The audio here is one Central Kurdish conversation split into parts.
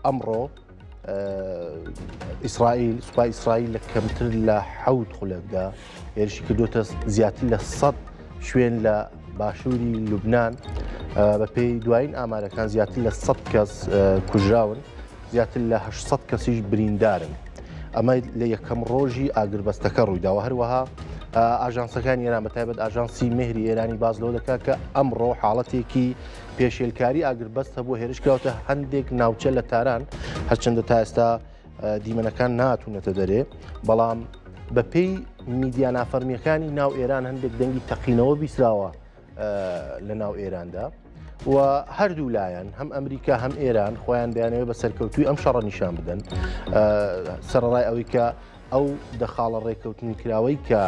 ئەمڕۆ ئیسرائیل سوپای ئیسرائیل لە کەمتر لە حەوت خولەکدا هێرشی کردوتە زیاتر لە 100 شوێن لە باشووری لوبناان بەپێی دوایین ئامارەکان زیاتر لە 100 کەس کوژراون زیاتر لە 800 کەسیش بریندارن. ئەمە لە یەکەم ڕۆژی ئاگربەستەکە ڕوویداوە هەروەها ئاژانسەکانی ئێران بە تایبەت ئاژانسی مهری ئێرانی باز لەوە دەکات کە ئەمڕۆ حاڵەتێکی پێشێلکاری ئاگربەست هەبوو هێرش کراوەتە هەندێک ناوچە لە تاران هەرچەندە تا ئێستا دیمەنەکان ناتونەتە دەرێ بەڵام بەپێی میدیا نافەرمیەکانی ناو ئێران هەندێک دەنگی تەقینەوە بیسراوە لە ناو ئێراندا و هەردوو لایەن هەم ئەمریکا هەم ئێران خۆیان بیانەوە بە سەرکەوتوی ئەم شەڕە نیشان بدەن سەرڕای ئەوەی کە ئەو دە خاڵە ڕێککەوتنی کراوەی کە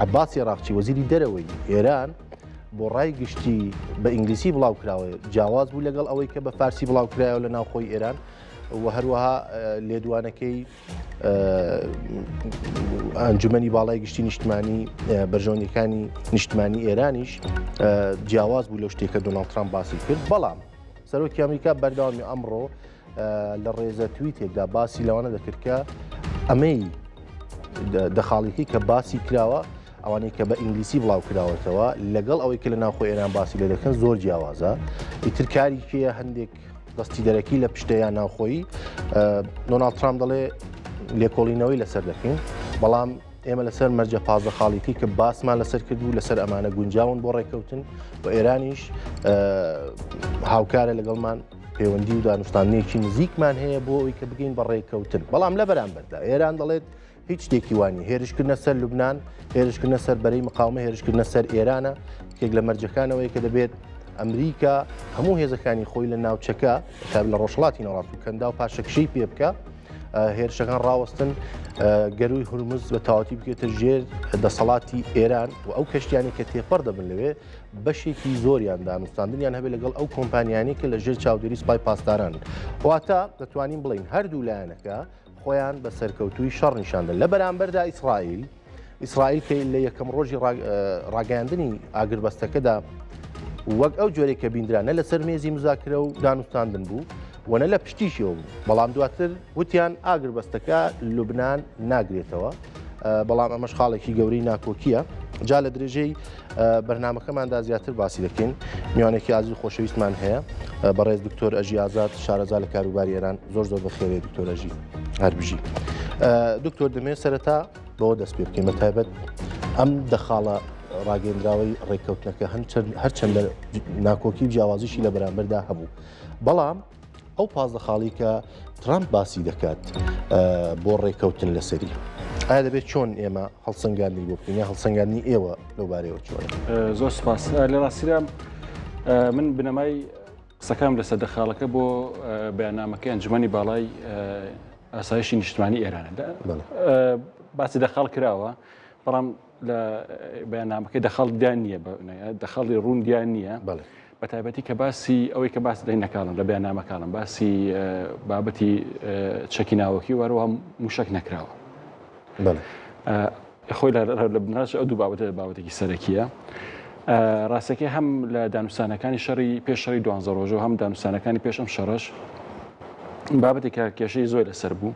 عەباسی عراقچی وەزیری دەرەوەی ئێران بۆ ڕای گشتی بە ئینگلیسی بڵاو کراوە جیاواز بوو لەگەڵ ئەوەی کە بە فارسی بڵاو کرایەوە لە ناوخۆی ئێران و هەروەها لێدوانەکەی ئەنجومەنی باڵای گشتی نیشتمانی بەرژەوەندیەکانی نیشتمانی ئێرانیش جیاواز بوو لەو شتێک کە دۆناڵد ترامپ باسی کرد بەڵام سەرۆکی ئەمریکا بەردەوامی ئەمڕۆ لە ڕێزە تویتێکدا باسی لەوانە دەکرد کە ئەمەی دەخاڵیکی کە باسی کراوە ئەوانەی کە بە ئینگلیسی بڵاو کراوەتەوە لەگەڵ ئەوەی کە لە ناوخۆ ئێران باسی لێ دەکەن زۆر جیاوازە ئیتر کاری کێیە هەندێک دەستی دەرەکی لە پشتەیە ناوخۆیی دۆناڵد ترامپ دەڵێ لێکۆڵینەوەی لەسەر دەکەین بەڵام ئێمە لەسەر مەرجە 15 خاڵیکی کە باسمان لەسەر کرد و لەسەر ئەمانە گونجاون بۆ ڕێککەوتن و ئێرانیش هاوکارە لەگەڵمان پەیوەندی و دانوستاندنێکی نزیکمان هەیە بۆ ئەوەی کە بگەین بە ڕێککەوتن بەڵام لە بەرامبەردا ئێران دەڵێت هیچ شتێکی وانی هێرشکردنە سەر لوبناان هێرشکردنە سەر بەرەی مقاومە هێرشکردنە سەر ئێرانە یەکێک لە مەرجەکانەوەی کە دەبێت ئەمریکا هەموو هێزەکانی خۆی لە ناوچەکە تا لە ڕۆژهەڵاتی ناوەڕاست و کەندا و پاشەکشەی پێ بکە هێرشەکان ڕاوەستن گەروی هورمز بە تەواوەتی بکێتە ژێر دەسەڵاتی ئێران و ئەو کەشتیانی کە تێپەڕ دەبن لەوێ بەشێکی زۆریان دانوستاندنیان هەبێت لەگەڵ ئەو کۆمپانیانی کە لە ژێر چاودێری سپای پاسداران واتە دەتوانین بڵین هەردوو لایەنەکە خۆیان بە سەرکەوتووی شەڕ نیشاندن لە بەرامبەردا ئیسرائیل ئیسرائیل کە لە یەکەم ڕۆژی ڕاگەیاندنی ئاگربەستەکەدا وەک ئەو جۆرێک کە بیندرا نە لەسەر مێزی مزاکرە و دانوستاندن بوو و نە لە پشتیشیەوە بوو بەڵام دواتر وتیان ئاگربەستەکە لوبناان ناگرێتەوە بەڵام ئەمەش خاڵێکی گەورەی ناکۆکیە جا لە درێژەی بەرنمەکەماندا زیاتر باسی دەکەین میوانێکی ئازیز خۆشەویستمان هەیە بەڕێز دکتۆر ئەژی ئازاد شارەزا لە کاروباری ئێران زۆر زۆر بەخێرێ دکتۆر ئەژی هەربژی دکتۆر دەمێ سەرەتا بەوە دەست پێ بکەین بە تایبەت ئەم دەخاڵە ڕاگەندراوەی ڕێککەوتنەکە هەرچەند لە ناکۆکی و جیاوازیشی لە بەرامبەردا هەبوو بەڵام ئەو 15 خاڵی کە ترامپ باسی دەکات بۆ ڕێککەوتن لەسەری ئایا دەبێت چۆن ئێمە هەڵسەنگاندنی بۆ بکەین یا هەڵسەنگاندنی ئێوە لەو بارەیەوە چۆنە؟ زۆر سپاس لە ڕاستیدا من بنەمای قسەکانم لەسەر دە خاڵەکە بۆ بەیاننامەکەی ئەنجومەنی باڵای ئاسایشی نیشتمانی ئێرانە باسی دە خاڵ کراوە بەڵام لە بەیاننامەکەی دە خاڵ دیار نییە دە خاڵی ڕوون دیار نییە بە تایبەتی کە باسی ئەوەی کە باس لە نەکاڵم لە بەیاننامەکانم باسی بابەتی چەکی ناوەکی وەروە موشک نەکراوە خۆی لە بناش ئەو دوو بابەتە بابەتێکی سەرەکیە. ڕاستەکەی هەم لە دانوستانەکانی شەڕی پێش شەڕی دوانزە ڕۆژە و هەم دانوستانەکانی پێش ئەم شەڕەش بابەتێک کە کێشەی زۆر لەسەر بوو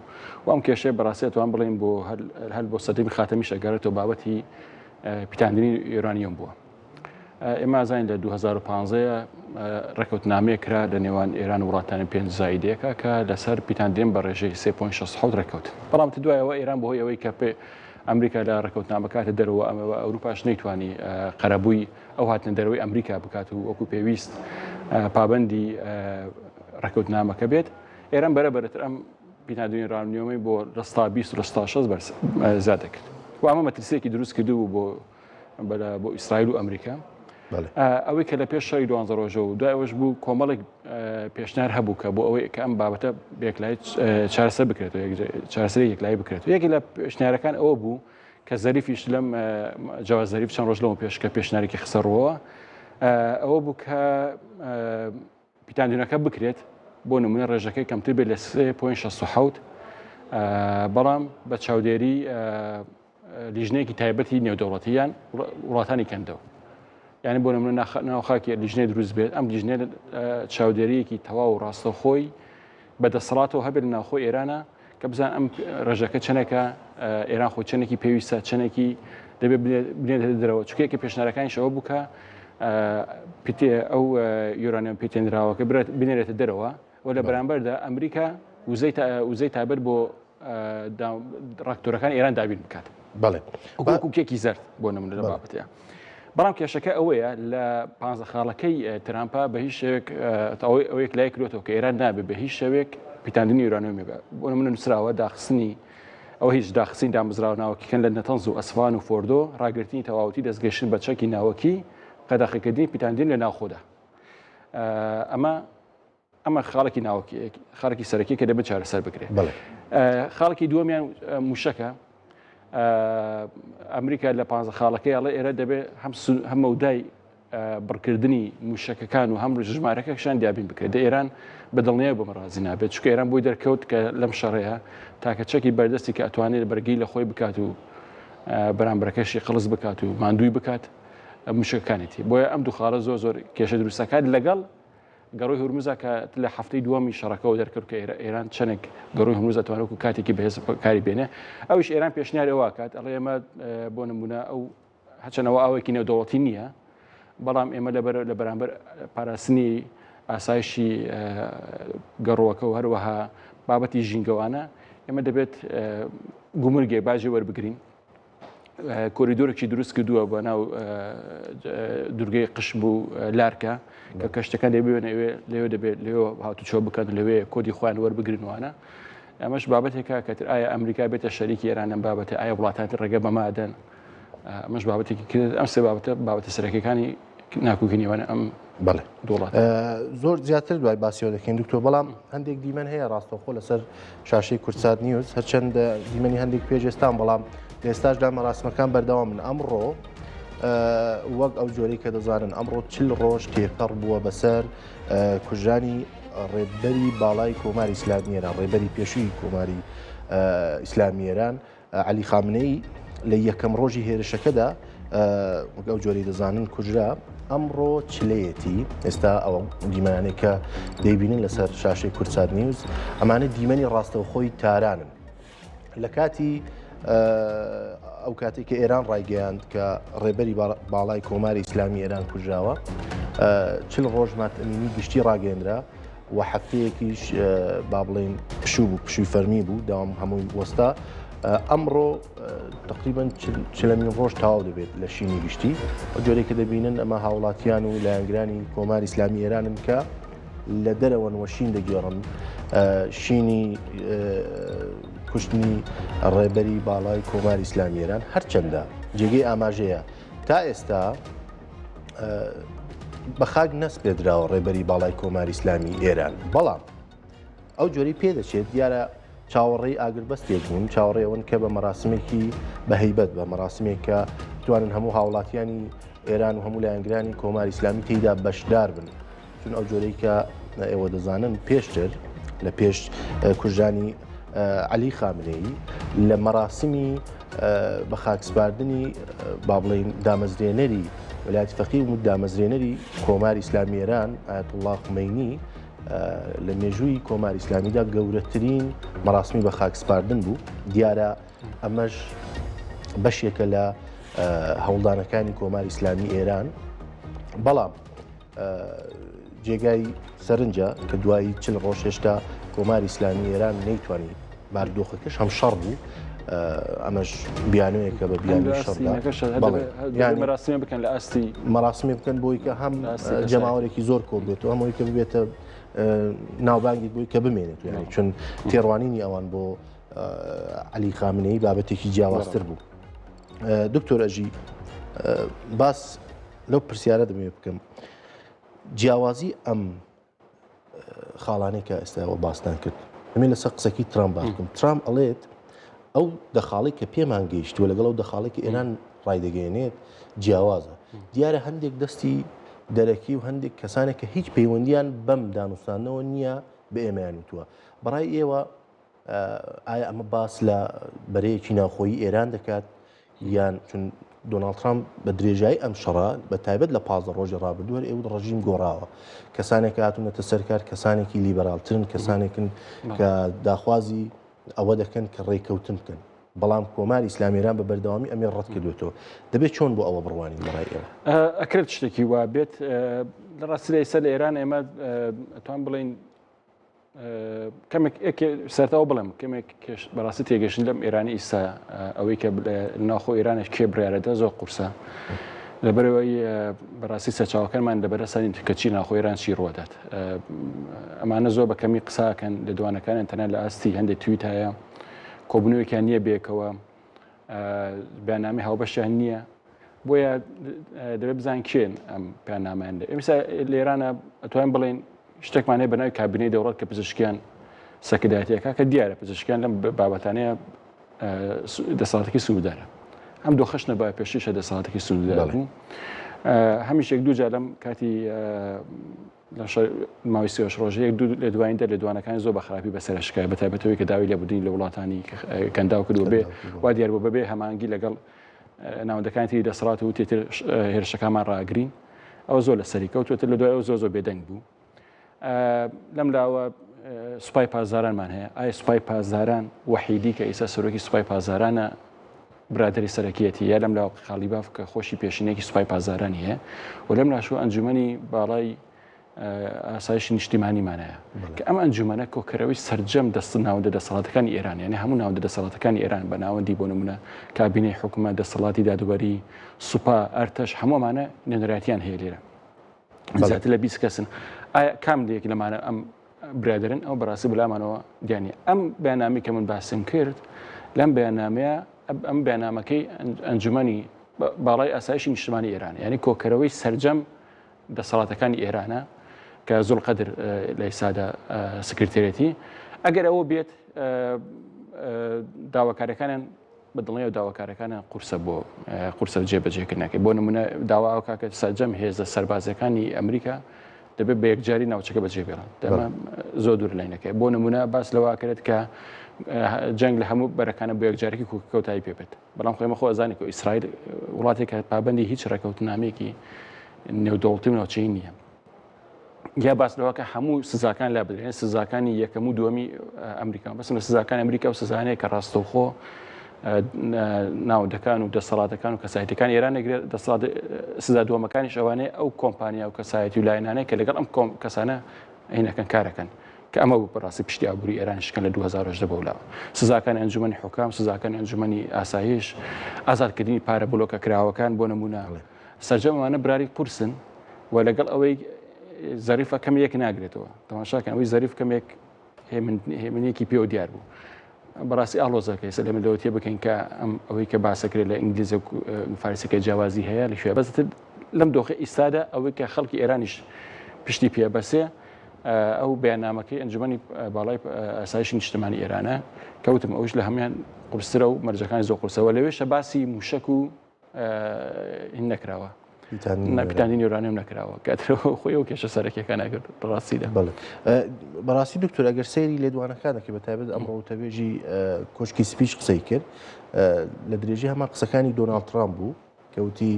و ئەم کێشەیە بەڕاستی ئەتوان بڵێن بۆ هەر بۆ سەدەمی خاتەمیش ئەگەڕێتەوە بابەتی پیتاندنی یۆرانیۆم بووە. ئێمە ئەزانین لە 2015 ڕێککەوتنامەیەک کرا لە نێوان ئێران و وڵاتانی پێنج زایدەیەکە کە لەسەر پیتاندن بە ڕێژەی 3.67 ڕێککەوت بەڵام تە دوایەوە ئێران بەهۆی ئەوەی کە پێ ئەمریکا لە ڕێککەوتنامەکاتە دەرەوە ئەمەوە ئەوروپاش نەیتوانی قەرەبووی ئەو هاتنە دەرەوەی ئەمریکا بکات و وەکو پێویست پابندی ڕێککەوتنامەکە بێت ئێران بەرە بەرەتر ئەم پیتاندنی ڕانیۆمی بۆ لە 20 لە 60 بەرز زیاد دەکرد و ئەمە مەترسیەکی دروست کردبوو بۆ بۆ ئیسرائیل و ئەمریکا ئەوەی کە لە پێش شەڕی دوانزە ڕۆژە و دوای ئەوەش بوو کۆمەڵێک پێشنار هەبوو کە بۆ ئەوەی کە ئەم بابەتە بێکلای چارەسەر بکرێتەوە چارەسەری یەکلایی بکرێت یەکی لە پێشنارەکان ئەوە بوو کە زەریفیش لەم جەواد زەریف چەند ڕۆژ لەمە پێش کە پێشنارێکی خسە ڕووەوە ئەوە بوو کە پیتاندنەکە بکرێت، بۆ نمونە ڕێژەکەی کەمتر بێت لە 3.67 بەڵام بە چاودێری لیژنەیەکی تایبەتی نێودەوڵەتی یان وڵاتانی کەندەوە. یعنی بۆ نمونە ناو خاکی لیژنەی دروست بێت ئەم لیژنە چاودێریەکی تەواو ڕاستەوخۆی بە دەسەڵاتەوە هەبێت لە ناوخۆی ئێرانە کە بزان ئەم ڕێژەکە چەندێکە ئێران خۆی چەندێکی پێویستە چەندێکی دەبێت بنێتە دەرەوە چکێکی پێشنارەکانی شەوە بوو کە ئەو یۆرانیۆم پیتێنراوەکە بنێرێتە دەرەوە و لە بەرامبەردا ئەمریکا وزەی تایبەت بۆ ڕاکتۆرەکان ئێران دابین بکات بەڵێ کوکێکی زەرد بۆ نمونە لە بابەتەیە. بەڵام کێشەکە ئەوەیە لە پانزە خاڵەکەی ترامپا بە هیچ شێوێک ئەوەی ئەوەیەک لای کرێتەوە کە ئێران نابێ بە هیچ شێوێک پیتاندنی یورانیۆمی بە بۆ نمونە نووسراوە داخستنی ئەوە هیچ داخستنی دامەزراوە ناوەکیەکان لە نەتەنز و ئەسفان و فۆردۆ ڕاگرتنی تەواوەتی دەستگەیشتن بە چەکی ناوەکی قەدەخەکردنی پیتاندن لە ناوخۆدا ئەمە ئەمە خاڵێکی ناوەکی خاڵێکی سەرەکی کە دەبێت چارەسەر بکرێت خاڵێکی دووەمیان موشەکە ئەمریکا لە پ خاڵەکەی ئەڵێ ئێرە دەبێت هەم هەم مەودای بڕکردنی موشەکەکان و هەم ژمارەکەشان دیابین بکرێت دە ئێران بە دڵنیای بۆ ڕازی نابێت چکە ئێران بۆی دەرکەوت کە لەم شەڕەیە تاکە چەکی بەردەستی کە ئەتوانێت بەرگی لە خۆی بکات و بەرامبەرەکەشی قڵز بکات و ماندووی بکات موشەکانێتی بۆیە ئەم دوو خاڵە زۆر زۆر کێشە دروستەکات لەگەڵ گەڕۆی هورمزە کە لە هەفتەی دووەمی شەڕەکەوە دەرکەوت کە ئێران چەندێک گەڕۆی هورمز ئەتوانێت وەکو کاتێکی بەهێز کاری بێنێ ئەویش ئێران پێشنیاری ئەوە کات ئەڵێ ئێمە بۆ نمونە ئەو هەچەنەوە ئاوێکی نێودەوڵەتی نییە بەڵام ئێمە لەبەر لە بەرامبەر پاراستنی ئاسایشی گەڕۆکە و هەروەها بابەتی ژینگەوانە ئێمە دەبێت گومرگێ باجی وەربگرین کۆریدۆرێکی دروست کردووە بە ناو دورگەی قشم و لارکە کە کەشتەکان لێ بێنە ئەوێ لەوێ دەبێت لەوێ هاتوچۆ بکەن لەوێ کۆدی خۆیان وەربگرنوانە ئەمەش بابەتێکە کەتر ئایا ئەمریکا بێتە شەریکی ئێران ئەم بابەتە ئایا وڵاتان ڕێگە بەمادەن ئەمەش بابەتێکی کرد ئەم سێ بابەتە بابەتە سەرەکیەکانی ناکۆکی نێوان ئەم بەڵێ دوڵات زۆر زیاتر دوای باسیەوە دەکەین دکتۆر بەڵام هەندێک دیمەن هەیە ڕاستەوخۆ لەسەر شاشەی کوردسات نیوز هەرچەند دیمەنی هەندێک پێش ئێستان بەڵام ئێستاشدا مەراسمەکان بەردەوام من ئەمڕۆ وەک ئەو جۆرەی کە دەزانن ئەمڕۆ چل ڕۆژ تێپەڕ بووە بەسەر کوژرانی ڕێبەری باڵای کۆماری ئیسلامی ئێران ڕێبەری پێشووی کۆماری ئیسلامی ئێران عەلی خامنەیی لە یەکەم ڕۆژی هێرشەکەدا وەک ئەو جۆرەی دەزانن کوژرا، ئەمڕۆ چلەیەتی، ئێستا ئەوە دیمەنانەی کە دەیبینن لەسەر شاشەی کوردسات نیوز ئەمانە دیمەنی ڕاستەوخۆی تارانن لە کاتی ئەو کاتێک کە ئێران ڕایگەیاند کە ڕێبەری باڵای کۆماری ئیسلامی ئێران کوژراوە چل ڕۆژ ماتەمینی گشتی ڕاگەیەندرا و هەفتەیەکیش با بڵێین پشوو بوو پشووی فەرمی بوو داوام هەمووی وەستا ئەمڕۆ تقریبا چلەمین ڕۆژ تەواو دەبێت لە شینی گشتی ئەو جۆرێک کە دەبینن ئەمە هاوڵاتیان و لایەنگرانی کۆماری ئیسلامی ئێرانن کە لە دەرەوەن وە شین دەگێڕن شینی کوشتنی ڕێبەری باڵای کۆماری ئیسلامی ئێران هەرچەندە جێگەی ئاماژەیە تا ئێستا بە خاک نەسپێدراوە ڕێبەری باڵای کۆماری ئیسلامی ئێران بەڵام ئەو جۆری پێدەچێت دیارە چاوەڕێی ئاگربەستێک بوون چاوەڕێ ئەوەن کە بە مەراسمێکی بەهیبەت بە مەراسمێک کە بتوانن هەموو هاوڵاتیانی ئێران و هەموو لایەنگرانی کۆماری ئیسلامی تێیدا بەشدار بن چون ئەو جۆرەی کە ئێوە دەزانن پێشتر لە پێش کوژرانی عەلی خامنەیی لە مەراسمی بە خاکسپاردنی با بڵێین دامەزرێنەری وەلایەتی فەقی و دامەزرێنەری کۆماری ئیسلامی ئێران ئایەتوڵڵا خومەینی لە مێژووی کۆماری ئیسلامیدا گەورەترین مەراسمی بە خاکسپاردن بوو دیارە ئەمەش بەشێکە لە هەوڵدانەکانی کۆماری ئیسلامی ئێران بەڵام جێگای سەرنجە کە دوایی چل ڕۆژ هێشتا کۆماری ئیسلامی ئێران نەیتوانی بارودۆخەکەش هەم شەڕ بوو ئەمەش بیانوەیەکە بە بیانوی شەڕدا مەراسیمە بکەن لە ئاستی مەراسیمە بکەن بۆی کە هەم جەماوەرێکی زۆر کۆ بێت و هەمووی کە ببێتە ناوبانگی بۆی کە بمێنێت یانی چون تێڕوانینی ئەوان بۆ عەلی خامنەیی بابەتێکی جیاوازتر بوو دکتۆر ئەژی باس لەو پرسیارە دەمەوێت بکەم جیاوازی ئەم خاڵانەی کە ئێستا باستان کرد ئەمێ لەسەر قسەکی ترامپ باس بکەم ترامپ ئەڵێت ئەو دەخاڵی کە پێمان گەیشتووە لەگەڵ ئەو دەخاڵی کە ئێران ڕایدەگەیەنێت جیاوازە دیارە هەندێک دەستی دەرەکی و هەندێک کەسانێک کە هیچ پەیوەندیان بەم دانوستانەوە نییە بە ئێمەیان وتووە بەڕای ئێوە ئایا ئەمە باس لە بەرەیەکی ناوخۆیی ئێران دەکات؟ یان چون دۆناڵد ترامپ بە درێژایی ئەم شەڕە بە تایبەت لە 15 ڕۆژی ڕابردوو هەر ئێوت ڕژیم گۆڕاوە کەسانێک هاتوونەتە سەرکار کەسانێکی لیبەراڵترن کەسانێکن کە داخوازی ئەوە دەکەن کە ڕێککەوتن بکەن بەڵام کۆماری ئیسلامی ئێران بە بەردەوامی ئەمێ ڕەت کردوێتەوە دەبێت چۆن بۆ ئەوە بڕوانین بەڕای ئێوە؟ ئەکرێت شتێکی وا بێت لە ڕاستیدا ئێستا لە ئێران ئێمە ئەتوان بڵێین کەمێک سەرتاوە بڵێم کەمێک بەڕاستی تێگەشتن لەم ئێرانی ئیستا ئەوەی کە ناخۆ ئێرانش کێ بڕارەدا زۆر قورسە لەبەرەوەی بەڕاستی سەرچاوەکانمان لەبەرەسانی کە چی ناخۆ ئێران چی ڕوەدات ئەمانە زۆر بە کەمی قساکەن لە دوانەکانیان تەنها لە ئاستی هەندێک تویت هەیە کۆبنەوەیان نییە بێکەوە بەیاننامەی هاوبەشیان نییە بۆیە دەبێت بزان کێن ئەم پەیاننامەیان لێ ئێمسا لێرانە ئەتوانین بڵێن شتێکمان هەیە بە ناوی کابینەی دەوڵەت کە پزیشکیان سەرکردایەتیەکە کە دیارە پزیشکیان لەم بابەتانەیە دەسەڵاتێکی سنووردارە ئەم دۆخەش نەبا پێشیشە دەسەڵاتێکی سنووردار بوو هەمیشێک دوو جار لەم کاتی لە ماوەی سێش ڕۆژە یەک دوو لێدوانی دەر لێدوانەکانی زۆر بە خراپی بەسەر شکای بە تایبەتەوەی کە داوای لێبوردنی لە وڵاتانی کەنداو کردو بێ وا دیار بوو بەبێ هەمانگی لەگەڵ ناوەندەکانی تری دەسەڵات و تێتر هێرشەکانمان ڕاگرین ئەوە زۆر لەسەری کەوتوتر لە دوای ئەو زۆر زۆر بێدەنگ بوو لەم لاوە سوپای پاسدارانمان هەیە ئایا سوپای پاسداران وەحیدی کە ئیسا سەرۆکی سوپای پاسدارانە برادری سەرەکیەتی یا لەم لاوە قالیباف کە خۆشی پێشینێکی سوپای پاسدارانی هەیە و لەم لاشەوە ئەنجومەنی باڵای ئاسایشی نیشتیمانیمان هەیە کە ئەم ئەنجومەنە کۆکەرەوەی سەرجەم دەست ناوەندە دەسەڵاتەکانی ئێران یعنی هەموو ناوەندە دەسەڵاتەکانی ئێران بە ناوەندی بۆ نمونە کابینەی حکومەت دەسەڵاتی دادوەری سوپا ئەرتەش هەموومانە نوێنەرایەتیان هەیە لێرە زیاتر لە 20 کەسن ئایا کام لەیەک لەمانە ئەم برادرن ئەو بەڕاستی بلامانەوە دیانی ئەم بەیاننامەی کە من باسم کرد لەم بەیاننامەیە ئەم بەیاننامەکەی ئەنجومەنی باڵای ئاسایشی نیشتمانی ئێران یعنی کۆکەرەوەی سەرجەم دەسەڵاتەکانی ئێرانە کە زوڵقەدر لە ئێستادا سکرتێرێتی ئەگەر ئەوە بێت داواکاریەکانیان بە دڵنیایەوە داواکاریەکانیان قورسە بۆ قورسە جێبەجێکردنەکەی بۆ نمونە داوا ئەو کاکە سەرجەم هێزە سەربازەکانی ئەمریکا دەبێت بە یەکجاری ناوچەکە بەجێ بێڵن دەمە زۆر دوور لاینەکەی بۆ نمونە باس لەوە کرێت کە جەنگ لە هەموو بەرەکانە بۆ یەکجارێکی کۆتایی پێبێت بەڵام خۆ ئێمە خۆ ئەزانین کە ئیسرائیل وڵاتێکە پابەندی هیچ ڕێکەوتنامەیەکی نێودەوڵەتی و ناوچەیی نییە یا باس لەوە کە هەموو سزاکان لا بدرێن سزاکانی یەکەم و دووەمی ئەمریکا بەسم لە سزاکانی ئەمریکا و سزانەیە کە ڕاستەوخۆ ناوەندەکان و دەسەڵاتەکان و کەسایەتەکان ئێران نەگرێت دەسەڵات سزا دووەمەکانیش ئەوانەیە ئەو کۆمپانیا و کەسایەتی و لایەنانەیە کە لەگەڵ ئەم کۆم کەسانە هینەکەن کارەکەن کە ئەمە بوو بەڕاستی پشتی ئابووری ئێران شکان لە 2018 بەولاوە. سزاکانی ئەنجومەنی حوکام، سزاکانی ئەنجومەنی ئاسایش، ئازادکردنی پارە بلۆکە کراوەکان بۆ نموونە سەرجەم ئەمانە براری قورسن و لەگەڵ ئەوەی زەریفە کەم یەک ناگرێتەوە تەماشاکەن ئەوەی زەریف کەمێک هێمنێکی پێوە دیار بوو. بەڕاستی ئاڵۆزەکە ئێستا لەمە لەوە تێ بکەین کە ئەم ئەوەی کە باسەکرێت لە ئینگلیزە فارسەکە جیاوازی هەیە لە کوێ بەس لەم دۆخە ئیستادا ئەوەی کە خەڵکی ئێرانیش پشتی پێبەسێ ئەو بەیاننامەکەی ئەنجومەنی باڵای ئاسایشی نیشتمانی ئێرانە کەوتم ئەوش لە هەمان قورسرە و مەرجەکانی زۆر قورسەوە لەوێشە باسی موشک و هین نەکراوە پیتاندنی یۆرانیۆم نەکراوە کاترەوە خۆی ئەو کێشە سەرەکیەکان ئەگەر ڕاستیدا بەڕاستی دکتۆر ئەگەر سەیری لێدوانەکانەکە بە تایبەت ئەمڕۆ وتەبێژی کۆشکی سپیش قسەی کرد لە درێژی هەمان قسەکانی دۆناڵد ترامپ بوو کە وتی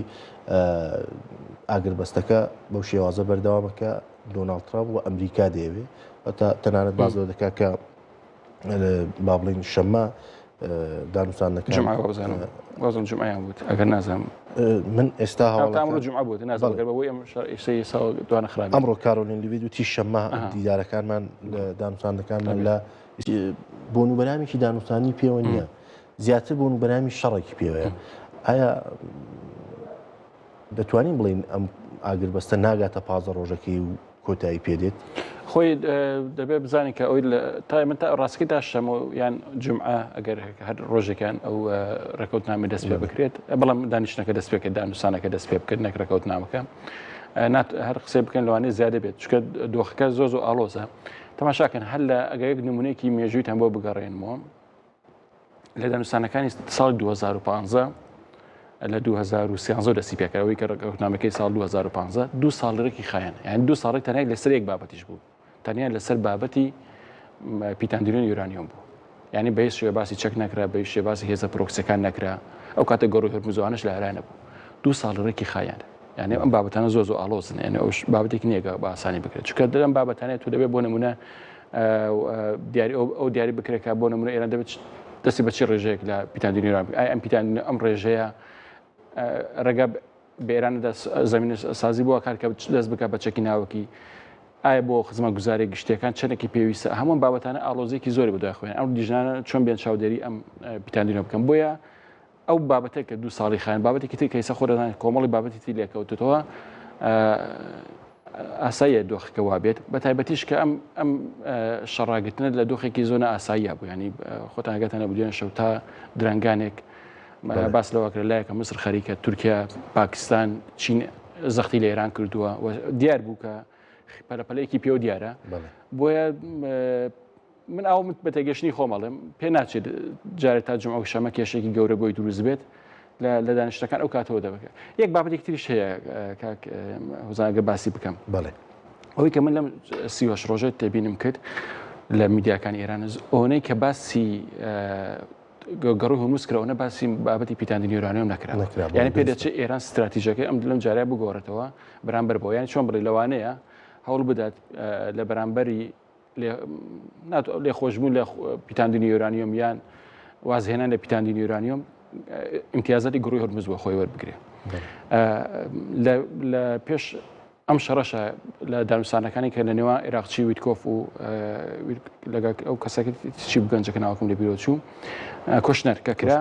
ئاگربەستەکە بەو شێوازە بەردەوامە کە دۆناڵد ترامپ و ئەمریکا دەیەوێ تەنانەت باس لەوە دەکات کە با بڵین شەممە دانوساندنەکان جمعە وابزانم وازم جمعیان بوت ئەگەر نازانم من ئێستا هەواڵ جمعە بوت نازانم گەر بەوەی ئەم ئێستا ساڵ دوانە خراپ ئەمڕۆ کارۆلین لیڤیت وتی شەممە دیدارەکانمان دانوساندنەکانمان لە بۆن و بەرامێکی دانوستانی پێوە نییە زیاتر بۆن و بەرامی شەڕێکی پێوەیە ئایا دەتوانین بڵین ئەم ئاگربەستە ناگاتە 15 ڕۆژەکەی و کۆتایی پێدێت؟ خۆی دەبێت بزانین کە ئەوی تا من تا ڕاستەکەی تا شەمە یان جمعە ئەگەر هەر ڕۆژێکیان ئەو ڕێکەوتنامە دەست پێ بکرێت بەڵام دانیشتنەکە دەست پێکرد دانوسانەکە دەست پێ بکرد نەک ڕێکەوتنامەکە هەر قسەی بکەن لەوانەیە زیادە بێت چونکە دۆخەکە زۆر زۆر ئاڵۆزە تەماشاکەن هەر لە ئەگەر یەک نمونەیەکی مێژوویتان بۆ بگەڕێنمەوە لە دانوستانەکانی ساڵی 2015 لە 2013 دەستی پێکەوەی کە ڕێککەوتنامەکەی ساڵ 2015 دوو ساڵ ڕێکی خایەن یان دوو ساڵی تەنیا لەسەر یەک بابەتیش بوو تەنیا لەسەر بابەتی پیتاندنی یورانیۆم بوو. یعنی بە هیچ شێوە باسی چەک نەکرا، بە هیچ شێوە باسی هێزە پرۆکسیەکان نەکرا. ئەو کاتە گەڕوی هورمزوانەش لە ئارا نەبوو. دوو ساڵ ڕێکی خایاند. یعنی ئەم بابەتانە زۆر زۆر ئاڵۆزن، یعنی ئەوش بابەتێک نییە کە بە ئاسانی بکرێت. چونکە لەم بابەتانەیە تۆ دەبێت بۆ نمونە دیاری ئەو دیاری بکرێت کە بۆ نمونە ئێران دەبێت دەستی بە چی ڕێژەیەک لە پیتاندنی ئێران بکات. ئایا ئەم پیتاندنە ئەم ڕێژەیە ڕێگا بە ئێران دەدا زمینە سازی بۆ کار کە دەست بکات بە چەکی ناوەکی؟ ئایا بۆ خزمەتگوزاری گشتیەکان چەندێکی پێویستە؟ هەموو بابەتانە ئاڵۆزیەکی زۆری بەدوای خۆیان. ئەم لیژنانە چۆن بێن چاودێری ئەم پیتاندنە بکەن؟ بۆیە ئەو بابەتە کە دوو ساڵی خایان بابەتێکی تر کە ئێستا خۆ دەزانێت کۆمەڵی بابەتی تری لێکەوتوتەوە ئاساییە دۆخەکە وا بێت، بە تایبەتیش کە ئەم ئەم شەڕاگرتنە لە دۆخێکی زۆر نائاساییە بوو، ینی خۆتان ئاگاتان نەبوو دوێنێ شەو تا درەنگانێک باس لەوە کرا لایەکە میسر خەریکە تورکیا، پاکستان، چین زەختی لە ئێران کردووە و دیار بوو کە پەلەپەلەیەکی پێوە دیارە. بۆیە من ئەو بە تێگەشتنی خۆم ئەڵێم پێ ناچێت جارێ تا جمعە و شەمە کێشێکی گەورە بۆی دروست بێت لە دانیشتەکان ئەو کاتەوە دەبکە. یەک بابەتێک تریش هەیە کاک هۆزانگە باسی بکەم. بەڵێ. ئەوەی کە من لەم 38 ڕۆژە تێبینم کرد لە میدیاکان ئێران ئەوەی کە باسی گەڕوی هورمز کرا ئەوەنە باسی بابەتی پیتاندنی یۆرانیۆم نەکرا. یعنی پێ دەچێت ئێران ستراتیژەکەی ئەم لەم جارە بگۆڕێتەوە بەرامبەر بۆ، یعنی چۆن بڵێ لەوانەیە هەوڵ بدات لە بەرامبەری لێخۆشبوون لە پیتاندنی یۆرانیۆم یان وازهێنان لە پیتاندنی یۆرانیۆم ئیمتیازاتی گڕوی هورمز بۆ خۆی وەربگرێ. لە پێش ئەم شەڕەشە لە دانوستانەکانی کە لە نێوان عێراقچی ویتکۆف و لەگەڵ ئەو کەسەکە چی بگەنجەکە ناوەکەم لە بیرۆ چوو کۆشنەر کە کرا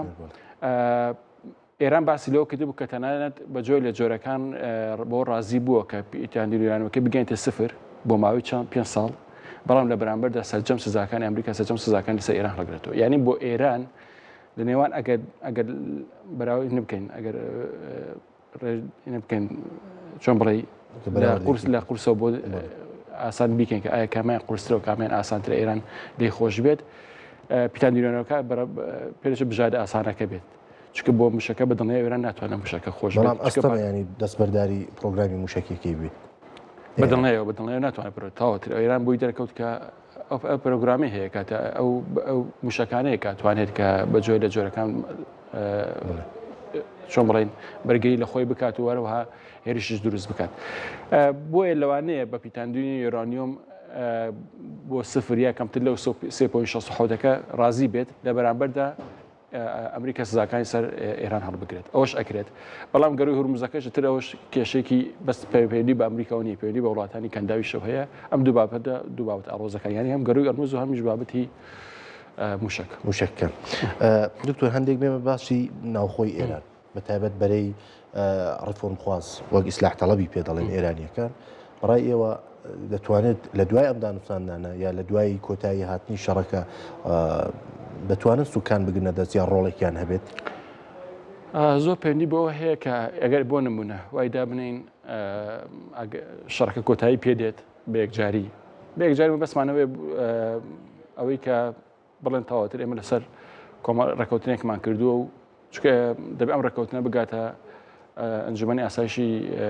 ئێران باسی لەوە کردبوو کە تەنانەت بە جۆر لە جۆرەکان بۆ ڕازی بووە کە پیتاندنی یۆرانیۆمەکە بگەینتە سفر بۆ ماوەی چەند پێ ساڵ، بەڵام لە بەرامبەردا سەرجەم سزاکانی ئەمریکا سەرجەم سزاکانی لەسەر ئێران هەڵگرێتەوە. یعنی بۆ ئێران لە نێوان ئەگەر ئەگەر بەراورد بکەین ئەگەر بکەین چۆن بڵێ قورس لە قورسەوە بۆ ئاسان بیکەین کە ئایا کامیان قورسترە و کامیان ئاسانترە ئێران لێی خۆش بێت پیتاندیرۆنەکە پێش بژاردە ئاسانەکە بێت. چونکە بۆ موشەکە بە دڵنیای ئێران ناتوانێت موشەکە خۆش بێت. بەڵام ئەستەمە ینی دەستبەرداری پرۆگرامی موشەکیەکەی بێت. بەدڵنیایەوە بەدڵنیایەوە ناتوانێت بڕێت تاوەتر ئێران بۆی دەرکەوت کە ئەو پرۆگرامی هەیە کاتە ئەو ئەو موشەکانەیە کە توانێت کە بە جۆر لە جۆرەکان چۆن بڵین بەرگری لە خۆی بکات و هەروەها هێرشش دروست بکات. بۆیە لەوانەیە بە پیتاندنی یۆرانیۆم بۆ سفر یا کەمتر لەو 3.67ەکە ڕازی بێت لە بەرامبەردا ئەمریکا سزاکانی سەر ئێران هەڵبگرێت ئەوەش ئەکرێت بەڵام گەروی هورمزەکەش تر ئەوەش کێشێکی بەس پەیوەندی بە ئەمریکاوە نیە پەیوەندی بە وڵاتانی کەنداویشەوە هەیە ئەم دوو بابەتە دوو بابەت ئاڵۆزەکان یانی هەم گەروی هورمز و هەمیش بابەتی موشک موشککە دکتۆر هەندێک بێمە باسی ناوخۆی ئێران بە تایبەت بەرەی ڕیفۆرمخواز وەک ئیسلاح تەڵەبی پێ دەڵێن ئێرانیەکان بەڕای ئێوە دەتوانێت لە دوای ئەم دانوستاندانە یا لە دوای کۆتایی هاتنی شەڕەکە دەتوانن سوکان بگرنە دەست یا ڕۆڵێکیان هەبێت؟ زۆر پەیوەندی بەوە هەیە کە ئەگەر بۆ نمونە وای دابنین شەڕەکە کۆتایی پێدێت بە یەکجاری بە یەکجاری بەسمانەوەی ئەوەی کە بڵێن تەواوتر ئێمە لەسەر کۆمەڵ ڕێککەوتنێکمان کردووە و چونکە دەبێت ئەم ڕێککەوتنە بگاتە ئەنجومەنی ئاسایشی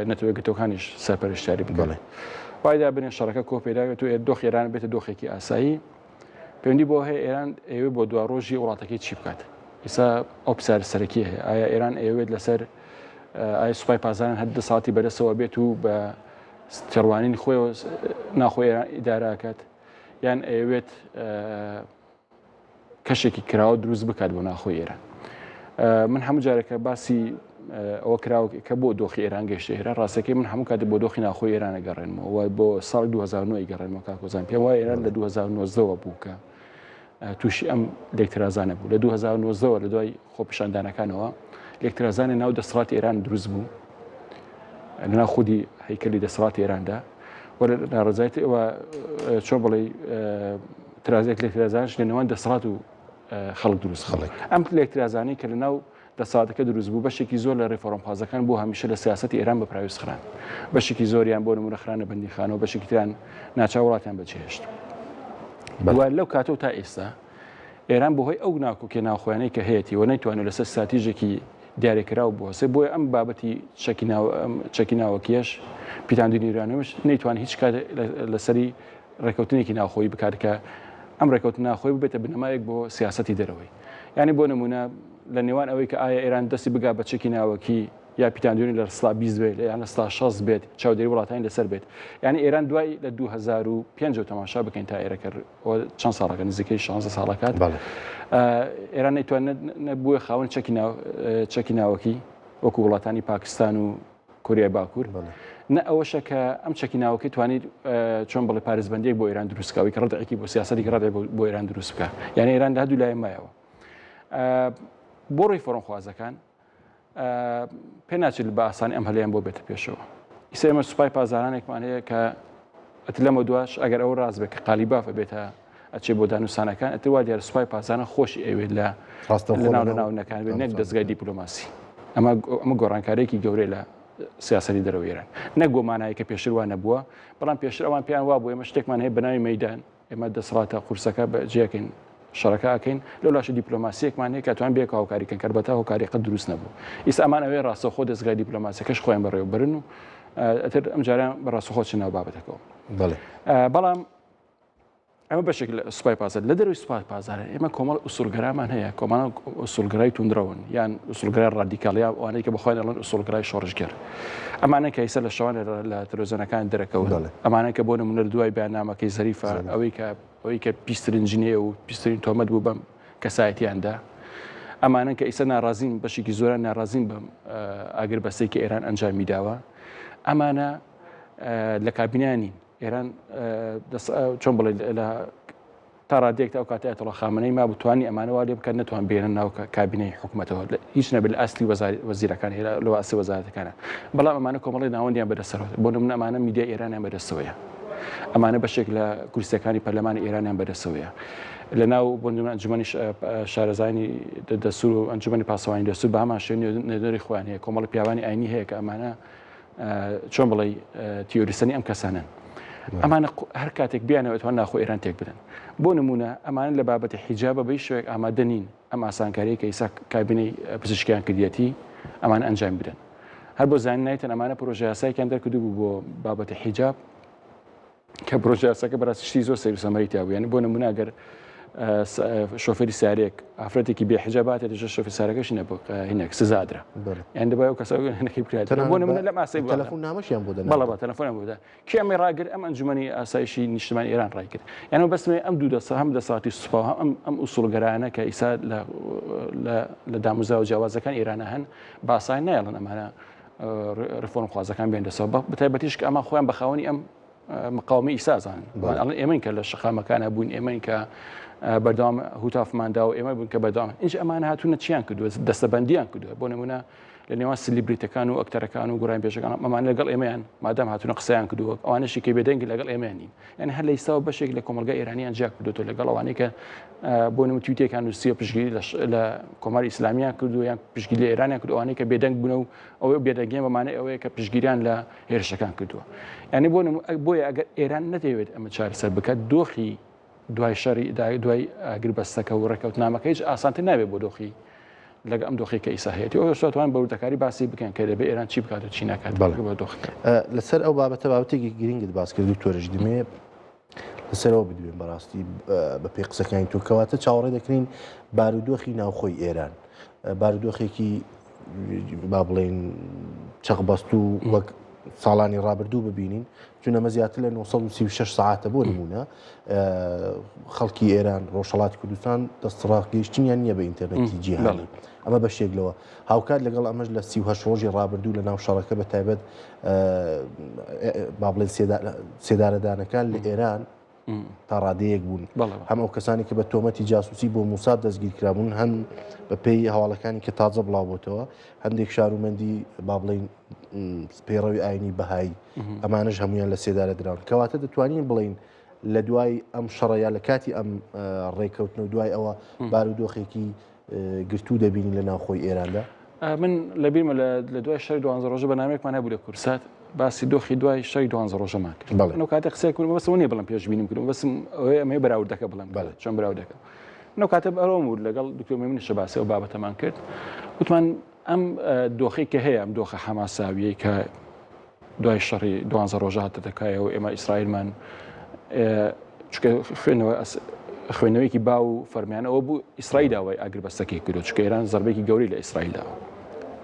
نەتەوە یەکگرتووەکانیش سەرپەرشتیاری بکەن. وای دابنێن شەڕەکە کۆ پێداوێت و دۆخی ئێران بێتە دۆخێکی ئاسایی. پەیوەندی بۆ هەیە ئێران ئەیەوێت بۆ دوا ڕۆژی وڵاتەکەی چی بکات. ئێستا ئەو پرسیارە سەرەکیە هەیە ئایا ئێران ئەیەوێت لەسەر ئایا سوپای پاسداران هەر دەسەڵاتی بەدەستەوە بێت و بە تێڕوانینی خۆیەوە ناخۆ ئێران ئیدارە کات یان ئەیەوێت کەشێکی کراوە دروست بکات بۆ ناخۆی ئێران. من هەموو جارێکە باسی ئەوە کراوە کە بۆ دۆخی ئێران گەشتە ئێران ڕاستەکەی من هەموو کاتێک بۆ دۆخی ناخۆی ئێران ئەگەڕێنمەوە بۆ ساڵی 2009 گەڕێنمەوە کاکۆزان پێم وایە ئێران لە 2019ەوە بوو کە تووشی ئەم لێکترازانە بوو لە 2019ەوە لە دوای خۆپیشاندانەکانەوە لێکترازانی ناو دەسەڵاتی ئێران دروست بوو لەناو خودی هەیکەلی دەسەڵاتی ئێراندا و ناڕەزایەتی ئەوە چۆن بڵێ ترازێک لێکترازانش لە نێوان دەسەڵات و خەڵک دروست خەڵک ئەم لێکترازانەی کە لە ناو دەسەڵاتەکە دروست بوو بەشێکی زۆر لە ڕێفۆرمخوازەکان بۆ هەمیشە لە سیاسەتی ئێران بە پراویز خران بەشێکی زۆریان بۆ نمونە خرانە بەندیخانەوە بەشێکی تریان ناچار وڵاتیان بەجێهێشت لەو کاتەوە تا ئێستا ئێران بەهۆی ئەو ناکۆکیە ناوخۆیانەی کە هەیەتی و نەیتوانیوە لەسەر ستراتیژێکی دیاریکراو بوەستێ، بۆیە ئەم بابەتی چەکی ناوەکیەش، پیتاندنی یورانیۆمش نەیتوانی هیچ کات لەسەری ڕێککەوتنێکی ناوخۆیی بکات کە ئەم ڕێکەوتنە خۆی ببێتە بنەمایەک بۆ سیاسەتی دەرەوەی. یانی بۆ نموونە لە نێوان ئەوەی کە ئایا ئێران دەستی بگا بە چەکی ناوەکی یا پیتاندنی لە سڵا 20 بێت یان لە سڵا 60 بێت چاودێری وڵاتانی لەسەر بێت یعنی ئێران دوای لە 2005 تەماشا بکەین تا ئێرە کە چەند ساڵەکە نزیکەی 16 ساڵەکات ئێران نەیتوان نەبووە خاوەن چەکی ناو چەکی ناوەکی وەکو وڵاتانی پاکستان و کۆریای باکوور نە ئەوەشە کە ئەم چەکی ناوەکەی توانیت چۆن بڵێ پارێزبەندیەک بۆ ئێران دروست بکە ئەوەی کە ڕەدعێکی بۆ سیاسەتێکی ڕەدع بۆ ئێران دروست بکە یعنی ئێران لە هەردوو لایە مایەوە بۆ ڕیفۆرمخوازەکان پێ ناچێت بە ئاسانی ئەم هەلیان بۆ بێتە پێشەوە ئیستا ئێمە سوپای پاسدارانێکمان هەیە کە ئەت لەمە دواش ئەگەر ئەو ڕاست بێت کە قالیباف بێتە ئەچێ بۆ دانوسانەکان ئەتر وا دیارە سوپای پاسداران خۆشی ئەوێت لە لەناو لەناونەکان بێت نەک دەزگای دیپلۆماسی ئەمە ئەمە گۆڕانکاریەکی گەورەی لە سیاسەتی دەرەوەی ئێران نەک بۆ مانایی کە پێشتر وا نەبووە بەڵام پێشتر ئەوان پێیان وابوو ئێمە شتێکمان هەیە بە ناوی مەیدان ئێمە دەسەڵاتە قورسەکە بەجێکەین شەڕەکە ئەکەین لەو لاشە دیپلۆماسیەکمان هەیە کە توان بێک هاوکاری کەن کەربەتا هۆکاری قەت دروست نەبوو ئیستا ئەمان ئەوێ ڕاستەوخۆ دەزگای دیپلۆماسیەکەش خۆیان بەڕێوەبەرن و ئەتر ئەم جارە بە ڕاستەوخۆ چن ناو بابەتەکەەوە بەڵام ئەمە بەشێک لە سوپای پاسدار لە دەرەوەی سوپای پاسدار ئێمە کۆمەڵ ئوسوڵگەرامان هەیە کۆمەڵ ئوسوڵگەرای توندڕەون یان ئوسوڵگەرای ڕادیکاڵ یا ئەوانەی کە بەخۆیان دەڵێن ئوسوڵگەرای شۆڕشگێڕ ئەمانە کە ئیستا لە شەوان لە تەلەڤیزیۆنەکان دەرەکەون ئەمانە کە بۆ نمونە دوای بەیاننامەکەی زەریفە ئەوەی کە ئەوەی کە پیسترین جنێ و پیسترین تۆمەت بوو بەم کەسایەتیاندا ئەمانە کە ئیستا ناڕازین بەشێکی زۆران ناڕازین بەم ئاگربەستەی کە ئێران ئەنجامی داوە ئەمانە لە کابینیان نین ئێران چۆن بڵێ لە تا ڕادەیەک تا ئەو کاتە ئایەتوڵا خامنەیی مابوو توانی ئەمانە وا لێ بکات نەتوان بێنە ناو کابینەی حکوومەتەوە هیچ نەبێت لە ئاستی وەزیرەکان هەیە لە ئاستی وەزارەتەکانە بەڵام ئەمانە کۆمەڵی ناوەندیان بەدەستەوە بۆ نمونە ئەمانە میدیای ئێرانیان بەدەستەوەیە ئەمانە بەشێک لە کورسیەکانی پەرلەمانی ئێرانیان بەدەستەوەیە لە ناو بۆ نمونە ئەنجومەنی شارەزایانی دەستور و ئەنجومەنی پاسەوانی دەستور بە هەمان شێوە نوێنەری خۆیان هەیە کۆمەڵی پیاوانی ئاینی هەیە کە ئەمانە چۆن بڵێ تیۆریسەنی ئەم کەسانن ئەمانە هەر کاتێک بیانەوێت توان ناخۆ ئێران تێک بدەن بۆ نمونە ئەمانە لە بابەتی حیجابە بە شێوەیەک ئامادە نین ئەم ئاسانکاریە کە ئیسا کابینەی پزیشکیان کردیەتی ئەمان ئەنجام بدەن هەر بۆ زانین نایتن ئەمانە پرۆژە یاسایەکیان دەرکردو بوو بۆ بابەتی حیجاب کە پرۆژە یاساکە بەڕاستی شتی زۆر سەیر و سەمەری تیا بوو یعنی بۆ نمونە ئەگەر شۆفێری سارێک ئافرەتێکی بێ حجاب هاتێتە ژێر شۆفێری سارەکەشی نەبوو هینێک سزا درا یان دەبای ئەو کەسە هینەکەی بکرایە بۆ نمونە لەم ئاستەی بوو تەلەفۆن نامەشیان بۆ دەنا بەڵێ بەڵێ تەلەفۆنیان بۆ دەنا کێ ئەمەی ڕاگرت ئەم ئەنجومەنی ئاسایشی نیشتمانی ئێران ڕایکرد یان بەس ئەم دوو دەسە هەم دەسەڵاتی سوپا و هەم ئەم ئوسوڵگەرانە کە ئیسا لە لە داموزراوە جیاوازەکان ئێرانە هەن باسای نایڵن ئەمانە ڕفۆرمخوازەکان بێن دەسەوە بەتایبەتیش کە ئەمان خۆیان بە خاوەنی ئەم مقاومەی ئیسا زانن ئەڵێن ئێمەین کە لە شەقامەکانە بووین ئێمەین کە بەردەوام هوتافماندا و ئێمە بوون کە بەردەوام ئینج ئەمانە هاتوونە چیان کردووە دەستەبەندیان کردووە بۆ نمونە لە نێوان سلیبریتەکان و ئەکتەرەکان و گۆرانی بێژەکان ئەمانە لەگەڵ ئێمەیان مادام هاتوونە قسەیان کردووە ئەوانەشی کە بێدەنگ لەگەڵ ئێمەیان نین یعنی هەر لە ئیستاوە بەشێک لە کۆمەڵگای ئێرانیان جیا کردوێتەوە لەگەڵ ئەوانەی کە بۆ نمو تویتێکان نووسیوە پشتگیری لە کۆماری ئیسلامیان کردووە یان پشتگیری لە ئێرانیان کردووە ئەوانەی کە بێدەنگ بوون و ئەوەی بێدەنگیان بە مانای ئەوەیە کە پشتگیریان لە هێرشەکان کردووە یعنی بۆ بۆیە ئەگەر ئێران نەتەوێت ئەمە چارەسەر بکات دۆخی دوای شەڕی دوای ئاگربەستەکە و ڕێککەوتنامەکە هیچ ئاسانتر نابێت بۆ دۆخی لەگە ئەم دۆخی کە ئیسا هەیەی ئەو شتوان بە وردەکاری باسی بکەن کە دەبێت ئێران چی بکات و چی ناکات بە دۆخەکە لەسەر ئەو بابەتە بابەتێکی گرنگت باس کرد دکتۆرش دمێ لەسەرەوە بدوێن بەڕاستی بە پێی قسەکانی تۆ کەواتە چاوەڕێ دەکرین بارودۆخی ناوخۆی ئێران بارودۆخێکی با بڵێین چەقبەست و وەک ساڵانی ڕابردوو ببینین چون ئەمە زیاتر لە 936 سعاتە بۆ نمونە خەڵکی ئێران ڕۆژهڵاتی کوردستان دەستڕاگەیشتنیان نییە بە ئینتەرنێتی جیهانی ئەمە بەشێک لەوە هاوکات لەگەڵ ئەمەش لە 38 ڕۆژی ڕابردوو لە ناو شەڕەکە بە تایبەت با بڵێن سێدارەدانەکان لە ئێران تا ڕادەیەک بوون هەم ئەو کەسانی کە بە تۆمەتی جاسوسی بۆ موساد دەستگیر کرابوون هەم بە پێی هەواڵەکانی کە تازە بڵاو بۆتەوە هەندێک شارومەندی با بڵین پەیڕەوی ئاینی بەهایی ئەمانەش هەمویان لە سێدارە دراون کەواتە دەتوانین بڵین لە دوای ئەم شەڕە یا لە کاتی ئەم ڕێککەوتن و دوای ئەوە بارودۆخێکی گرتوو دەبینین لە ناوخۆی ئێراندا؟ من لەبیرمە لە دوای شەری دوانزە ڕۆژە بەنامێکمان هەبوو لە کورسات باسی دۆخی دوای شەری دوانزە ڕۆژەمان کرد بەڵێ کاتێک قسەی کردم بەس نییە بڵم پێشبینیم کردم بەسم ئەوەیە ئەمەی بەراوردەکە بڵێم بەڵێ چۆن بەراوردەکە نەو کاتە بەرەوم و لەگەڵ دکتۆر مێمنی شەباسی ئەو بابەتەمان کرد وتمان ئەم دۆخی کە هەیە ئەم دۆخە حەماساویەی کە دوای شەڕی دوانزە ڕۆژە هاتە دەکایەوە ئێمە ئیسرائیلمان چکە خوێنەوە خوێندنەوەیەکی باو و فەرمیانە ئەوە بوو ئیسرائیل داوای ئاگربەستەکەی کردو چونکە ئێران زەربێکی گەورەی لە ئیسرائیل داوە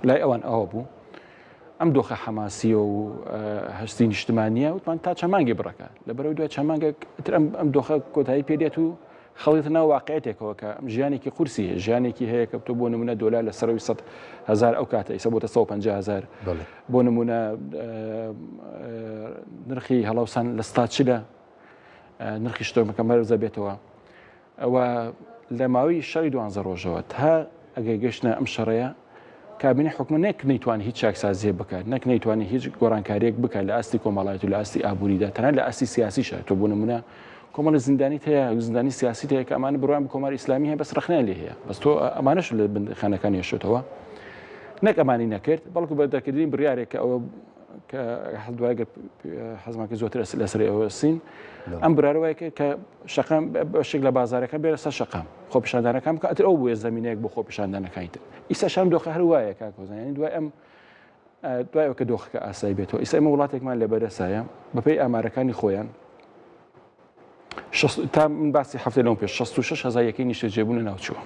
لای ئەوان ئەوە بوو ئەم دۆخە حەماسیە و هەستی نیشتمانیە وتمان تا چەند مانگی بڕەکە لە بەرەوەی دوای چەند مانگێک تر ئەم دۆخە کۆتایی پێدێت و خەڵێتە ناو واقعێتێکەوە کە ئەم ژیانێکی قورسی هەیە ژیانێکی هەیە کە تۆ بۆ نمونە دۆلار لە سەرەوەی 100 هزار ئەو کاتە ئیسە بۆتە 150 هزار بۆ نمونە نرخی هەڵاوسان لە ستا چلە نرخی شتۆمەکە مەرزە بێتەوە ئەوە لە ماوەی شەڕی دوانزە ڕۆژەوە تا ئەگەر گەشتە ئەم شەڕەیە کابینی حکومە نەک نەیتوانی هیچ چاکسازیە بکات نەک نەیتوانی هیچ گۆڕانکاریەک بکات لە ئاستی کۆمەڵایەتی و لە ئاستی ئابووریدا تەنانەت لە ئاستی سیاسیشە تۆ بۆ نمونە کۆمەڵی زیندانی هەیە زیندانی سیاسی هەیە کە ئەمانە بڕوایان بە کۆماری ئیسلامی هەیە بەس ڕەخنەیان لێ هەیە بەس تۆ ئەمانەش لە بەندیخانەکان هێشتەوە نەک ئەمانی نەکرد بەڵکو بە دەرکردنی بڕیارێک کە ئەوە کە دوای گەر حەزمان کرد زۆتر لەسەر ئەوە سین ئەم برارە وای کرد کە شەقام بەشێک لە بازارەکان بێرە سەر شەقام خۆپیشاندانەکان بکە ئەتر ئەو بووە زمینەیەک بۆ خۆپیشاندانەکانی تر ئیستا شام دۆخە هەر وایە کاک هۆزان یعنی دوای ئەم دوای ئەوە کە دۆخەکە ئاسایی بێتەوە ئیستا ئێمە وڵاتێکمان لە بەرەسایە بەپێی ئامارەکانی خۆیان تا من باسی هەفتەی لەم پێش 66 هزار یەکەی نیشتەجێبوون لە ناوچووە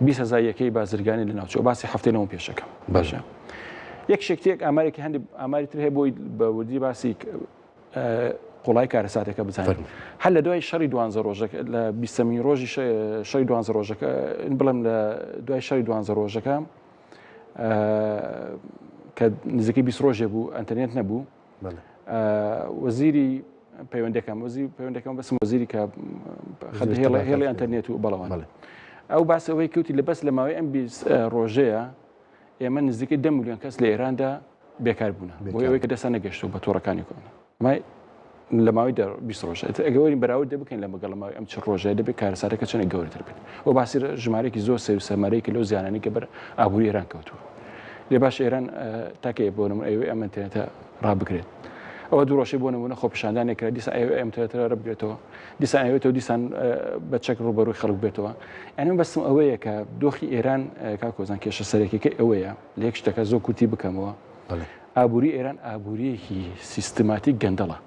20 هزار یەکەی بازرگانی لە ناوچووە باسی هەفتەی لەم پێشەکەم باشە یەک شێکتێک ئامارێکی هەندی ئاماری تر هەیە بۆی بە وردی باسی قوڵای کارەساتەکە بزانین هەر لە دوای شەڕی دوانزە ڕۆژەکە لە بیستەمین ڕۆژی شەڕی دوانزە ڕۆژەکە بڵێم لە دوای شەڕی دوانزە ڕۆژەکە کە نزیکەی 20 ڕۆژێ بوو ئەتەرنێت نەبوو وەزیری پەیوەندەکان وەزیر پەیوەندەکان بەسم وەزیری کە هێڵی ئەتەرنێت و بەڵەوان ئەو باس ئەوەی کەوتی لە بەس لە ماوەی ئەم ڕۆژەیە ئێمە نزیکەی 10 میلیۆن کەس لە ئێراندا بێکار بوون بۆ ئەوەی کە دەستان نەگەشتووە بە تۆڕەکانی کۆن لە ماوەی 20 ڕۆژ ئەگەوەین بەراورد بکەین لە مەگەڵ ماوەی ئەم چ ڕۆژەیە دەبێت کارەساتەکە چەندێک گەورەتر بێت و باسی ژمارەیەکی زۆر سەیر و سەمەرەی کە لەو زیانانەی کە بەر ئابووری ئێران کەوتووە لێ باش ئێران تاکەیە بۆ نمونە ئەوێ ئەم ئینتەرنێتە ڕابگرێت ئەوە دوو ڕۆژەی بۆ نمونە خۆپیشاندانێک کرا دیسان ئەوێ ئەم ئینتەرنێتە ڕابگرێتەوە دیسان ئەوێتەوە دیسان بە چەک ڕووبەڕووی خەڵک بێتەوە یعنی من بەستم ئەوەیە کە دۆخی ئێران کاک کۆزان کێشە سەرەکیەکەی ئەوەیە لە یەک شتەکە زۆر کورتی بکەمەوە ئابووری ئێران ئابووریەکی سیستماتیک گەندەڵە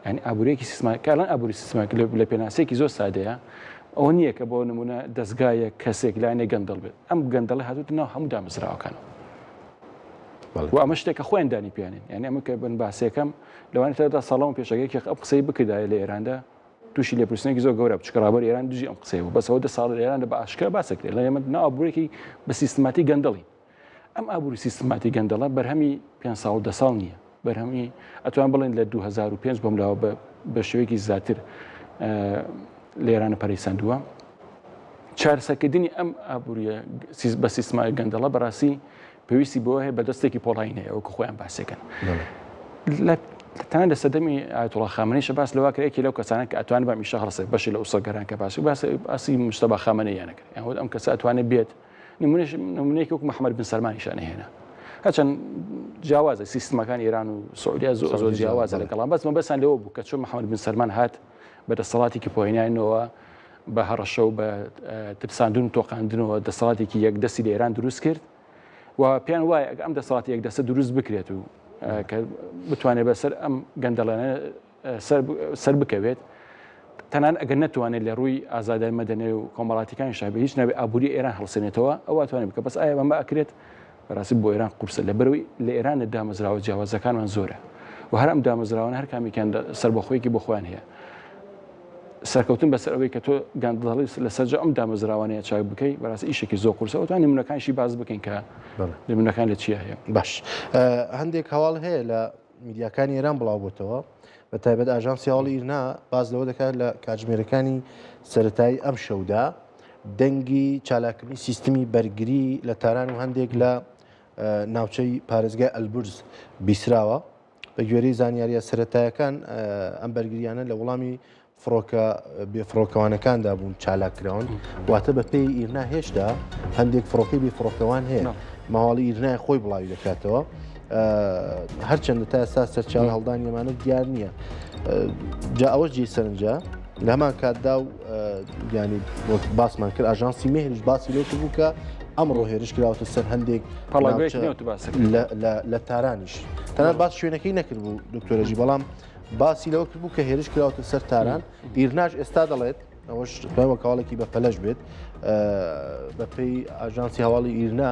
یعنی ئابووریەکی سیستماتیک کاڵان ئابووری سیستماتیک لە پێناسەیەکی زۆر سادەیە ئەوە نییە کە بۆ نمونە دەستگایەک کەسێک لایەنێک گەندەڵ بێت ئەم گەندەڵە هاتووتە ناو هەموو دامەزراوەکان و ئەمە شتێکە خۆیان دانی پیانین یعنی ئەمە کە بن باسێکەم لەوانە تا ساڵەوە پێشەکەیەکی ئەم قسەی بکردایە لە ئێراندا تووشی لێپرسینێکی زۆر گەورە بچکە ڕابەر ئێران دژی ئەم قسەیە بوو بەس ئەوە دە ساڵ لە ئێراندا بە ئاشکرا باسەکرێت لە ئێمە ناو ئابوورێکی بە سیستماتیک گەندەڵی ئەم ئابووری سیستماتی گەندەڵە بەرهەمی پێ ساڵ و دە ساڵ نییە بەرهەمی ئەتوان بڵێن لە 2005 بەم لاوە بە شێوەیەکی زیاتر لە ئێرانە پەرەی سەندووە چارەسەرکردنی ئەم ئابووریە بە سیستمای گەندەڵە بەڕاستی پێویستی بۆ هەیە بە دەستێکی پۆڵاین هەیە وەکو خۆیان باسێکن لە تەنانەت لە سەردەمی ئایەتوڵا خامنەیشە باس لەوە کرا یەکێ لەو کەسانە کە ئەتوانێت بەم ئیشە هەڵسێت بەشی لە ئوسڵگەران کە باسی باس باسی مجتەبا خامنەییان کرد یان وت ئەم کەسە ئەتوانێت بێت نمونەش نمونەیەکی وەکو محەممەد بن سەلمانیشان هێنا هەرچەند جیاوازە سیستمەکان ئێران و سعودیا زۆر زۆر جیاوازە لەگەڵان بەس مەبەستان لەوە بوو کە چۆن محەممەد بن سەلمان هات بە دەسەڵاتێکی پۆینانەوە بە هەڕەشە و بە ترساندن و تۆقاندنەوە دەسەڵاتێکی یەک دەستی لە ئێران دروست کرد و پێیان وایە ئەگەر ئەم دەسەڵاتی یەک دەستە دروست بکرێت و کە بتوانێت بەسەر ئەم گەندەڵانە سەر بکەوێت تەنان ئەگەر نەتوانێت لە ڕووی ئازادای مەدەنی و کۆمەڵاتیەکانی شابێ هیچ نابێ ئابووری ئێران هەڵسێنێتەوە ئەو ئەتوانێت بکە بەس ئایا بەمە ئەکرێت بەڕاستی بۆ ئێران قورسە لەبەرەوەی لە ئێران لە دامەزراوە جیاوازەکانمان زۆرە و هەر ئەم دامەزراوانە هەر کامێکیان سەربەخۆیەکی بۆ خۆیان هەیە سەرکەوتن بەسەر ئەوەی کە تۆ گەندەڵی لە سەرجە ئەم دامەزراوانەیە چاک بکەی بەڕاستی ئیشێکی زۆر قورسە ئەوتوان نمونەکانشی باس بکەین کە نمونەکان لە چیە هەیە باش هەندێک هەواڵ هەیە لە میدیاکانی ئێران بڵاو بۆتەوە بە تایبەت ئاژانسی هەواڵی ئیرنا باس لەوە دەکات لە کاتژمێرەکانی سەتایی ئەم شەودا دەنگی چالاکردنی سیستمی بەرگری لە تاران و هەندێک لە ناوچەی پارێزگای ئەلبورز بیسراوە. بە گوێرەی زانیارییە سەرەتایەکان ئەم بەرگریانە لە وەڵامی فڕۆکە بێفڕۆکەوانەکاندا بوون چالاک کراون واتە بە پێی ئیرنا هێشتا هەندێک فڕۆکەی بێفڕۆکەوان هەیە ماواڵی ئیرنای خۆی بڵاوی دەکاتەوە هەرچەندە تا ئێستا سەرچاوی هەڵدانی ئەمانە دیار نییە جا ئەوەش جێی سەرنجە لە هەمان کاتدا و ینی وەک باسمان کرد ئاژانسی مێهریش باسی لەو کردبوو کە ئەمڕۆ هێرش کراوەتە سەر هەندێک لە تارانیش تەنانەت باس شوێنەکەی نەکردبوو دکتۆرەجی بەڵام باسی لەوە کردبوو کە هێرش کراوەتە سەر تاران ئیرناش ئێستا دەڵێت. ئەوەش دوای وەک هەواڵێکی بەپەلەش بێت بەپێی ئاژانسی هەواڵی ئیرنا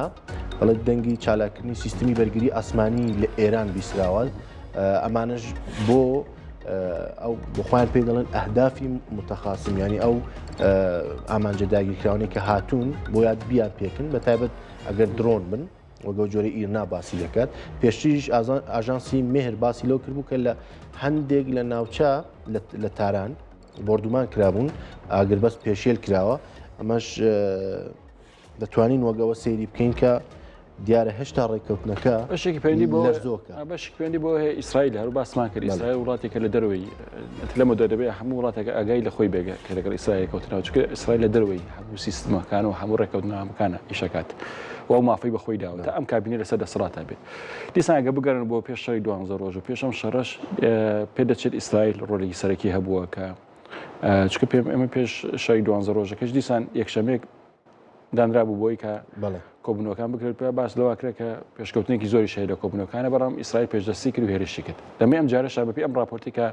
دەڵێت دەنگی چالاکردنی سیستمی بەرگری ئاسمانی لە ئێران بیسراوە ئەمانەش بۆ ئەو بخوایان پێی دەڵێن ئەهدافی متەخاسم ینی ئەو ئامانجە داگیرکراونی کە هاتوون بۆ یاد بیان پێکن بە تایبەت ئەگەر درۆن بن وەگەو جۆرە ئیرنا باسی دەکات پێشتریش ئاژانسی مهر باسی لەو کردبوو کە لە هەندێک لە ناوچە لە تاران بۆردومان کرابوون ئاگربەست پێشێل کراوە ئەمەش دەتوانین وەگەوە سەیری بکەین کە دیارە هێشتا ڕێککەوتنەکە بەشێکی پەیوەندی بۆ لەرزۆکە بەشێک پەیوەندی بۆ هەیە ئیسرائیل هەر باسمان کرد ئیسرائیل وڵاتێکە لە دەرەوەی لەمە دە دەبێت هەموو وڵاتێک ئاگای لە خۆی بێگە کە لەگەڵ ئیسرائیل کەوتنەوە چونکە ئیسرائیل لە دەرەوەی هەموو سیستمەکان و هەموو ڕێککەوتنامەکانە ئیشەکات و ئەو مافەی بە خۆی داوە تا ئەم کابینە لەسەر دەسەڵاتە بێت دیسان ئەگە بگەڕن بۆ پێش شەڕی دوانزە ڕۆژ و پێش ئەم شەڕەش پێدەچێت ئیسرائیل ڕۆلێکی سەرەکی هەبووە کە چونکە پێم ئێمە پێش شەڕی دوانزە ڕۆژەکەش دیسان یەکشەمێک دانرابوو بۆی کە کۆبوونەوەکان بکرێت پێ باس لەوە کرا کە پێشکەوتنێکی زۆری شەیە لە کۆبوونەوەکانە بەڵام ئیسرائیل پێشدەستی کرد و هێرشی کرد دەمێ ئەم جارەشا بەپێی ئەم راپۆرتی کە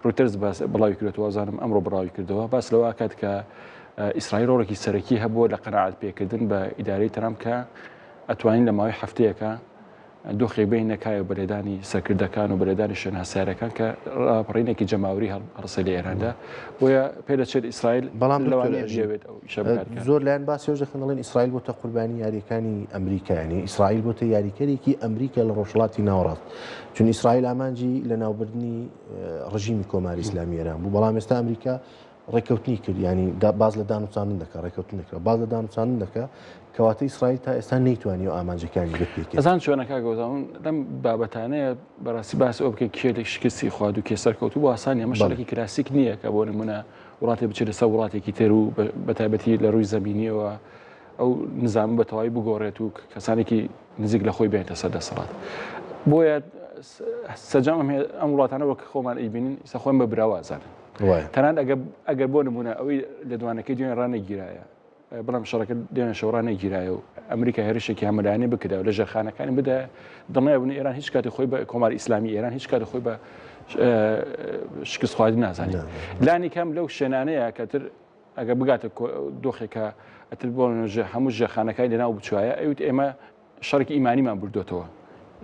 ڕوتەرز باس بڵاوی کردەوە زانم ئەمڕۆ بڵاوی کردەوە باس لەوە کات کە ئیسرائیل ڕۆڵێکی سەرەکی هەبووە لە قەناعەت پێکردن بە ئیدارەی ترامپ کە ئەتوانین لە ماوەی هەفتەیەکە دۆخێک بێنە کایە بە لێدانی سەرکردەکان و بە لێدانی شوێنە هەستیارەکان کە ڕاپەڕینێکی جەماوەری هەڵسێ لە ئێراندا بۆیە پێدەچێت ئیسرائیل بەڵام لەوانەیە بیەوێت ئەو ئیشە بکات کە زۆر لایەن باسی ئەوەش دەکەن دەڵێن ئیسرائیل بۆتە قوربانی یارییەکانی ئەمریکا یانی ئیسرائیل بۆتە یاریکەرێکی ئەمریکا لە ڕۆژهەڵاتی ناوەڕاست چون ئیسرائیل ئامانجی لەناوبردنی ڕژیمی کۆماری ئیسلامی ئێران بوو بەڵام ئێستا ئەمریکا ڕێککەوتنی کرد ینی باز لە دانوساندن دەکا ڕێککەوتن دەکرا باز لە دانوساندن دەکا کەواتە ئیسرائیل تا ئێستا نەیتوانی و ئامانجەکانی بپێکێت. ئەزان چۆنە کاک گەوتەم لەم بابەتانەیە بەڕاستی باس ئەوە بکەین کێ لە شکستی خوارد و کێ سەرکەوتوو بۆ ئاسان نیە ئەمە شەڕێکی کلاسیک نییە کە بۆ نمونە وڵاتێک بچێتە سەر وڵاتێکی تر و بە تایبەتی لە ڕووی زەمینیەوە ئەو نزام بە تەواوی بگۆڕێت و کەسانێکی نزیک لە خۆی بێنێتە سەر دەسەڵات. بۆیە سەرجەم ئەم وڵاتانە وەک خۆمان ئەیبینین ئیستا خۆیان بە براوە ئەزانن. تەنانەت ئەگەر بۆ نمونە ئەوەی لێدوانەکەی دوێنێ ڕانەگیرایە بەڵام شەڕەکە دوێنێ شەو ڕانەگیرایە و ئەمریکا هێرشێکی هەمەلایەنەی بکردایە و لە ژێرخانەکانی بدایە دڵنیا بوون ئێران هیچ کاتی خۆی بە کۆماری ئیسلامی ئێران هیچ کاتی خۆی بە شکست خواردن نازانێت لانی کەم لەو شوێنانەیە کە تر ئەگەر بگاتە دۆخێکە ئەتر بۆ هەموو ژێرخانەکانی لەناو بچوایە ئەوت ئێمە شەڕێکی ئیمانیمان بردوێتەوە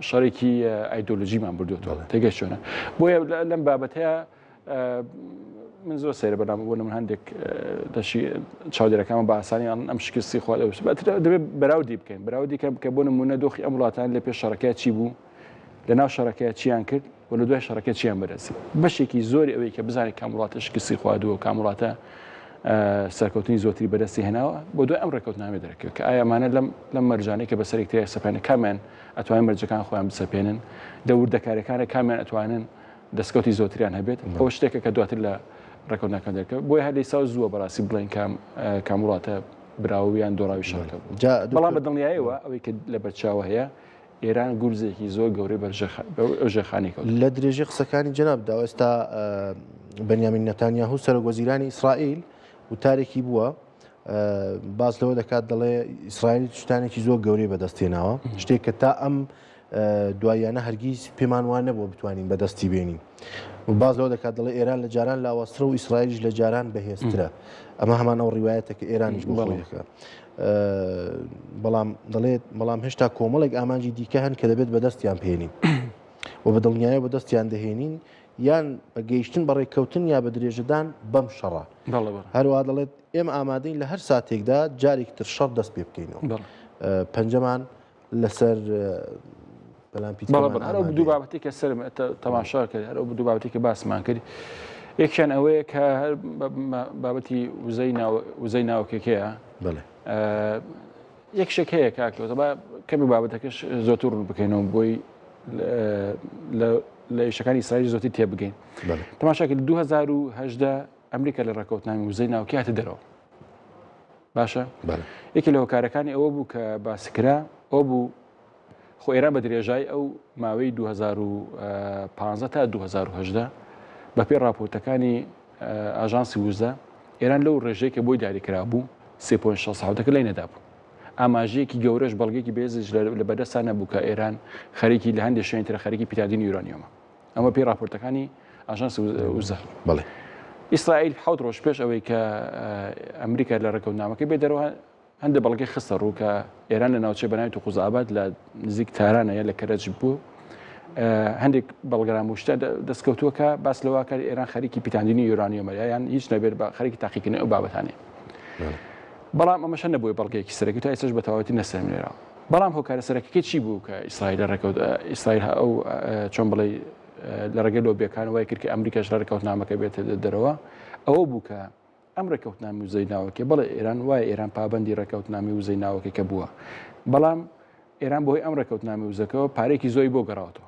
شەڕێکی ئایدۆلۆژیمان بردوێتەوە تێگەشت چۆنە بۆیە لەم بابەتەیە من زۆر سەیرە بەلام بۆ من هەندێک دەشی چاودێرەکانمە بە ئاسانی ئەم شکستی خوا دەبێت بەراوردی بکەین بەراوردی کەم بکە بۆ نمونە دۆخی ئەم وڵاتان لە پێش شەڕەکە چی بوو لە ناو شەڕەکە چیان کرد و لە دوای شەڕەکە چیان بەدەست بەشێکی زۆری ئەوەی کە بزانێت کام وڵاتە شکستی خواردووە کام وڵاتە سەرکەوتنی زۆتری بەدەستی هێناوە بۆ دوای ئەم ڕێککەوتنامە دەرەکەوێت کە ئایا ئەمانە لەم لەم مەرجانەی کە بەسەر یەکتری سەپێنە کامیان ئەتوانن مەرجەکان خۆیان بسەپێنن لە وردەکاریەکانە کامیان ئەتوانن دەستکەوتی زۆتریان هەبێت ئەوە شتێکە کە دواتر لە ڕێککەوتنەکان دەرکەوت بۆیە هەر لەیسا زووە بەڕاستی بڵێن کام کام وڵاتە براوە یان دۆڕاوی شەڕەکە بوو بەڵام بە دڵنیایەوە ئەوەی کە لەبەرچاوە هەیە ئێران گورزێکی زۆر گەورەی بەر ژێرخانی کەوت. لە درێژەی قسەکانی جەنابتدا ئێستا بنیامین نەتانیاهو سەرۆک وەزیرانی ئیسرائیل وتارێکی بووە باس لەوە دەکات دەڵێ ئیسرائیل شتانێکی زۆر گەورەی بەدەست هێناوە شتێک کە تا ئەم دواییانە هەرگیز پێمان وا نەبووە بتوانین بەدەستی بێنین و باس لەوە دەکات دەڵێ ئێران لە جاران لاوازترە و ئیسرائیلیش لە جاران بەهێزترە ئەمە هەمان ئەو ڕیوایەتە کە ئێرانیش بۆ خۆی دەکات بەڵام دەڵێت بەڵام هێشتا کۆمەڵێک ئامانجی دیکە هەن کە دەبێت بەدەستیان پێنین و بە دڵنیایە بەدەستیان دەهێنین یان بە گەیشتن بە ڕێککەوتن یا بە درێژەدان بەم شەڕە هەروە دەڵێت ئێمە ئامادەین لە هەر ساتێکدا جارێکی تر شەڕ دەست پێ بکەینەوە پەنجەمان لەسەر بەلام پیت دوو بابەتی کە سەرم تەماشا کرد هەر ئەو دوو بابەتی کە باسمان کرد یەکیان ئەوەیە کە هەر بابەتی وزەی وزەی ناوکێکەیە یەک شێک هەیە کاکەوە با کەمی بابەتەکەش زۆتر ڕوون بکەینەوە بۆی لە ئیشەکانی ئیسرائیل زۆتی تێبگەین تەماشا کرد 2018 ئەمریکا لە ڕێککەوتنامی وزەی ناوکی هاتە دەرەوە باشە یەکێ لە هۆکارەکانی ئەوە بوو کە باسکرا ئەو بوو خۆ ئێران بە درێژای ئەو ماوەی 2015 تا 2018 بەپێی راپۆرتەکانی ئاژانسی وزە ئێران لەو ڕێژەی کە بۆی دیاریکرا بوو 3.67 لای نەدابوو ئاماژەیەکی گەورەش بەڵگێکی بێزش لە بەدەستا نەبوو کە ئێران خەریکی لە هەندێک شوێنی ترە خەریکی پیتادین یورانیۆمە ئەمە پێی راپۆرتەکانی ئاژانسی وزە بەڵێ. ئیسرائیل حەوت ڕۆژ پێش ئەوەی کە ئەمریکا لە ڕێکەوتنامەکەی بێ دەرەوە هەندێک بەڵگەی خستە ڕوو کە ئێران لە ناوچەی بەناوی توقوزئاباد لە نزیک تارانەیە لە کەرەج بوو هەندێک بەڵگەرام و شتە دەستکەوتووە کە باس لەوە کە ئێران خەریکی پیتاندنی یۆرانیۆمە یان هیچ نەبێت بە خەریکی تاقیکردنی ئەو بابەتانەیە. بەڵام ئەمەشە نەبووە بەڵگەیەکی سەرەکی تا ئێستاش بە تەواوەتی نەسەلمێنراوە. بەڵام هۆکارە سەرەکیەکەی چی بوو کە ئیسرائیل ڕێکەوت ئیسرائیل ئەو چۆن بڵێ لە ڕێگەی لۆبیەکان وای کرد کە ئەمریکاش لە ڕێکەوتنامەکە بێتە دەرەوە ئەوە بوو کە ئەم ڕێکەوتنامی وزەی ناوەکێ بەڵێ ئێران وایە ئێران پابندی ڕێکەوتنامی وزەی ناوەکەی کە بووە بەڵام ئێران بۆی ئەم ڕێکەوتنامی وزەکەەوە پارێکی زۆی بۆ گەڕاوەتەوە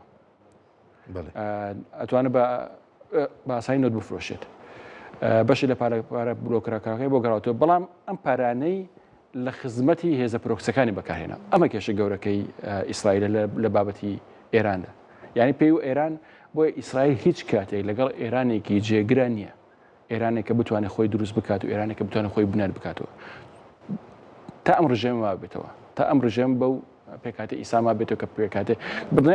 ئەتوانێت بە باسای نەوت بفرۆشێت بەشی لە پارە پارە بلۆکراکەکەی بۆ گەڕاوەتەوە بەڵام ئەم پارانەی لە خزمەتی هێزە پرۆکسەکانی بەکارهێنا ئەمە کێشە گەورەکەی ئیسرائیل لە بابەتی ئێراندا یعنی پێی و ئێران بۆیە ئیسرائیل هیچ کاتێک لەگەڵ ئێرانێکی جێگرە نییە ئێرانێک کە بتوانێت خۆی دروست بکات و ئێرانێک کە بتوانێت خۆی بنیات بکاتەوە تا ئەم ڕژێمە مابێتەوە تا ئەم ڕژێم بەو پێکهاتەی ئیسا مابێتەوە کە پێکهاتەی بڵێ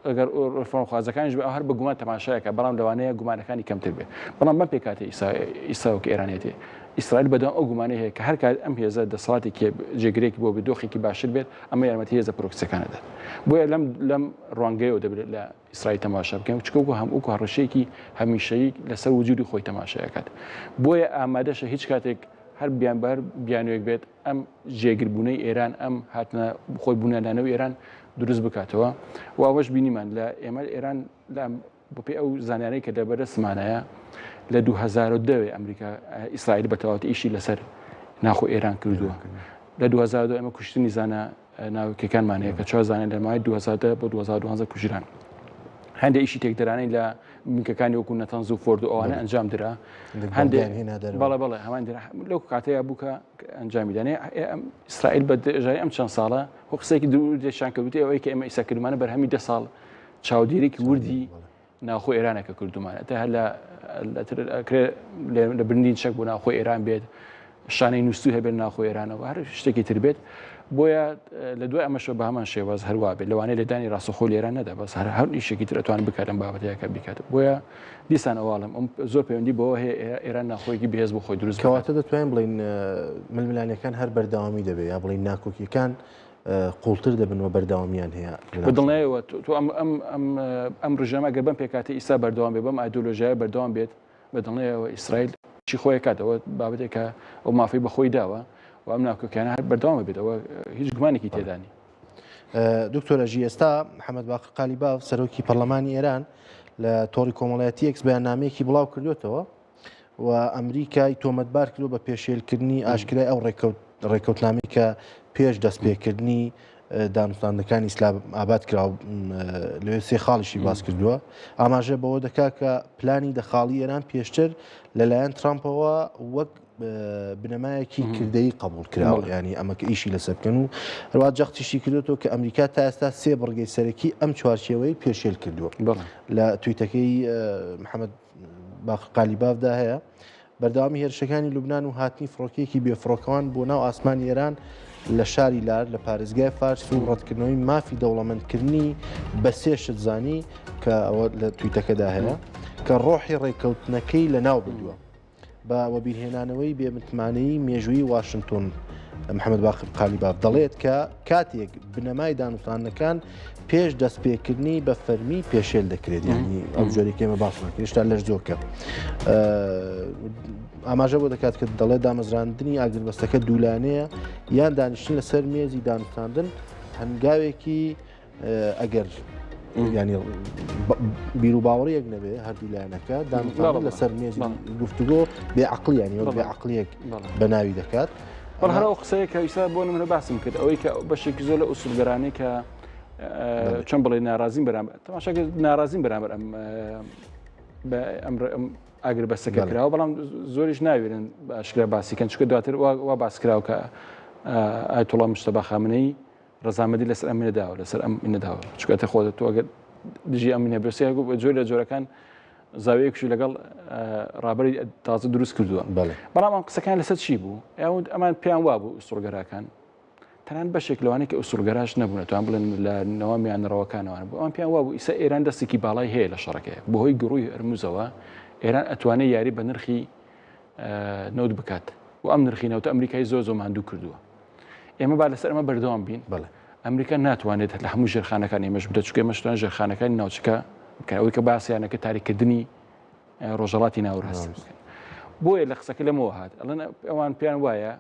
ئەگەر ڕێفۆرمخوازەکانیش بێ هەر بە گومان تەماشایەکە بەڵام لەوانەیە گومانەکانی کەمتر بێ بەڵام بەم پێکهاتەی ئیسا ئیسا وەک ئێرانێتی ئیسرائیل بەدوام ئەو گومانەی هەیە کە هەر کات ئەم هێزە دەسەڵاتێکی جێگرێکی بۆ بێ دۆخێکی باشتر بێت ئەمە یارمەتی هێزە پرۆکسیەکان دەدات بۆیە لەم لەم ڕوانگەیەوە دەبێت لە ئیسرائیل تەماشا بکەین چونکە وەکو هەم وەکو هەڕەشەیەکی هەمیشەیی لەسەر وجودی خۆی تەماشا ئەکات بۆیە ئامادەشە هیچ کاتێک هەر بیان بەر بیانوێک بێت ئەم جێگربوونەی ئێران ئەم هاتنە خۆی بوونیادانەوەی ئێران دروست بکاتەوە و ئەوەش بینیمان لە ئێمە ئێران لە بەپێی ئەو زانیارەی کە لەبەردەستمانایە لە 2010 ئەمریکا ئیسرائیل بە تەواوەتی ئیشی لەسەر ناخۆ ئێران کردووە لە 2002 ئێمە کوشتنی زانە ناوکەکانمان هەیە کە چوار زانە لە ماوەی 2010 بۆ 2012 کوژران هەندێک ئیشی تێکدەرانەی لە بنکەکانی وەکو نەتەنز و فۆرد و ئەوانە ئەنجام درا هەندێک بەڵێ بەڵێ هەمان درا لەو کاتەیە بوو کە ئەنجامی دانێ ئیسرائیل بە درێژایی ئەم چەند ساڵە خۆ قسەیەکی دوور درێژیان کردووە ئەوەی کە ئێمە ئیسا کردمانە بەرهەمی ده ساڵ چاودێریکی وردی ناوخۆ ئێرانە کە کردومانە تا هەر لە لە بنین چەک بۆ ناوخۆ ئێران بێت شانەی نووسو هەبێت ناوخۆ ئێرانەوە هەر شتێکی تر بێت بۆیە لە دوای ئەمەشەوە بە هەمان شێواز هەروا بێت لەوانەیە لێدانی ڕاستەخۆ لێران نەدا بەس هەر هەر ئیشێکی تر ئەتوان بکات لەم بابەتەیە کە بیکات بۆیە دیسان ئەواڵم ئەم زۆر پەیوەندی بەوە هەیە ئێران ناخۆیەکی بەهێز بۆ خۆی دروست کەواتە دەتوانین بڵین ململانەکان هەر بەردەوامی دەبێت یا بڵین ناکۆکیەکان قوڵتر دەبن و بەردەوامیان هەیە. بە دڵنیایەوە تۆ ئەم ئەم ئەم ئەم ڕژێمە گەر بەم پێکهاتەی ئیستا بەردەوام بێت بەم ئایدۆلۆژیایە بەردەوام بێت بە دڵنیایەوە ئیسرائیل چی خۆی کات ئەوە بابەتێکە ئەو مافەی بە خۆی داوە و ئەم ناکۆکیانە هەر بەردەوام بێت ئەوە هیچ گومانێکی تێدا نییە. دکتۆر ئەژی ئێستا محەممەد باقر قالیباف سەرۆکی پەرلەمانی ئێران لە تۆڕی کۆمەڵایەتی ئێکس بەیاننامەیەکی بڵاو کردوێتەوە و ئەمریکای تۆمەتبار کردووە بە پێشێلکردنی ئاشکرای ئەو ڕێککەوتنامەی کە پێش دەستپێکردنی دانوستاندنەکانی ئیسلام ئاباد کرا لەوێ سێ خاڵیشی باس کردووە ئاماژە بەوە دەکا کە پلانی دەخاڵی ئێران پێشتر لەلایەن ترامپەوە وەک بنەمایەکی کردەی قبول کراوە ینی ئەمە کە ئیشی لەسەر بکەن و هەروە جەختیشی کردوەوە کە ئەمریکا تا ئێستا سێ بڕگەی سەرەکی ئەم چوارچێوەی پێشێل کردووە لە تویتەکەی محەممەد باقر قالیبافدا هەیە، بەردەوامی هێرشەکانی لوبنان و هاتنی فڕۆکەیەکی بێفڕۆکەوان بۆ ناو ئاسمانی ئێران لە شاری لار لە پارێزگای فارس و ڕەتکردنەوەی مافی دەوڵەمەندکردنی بە سێ شت زانی کە ئەوە لە تویتەکەدا هەیە کە ڕۆحی ڕێککەوتنەکەی لەناو بردووە. بە وەبیرهێنانەوەی بێمتمانەیی مێژوویی واشنتۆن، محەمەد باقر قالیباف دەڵێت کە کاتێک بنەمای دانوستاندنەکان پێش دەستپێکردنی بە فەرمی پێشێل دەکرێت یعنی ئەو جۆرێک ئێمە باسمان کرد هێشتا لەرزۆکە ئاماژە بۆ دەکات کە دەڵێت دامەزراندنی ئاگربەستەکە دوولانەیە یان دانیشتن لەسەر مێزی دانوستاندن هەنگاوێکی ئەگەر ینی بیر و باوەڕیەک نەبێ هەردوو لایەنەکە دانوستاندن لەسەر مێزی گفتوگۆ بێ عقلیانی وەک بێ عقلیەک بە ناوی دەکات. بەڵ هەر ئەو قسەیە کە ئیسا بۆ نمونە باسم کرد ئەوەی کە بەشێکی زۆر لە ئوسولگەرانەی کە چۆن بڵێ ناڕازین بەرامبەر تەماشاکە ناڕازین بەرامبەر ئەم ئەم ئاگربەستەکە کراوە بەڵام زۆریش ناوێرن ئاشکرا باسی کەن چونکە دواتر وا باس کراوە کە ئایەتوڵا مجتەبا خامنەیی ڕەزامەندی لەسەر ئەم نەداوە لەسەر ئەم نەداوە چونکە تە خۆت تۆ ئەگەر دژی ئەم نەبێ بە جۆر لە جۆرەکان زاویەکشی لەگەڵ ڕابەری تازە دروست کردووە بەڵام ئەم قسەکان لەسەر چی بوو ئەوان ئەمان پێیان وابوو ئوسوڵگەراکان تەنان بەشێک لەوانەیە کە ئوسوڵگەراش نەبوون توان بڵێن لە نەوە میانڕەوەکانەوە بوو ئەوان پێیان وابوو ئیسا ئێران دەستێکی باڵای هەیە لە شەڕەکەی بەهۆی گڕووی هەرموزەوە. ئێران ئەتوانێت یاری بە نرخی نەوت بکات و ئەم نرخی نەوتە ئەمریکای زۆر زۆر ماندوو کردووە. ئێمە با لەسەر ئەمە بەردەوام بین. ئەمریکا ناتوانێت لە هەموو ژێرخانەکان ئێمەش بدات، چونکە ئێمەش توان ژێرخانەکانی ناوچەکە بکەن، ئەوەی کە باسیانەکە تاریککردنی ڕۆژهەڵاتی ناوەڕاست بکەن. بۆیە لە قسەکە لەمەوە هات ئەڵێن ئەوان پێیان وایە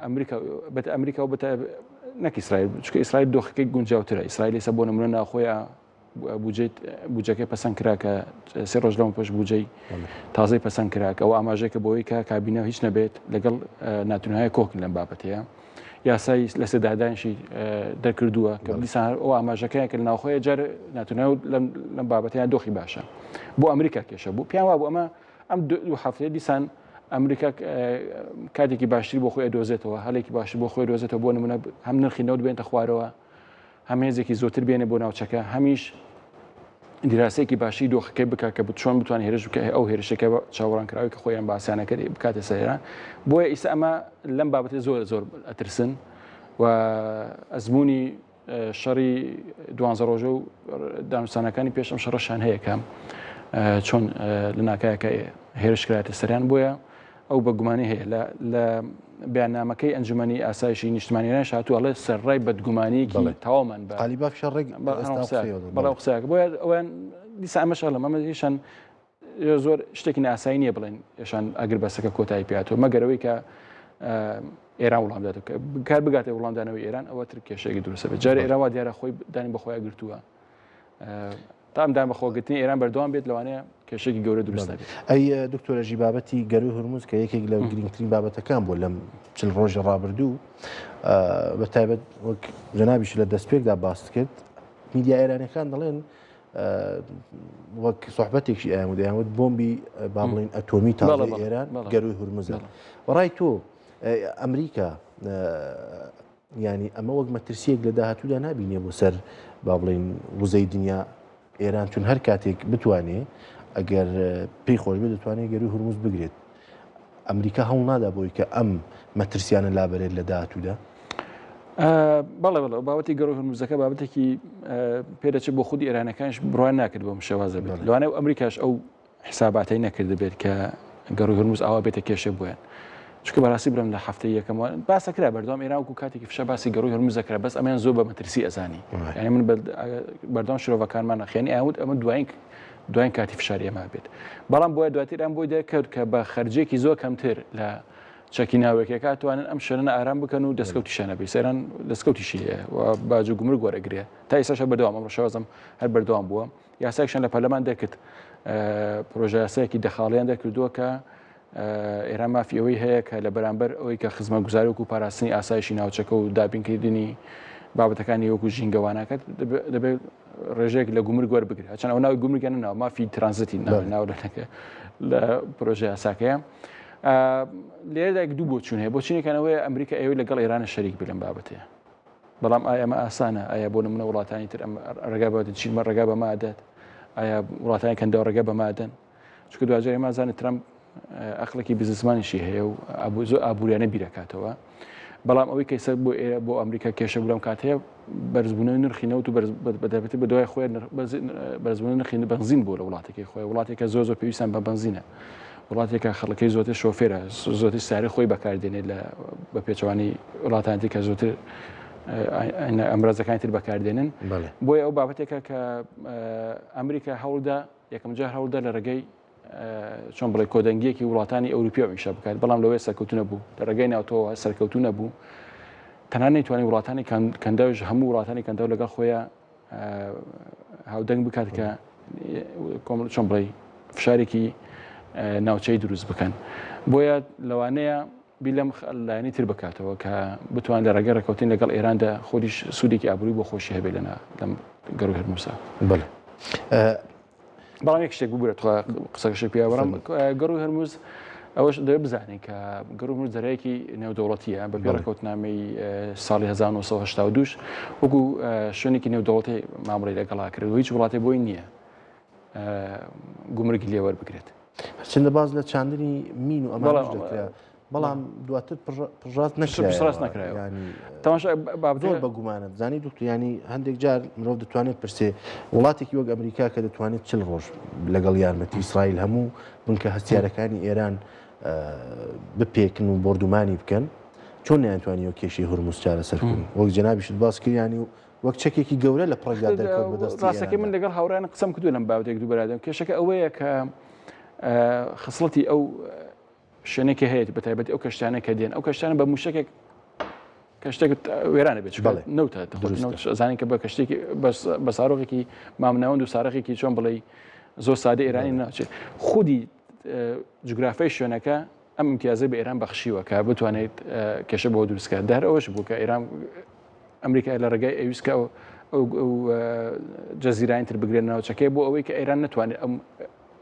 ئەمریکا بەت ئەمریکا و بەت نەک ئیسرائیل، چونکە ئیسرائیل دۆخەکەی گونجاوترە. ئیسرائیل ئێستا بۆ نمونە ناوخۆیە بودجەکەی پەسەند کرا کە سێ ڕۆژ لەمە پێش بودجەی تازەی پەسەند کرا کە ئەوە ئاماژەیەکە بۆی کە کابینە هیچ نەبێت لەگەڵ ناتونهای کۆکن لەم بابەتەیە. یاسای لە سێدادانشی دەرکردووە کە دیسان ئەو ئاماژەکەیان کە ناوخۆیە جار ناتونای لەم بابەتیان دۆخی باشە. بۆ ئەمریکا کێشە بوو، پێیان وابوو ئەمە ئەم دوو هەفتەیە دیسان ئەمریکا کاتێکی باشتری بۆ خۆی ئەدۆزێتەوە، هەلێکی باشتر بۆ خۆی دۆزێتەوە، بۆ نمونە هەم نرخی نەوت بێنتە خوارەوە، هەم هێزێکی زۆرتر بێنێ بۆ ناوچەکە، هەمیش دیراسەیەکی باشی دۆخەکەی بکات کە چۆن بتوانێت هێرش بکە ئەو هێرشەکە چاوەڕانکراوی کە خۆیان باسیانە کرد بکاتە سەر ئێران. بۆیە ئیستا ئەمە لەم بابەتە زۆر زۆر ئەترسن و ئەزمموی شەڕی دوانزە ڕۆژە و دانوستانەکانی پێش ئەم شەڕەشان هەیە کە چۆن لە ناکایەکە هێرش کرایەتە سەریان. بۆیە ئەو بە گومانی هەیە لە بەیاننامەکەی ئەنجومەنی ئاسایشی نیشتمانی ئێرانیش هاتووە ئەڵێ سەرڕای بەدگومانییەکی تەواومان بە قالیباف شەڕێک بەڵێ قسەیەک بۆیە ئەویان دیسان ئەمەش ئەڵێم ئەمە هیچیان زۆر شتێکی ناسایی نییە بڵێن ئێشان ئەگر بەسەکە کۆتایی پێاتەوە مەگەرەوەی کە ئێران وڵام داتەوە کار بگاتە وڵامدانەوەی ئێران ئەوە تر کێشەیەکی دروستە بێت جارێ ئێران وا دیارە خۆی دانی بەخۆیان گرتووە تا ئەم دان بەخۆگرتنی ئێران بەردەوام بێت لەوانەیە کێشێکی گەورە دروست نەبێت. ئەی دکتۆرە ژی بابەتی گەروی هورمز کە یەکێک لە گرنگترین بابەتەکان بوو لەم چل ڕۆژی ڕابردوو بە تایبەت وەک جەنابیش لە دەستپێکدا باست کرد میدیا ئێرانەکان دەڵێن وەک سوحبەتێکی ئەیان و دەیانوت بۆمبی با بڵین ئەتۆمی تازەی ئێران گەروی هورمزە. بەڕای تۆ ئەمریکا یانی ئەمە وەک مەترسییەک لە داهاتوودا نابینێ بۆ سەر با بڵێین وزەی دنیا ئێران چون هەر کاتێک بتوانێ ئەگەر پێی خۆش بێت دەتوانێت گەروی هورمز بگرێت ئەمریکا هەوڵ نادا بۆی کە ئەم مەترسیانە لابەرێت لە داهاتوودا؟ بەڵێ بەڵێ باوەتی گەڕ هورمزەکە بابەتێکی پێدەچێت بۆ خودی ئێرانەکانش بڕوان ناکرد بۆم شێوازە بێت لەوانەیە ئەمریکاش ئەو حساباتەی نەکردبێت کە گەڕوی هورمز ئاوا بێتە کێشە بۆیان چونکە بەڕاستی بڵێم لە هەفتەی یەکەم باسە کرا بەردەوام ئێران وەکو کاتێکی فشە باسی گەڕوی هورمز دەکرا بەس ئەمیان زۆر بە مەترسی ئەزانی یعنی من بەردەوام شرۆڤەکانمان نەخێنی ئەوت ئەمە دوایین دوایین کاتی فشاری ئێمە بێت بەڵام بۆیە دواتر ئەم بۆی دەرکەوت کە بە خەرجێکی زۆر کەمتر لە چەکی ناوەکەکە توانن ئەم شوێنە ئارام بکەن و دەستکەوتیشانە بێ سەران دەستکەوتیشی هەیە و باج و گومرگ وەرەگرێ تا ئێستاش بەردەوام ئەمڕۆ شێوازم هەر بەردەوام بووە یاسایەکشان لە پەرلەمان دەرکرد، پرۆژە یاسایەکی دەخاڵیان دەرکردووە کە ئێران مافی ئەوەی هەیە کە لە بەرامبەر ئەوەی کە خزمەتگوزاری وەکو پاراستنی ئاسایشی ناوچەکە و دابینکردنی بابەتەکانی وەکو ژینگەوانەکە دەبێت ڕێژەیەک لە گومرگ وەربگرێت. هەرچەند ئەو ناوی گومرگیان نەناوە، مافی ترانزیتی ناو لە پرۆژە یاساکەیە. لێرەدا دوو بۆچوون هەیە. بۆچوونێکیان ئەوەیە ئەمریکا ئەوەی لەگەڵ ئێرانە شەریک بێت لەم بابەتەیە. بەڵام ئایا ئەمە ئاسانە؟ ئایا بۆ نمونە وڵاتانی تر ئەم ڕێگا بە چین بە ڕێگا بە مادەت؟ ئایا وڵاتانی کەنداو ڕێگا بە مادەن؟ چونکە دواجار ئێمە زانێت ترەمپ ئەقڵێکی بزنسمانیشی هەیە و زۆر ئابووریانە بیرەکاتەوە. بەڵام ئەوەی کە سەر بۆ ئێرە بۆ ئەمریکا کێشە بوو لەم کاتەیە بەرزبوونەوەی نرخی نەوت و بەتایبەتی بە دوای خۆی بەرزبوونەوەی نرخی بەنزین بوو لە وڵاتەکەی خۆی وڵاتێکە زۆر زۆر پێویستیان بە بەنزینە. وڵاتێکە خەڵکەکەی زۆرتر شۆفێرە، زۆرتر سیارەی خۆی بەکاردێنێت لە بە پێچەوانەی وڵاتانی تر کە زۆرتر ئەمرازەکانی تر بەکاردێنن. بۆیە ئەو بابەتێکە کە ئەمریکا هەوڵدا یەکەم جار هەوڵدا لە ڕێگەی چۆن بڵێ کۆدەنگیەکی وڵاتانی ئەوروپی ئەو ئیشە بکات، بەڵام لەوەی سەرکەوتو نەبوو، لە ڕێگەی ناتۆوە سەرکەوتو نەبوو. تەنانەت نەیتوانی وڵاتانی کەنداویش هەموو وڵاتانی کەنداو لەگەڵ خۆیان هاودەنگ بکات کە کۆمەڵ چۆن بڵێ فشارێکی ناوچەی دروست بکەن. بۆیە لەوانەیە بیر لەم لایەنی تر بکاتەوە کە بتوان لە ڕێگەی ڕێککەوتن لەگەڵ ئێراندا خۆیش سوودێکی ئابووری بۆ خۆشی هەبێت لەنا لەم گەروی هەرموسا. بەڵێ. بەڵام یەک شتێک ببورە تخوا قسەکەشی پێ بەڕم گەڕوی هەرموز ئەوەش دەبێت بزانین کە گەڕوی هەرموز دەرەیەکی نێودەوڵەتیە بە پێی ڕێککەوتنامەی ساڵی 1982 وەکو شوێنێکی نێودەوڵەتی مامەڵەی لەگەڵا کرد و هیچ وڵاتێک بۆی نییە گومرگی لێ وەربگرێت. هەرچەندە باس لە چاندنی مین و ئەمانەش دەکرا. بەڵام دواتر پشتڕاست نەکرایەوە نەکرایەوە تەماشا زۆر بە گومانە زانی دکتۆر ینی هەندێک جار مرۆڤ دەتوانێت پرسێ وڵاتێکی وەک ئەمریکا کە دەتوانێت چل ڕۆژ لەگەڵ یارمەتی ئیسرائیل هەموو بنکە هەستیارەکانی ئێران بپێکن و بۆردومانی بکەن چۆن نیانتوانیەوە کێشەی هورمز چارەسەر بکەن وەک جەنابیشت باس کردیانی و وەک چەکێکی گەورە لە پڕێکدا دەرکەوت بەدەستی ڕاستەکەی من لەگەڵ هاوڕێیان قسەم کردو لەم بابەتێک دوو بەرادەم کێشەکە ئەوەیە کە خسڵەتی ئەو شوێنێک کە هەیە بە تایبەتی ئەو کەشتانە کە دێن ئەو کەشتانە بە موشەکێک کەشتێک وێرانە بێت چونکە نەوتە زانین کە بە کەشتێکی بە سارۆغێکی مامناوەند و سارەخێکی چۆن بڵێ زۆر سادە ئێرانی ناچێت خودی جوگرافی شوێنەکە ئەم امتیازە بە ئێران بەخشیوە کە بتوانێت کێشە بۆ دروستکات دار ئەوەش بوو کە ئێران ئەمریکا لە ڕێگای ئەویست کە ئەو جەزیرانی تر بگرێن ناوچەکەی بۆ ئەوەی کە ئێران نتوانێت ئەم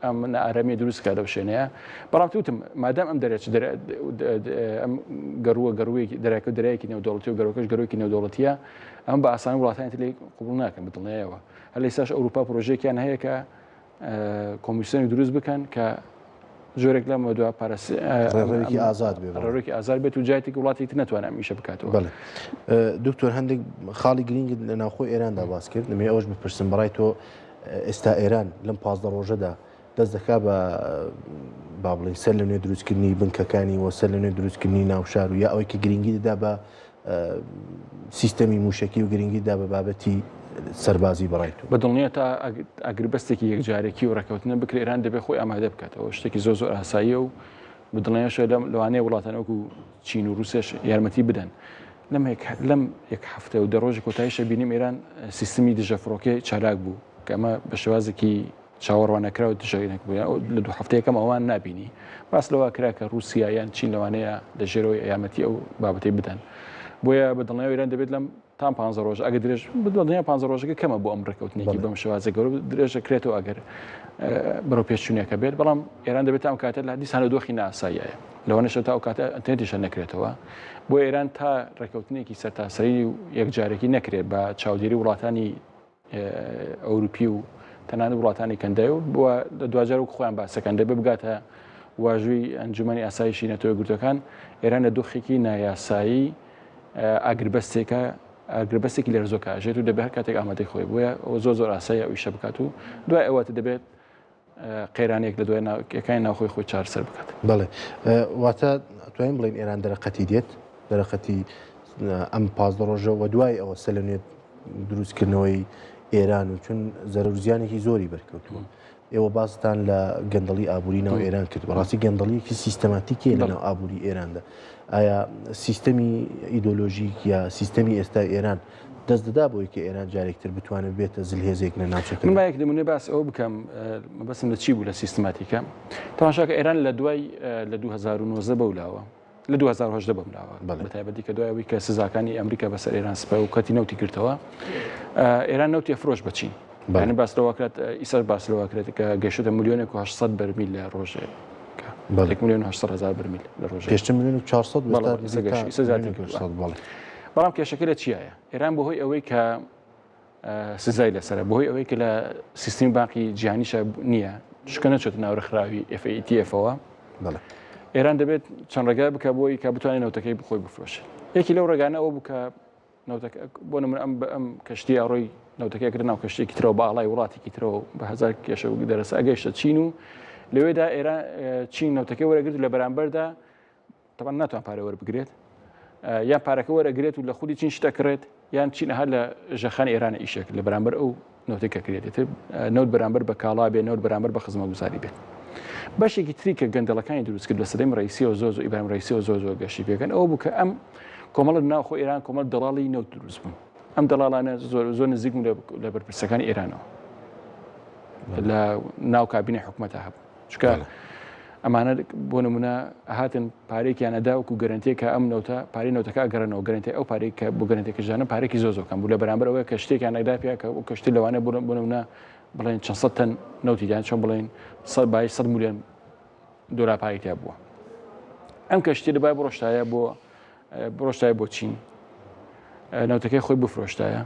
ئەم نائارامیە دروست کات لەو شوێنەیە بەڵام توتم مادام ئەم دەرێت ئەم گەڕووە گەڕوویەکی دەرەکە دەرەیەکی نێودەوڵەتی و گەرۆکەش گەرۆکی نێودەوڵەتیە ئەم بە ئاسانی وڵاتانی تر لێی قبوڵ ناکەن بەدڵنیایەوە هەر لە ئێستاش ئەوروپا پرۆژێکیان هەیە کە کۆمیسیۆنێک دروست بکەن کە جۆرێک لەم دوا پارس ڕێڕەوێکی ئازاد بێت ڕێڕەوێکی ئازاد بێت و جایتێک وڵاتی تر نەتوانێت ئەم ئیشە بکاتەوە بەڵێ دکتۆر هەندێک خاڵی گرنگت لە ناوخۆی ئێراندا باس کرد دەمەوێت ئەوەش بپرسم بەڕای تۆ ئێستا ئێران لەم 15 ڕۆژەدا دەست دەکا بە با بڵین سەر لە نوێ دروستکردنی بنکەکانی و سەر لە نوێ دروستکردنی ناوشار و یا ئەوەی کە گرنگی دەدا بە سیستەمی موشکی و گرنگی دا بە بابەتی سەربازی بەڕای تۆ؟ بە دڵنیا تا ئاگربەستێکی یەکجارەکی و ڕێککەوتنە بکرێت ئێران دەبێت خۆی ئامادە بکاتەوە شتێکی زۆر زۆر ئاساییە و بە دڵنیاشە لەوانەیە وڵاتان وەکو چین و رووسیاش یارمەتی بدەن لەم لەم یەک هەفتە و دە ڕۆژی کۆتاییشە بینیم ئێران سیستمی دژە فڕۆکەی چالاک بوو کە ئەمە بە شێوازێکی چاوەڕواننەکراو دژەینەک بوو لە دوو هەفتە یەکەم ئەوان نابینی باس لەوە کرا کە رووسیا یان چین لەوانەیە لە ژێرەوەی یارمەتی ئەو بابەتەی بدەن بۆیە بە دڵنیای ئێران دەبێت لەم تام پ ڕۆژ ئەگە درێژ دڵنیا پ ڕۆژەکە کەمە بۆ ئەم ڕێککەوتنێکی بەم شێوازە گەورە درێژە کرێتەوە ئەگەر بەرەو پێشچونەکە بێت بەڵام ئێران دەبێت ئەم کاتە لە دیسان لە دۆخی ناساییە لەوانەشە تا ئەو کاتە ئەتێنتیشە نەکرێتەوە بۆ ئێران تا ڕێککەوتنێکی سەرتاسەری و یەکجارێکی نەکرێت بە چاودێری وڵاتانی ئەوروپی و تەنانەت وڵاتانی کەندای و بووە لە دواجار وەک خۆیان باسەکەن دەبێ بگاتە واژووی ئەنجومەنی ئاسایشی نەتەوە یەکگرتووەکان ئێران لە دۆخێکی نایاسایی ئاگربەستێکە ئاگربەستێکی لەرزۆکە ئەژێت و دەبێت هەر کاتێک ئامادەی خۆی بۆیە ئەوە زۆر زۆر ئاسایی ئەو ئیشە بکات و دوای ئەوە دەبێت قەیرانێک لە دوای یەکانی ناوخۆی خۆی چارەسەر بکات. بەڵێ واتە توانین بڵێین ئێران دەرەقەتی دێت دەرەقەتی ئەم 15 ڕۆژە و دوای ئەوە سەر لە نوێ دروستکردنەوەی ئێران و چون زەرەر و زیانێکی زۆری بەرکەوتووە. ئێوە باستان لە گەندەڵی ئابووری ناو ئێران کرد بەڕاستی گەندەڵیەکی سیستەماتیکی لە ناو ئابووری ئێراندا ئایا سیستەمی ئیدۆلۆژیک یا سیستەمی ئێستا ئێران دەست دەدا بۆی کە ئێران جارێکتر بتوانێت بێتە زلهێزێک لە ناوچەکە من با یەک نمونە باس ئەوە بکەم مەبەستم لە چی بوو لە سیستماتیکە تەماشاکە ئێران لە دوای لە 2019 بەولاوە لە 2018 بەملاوە بە تایبەتی کە دوای ئەوەی کە سزاکانی ئەمریکا بەسەر ئێران سپای و کەتی نەوتی گرتەوە ئێران نەوتی فرۆش بە چین یعنی باس لەوە کرێت ئیسەر باس لەوە کرێت کە گەشتە ملیۆنێک و 800 بەرمیل لە ڕۆژێ یەک ملیۆن و 800 هزار بەرمیل لە ڕۆژێ پێشتر ملیۆن و 400 بەڵام کێشەکە لە چیایە ئێران بەهۆی ئەوەی کە سزای لەسرە بەهۆی ئەوەی کە لە سیستمی بانقی جیهانیشە نییە شکە نەچێت ناو ڕێکخراوی FATF-ەوە ئێران دەبێت چەند ڕێگای بکە بۆی کە بتوانێت نەوتەکەی بخۆی بفرۆشێت یەکی لەو ڕێگانە ئەوە بوو کە نەوتەکە بۆ نمونە ئەم ئەم کەشتی ئەڕۆی نەوتەکە کرد ناو کەشتێکی ترەوە بە ئاڵای وڵاتێکی ترەوە بە هەزار کێشە و دەرەسە ئەگەیشتە چین و لەوێدا ئێران چین نەوتەکەی وەرەگرت لە بەرامبەردا تەبعەن ناتوان پارە وەربگرێت یان پارەکە وەرەگرێت و لە خودی چین شتە کڕێت یان چین هەر لە ژەخان ئێرانە ئیشێک لە بەرامبەر ئەو نەوتێک کە کرێت نەوت بەرامبەر بە کاڵا بێ نەوت بەرامبەر بە خزمەگوزاری بێت بەشێکی تری کە گەندەڵەکانی دروست کرد لە سەدەی ڕئیسیەوە زۆر زۆر ئیبراهیم ڕئیسیەوە زۆر زۆر گەشی پێکەن ئەوە بوو کە ئەم کۆمەڵە ناوخۆ ئێران کۆمەڵ دەڵاڵی نەوت دروست بوون ئەم دەڵاڵانە زۆر زۆر نزیک بوون لە بەرپرسەکانی ئێرانەوە لە ناو کابینەی حکوومەتە هەبوو چونکە ئەمانە بۆ نمونە هاتن پارێکیان ئەدا وەکو گەرنتیە کە ئەم نەوتە پارەی نەوتەکە ئەگەڕێنەوە گەرنتی ئەو پارەی کە بۆ گەرنتیەکەژانە پارێکی زۆر زۆر کەم بوو لە بەرامبەر ئەوەیە کە شتێکیان ئەدا پێ کە کەشتی لەوانەیە بۆ نمونە بڵێن چەند سەد تەن نەوتی دان چۆن بڵێن سەد بای 100 ملیۆن دۆلار پارەی تیا بووە ئەم کەشتی دەبای بڕۆشتایە بۆ بڕۆشتایە بۆ چین نەوتەکەی خۆی بفرۆشتایە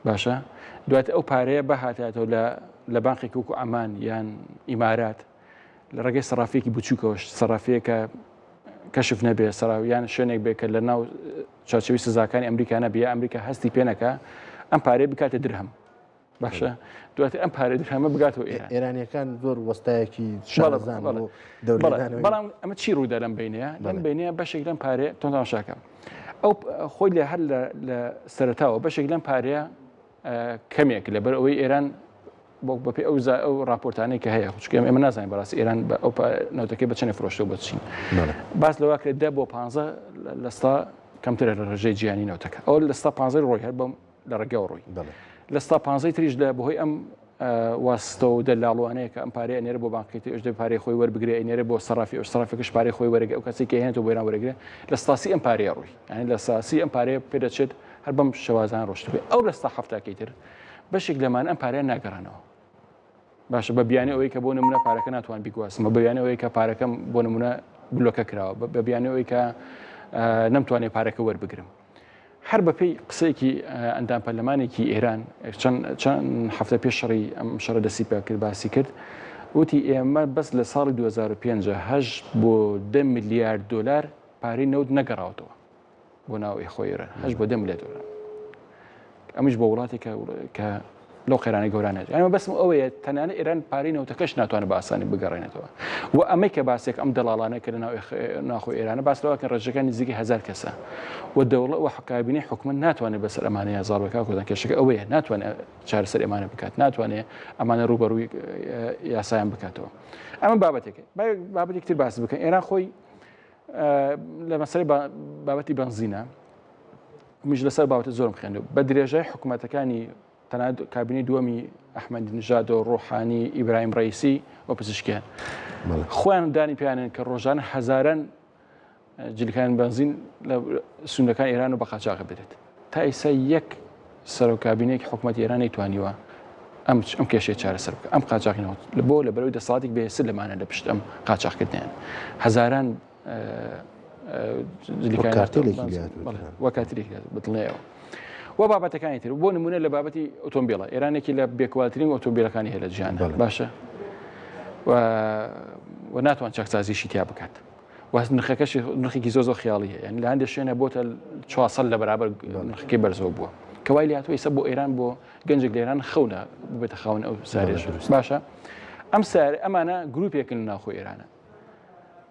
باشە دواتر ئەو پارەیە بەهاتایەتەوە لە لە بانقێک وەکو ئەمان یان ئیمارات لە ڕێگەی سەرافیەکی بچووکەوە سەرافیەکە کەشف نەبێ سەراو یان شوێنێک بێ کە لە ناو چارچێوەی سزاکانی ئەمریکا نەبێ یا ئەمریکا هەستی پێ نەکا ئەم پارەیە بکاتە درهەم. باشە دواتر ئەم پارە درهەمە بگاتەوە ئێران. ئێرانیەکان زۆر وەستایەکی شارەزان بۆ دەورلێدانەوەی. بەڵام ئەمە چی ڕوودا لەم بینەیە؟ لەم بینەیە بەشێک لەم پارەیە تۆ تەماشاکە ئەو خۆی لە هەر لە سەرەتاوە بەشێک لەم پارەیە کەمێک لەبەر ئەوەی ئێران بۆ بەپێی ئەو ئەو راپۆرتانەی کە هەیە چونکە ئێمە نازانین بەڕاستی ئێران بە ئەو نەوتەکەی بە چەندێ فرۆشتەوە بە چین باس لەوە کرێت 10 بۆ 15 لەستا کەمترە لە ڕێژەی جیهانی نەوتەکە ئەو لەستا 15 ڕۆی هەر بەم لە ڕێگەوە ڕۆی لەستا 15 تریش لە بەهۆی ئەم واستە و دەلاڵوانەیە کە ئەم پارەیە ئەنێرە بۆ بانقیتی ئەوش دەبێ پارەی خۆی وەربگرێ ئەینێرە بۆ سەرافی ئەوش سەرافەکەش پارەی خۆی وەرەگرێ ئەو کەسێک کە هێنێتەوە بۆ ئێران وەرەگرێ لە ستاسی ئەم پارەیە ڕۆی یعنی لە ساسی ئەم پارەیە پێدەچێت هەر بەم شێوازان ڕۆشتبێ ئەو لە ستا حەفتاکەی تر بەشێک لەمان ئەم پارەیە ناگەڕانەوە باشە بە بیانی ئەوەی کە بۆ نمونە پارەکە ناتوان بیگوازمە بە بیانی ئەوەی کە پارەکەم بۆ نمونە بلۆکە کراوە بە بیانی ئەوەی کە نەمتوانێت پارەکە وەربگرم هەر بەپێی قسەیەکی ئەندام پەرلەمانێکی ئێران چەند هەفتە پێش شەڕی ئەم شەڕە دەستی پێ کرد باسی کرد وتی ئێمە بەس لە ساڵی 2005 هەشت بۆ 10 میلیارد دلار پارەی نەوت نەگەڕاوتەوە بۆ ناو خۆی ئێران هەشت بۆ 10 میلیارد دلار ئەمش بۆ وڵاتێک کە لەو قەیرانە گەورە نەژی. یانی مەبەستم ئەوەیە تەنانەت ئێران پارەی نەوتەکەش ناتوانێت بە ئاسانی بگەڕێنێتەوە و ئەمەی کە باسێک ئەم دەڵاڵانە کە لە ناو ناخۆ ئێرانە باس لەوە کە ڕێژەکە نزیکەی 1000 کەسە و دەوڵەت و کابینەی حکومەت ناتوانێت بەسەر ئەمانەیە زاڵ بکات کوردان کێشەکە ئەوەیە ناتوانێت چارەسەر ئەمانە بکات ناتوانێت ئەمانە ڕووبەڕووی یاسایان بکاتەوە ئەمە بابەتێکە بابەتێک تر باس بکەن ئێران خۆی لە مەسەلەی بابەتی بەنزینە منیش لەسەر باوەتە زۆرم خوێندو بە درێژای حکوومەتەکانی تەنانەت کابینەی دووەمی ئەحمەدی نژاد و ڕۆحانی ئیبراهیم ڕئیسی و پزیشکیان خۆیان دانی پیانن کە ڕۆژانە هەزاران جلکان بەنزین لە سونەکان ئێران و بە قاچاغ بدرێت تا ئێستا یەک سەرۆک کابینێکی حکوومەت ئێران نەیتوانیوە ئەم ئەم کێشەیە چارەسەر بکە ئەم قاچاخینەوە لە بۆ لە بەرەوەی دەسەڵاتێک بەهێزتر لەمانە لە پشت ئەم قاچاخکردنیان هەزاران وەکاترێک بڵێەوە و بابەتەکانی تر بۆ نمونە لە بابەتی ئۆتۆمبیلە ئێرانێکی لە بێکوالترین ئۆتۆمبیلەکانی هەیە لە جیهان باشە و ناتوان چاکسازیشی تیا بکات و نرخەکەشی نرخێکی زۆر زۆر خیاڵی هەیە یعنی لە هەندێک شوێنە بۆتە 400 لە بەرابەر نرخەکەی بەرزەوە بووە کە وای لێهاتووە ئێستا بۆ ئێران بۆ گەنجێک لە ئێران خەونە ببێتە خاوەن ئەو سارێژ باشە ئەم سار ئەمانە گروپێکن ناخۆ ئێرانە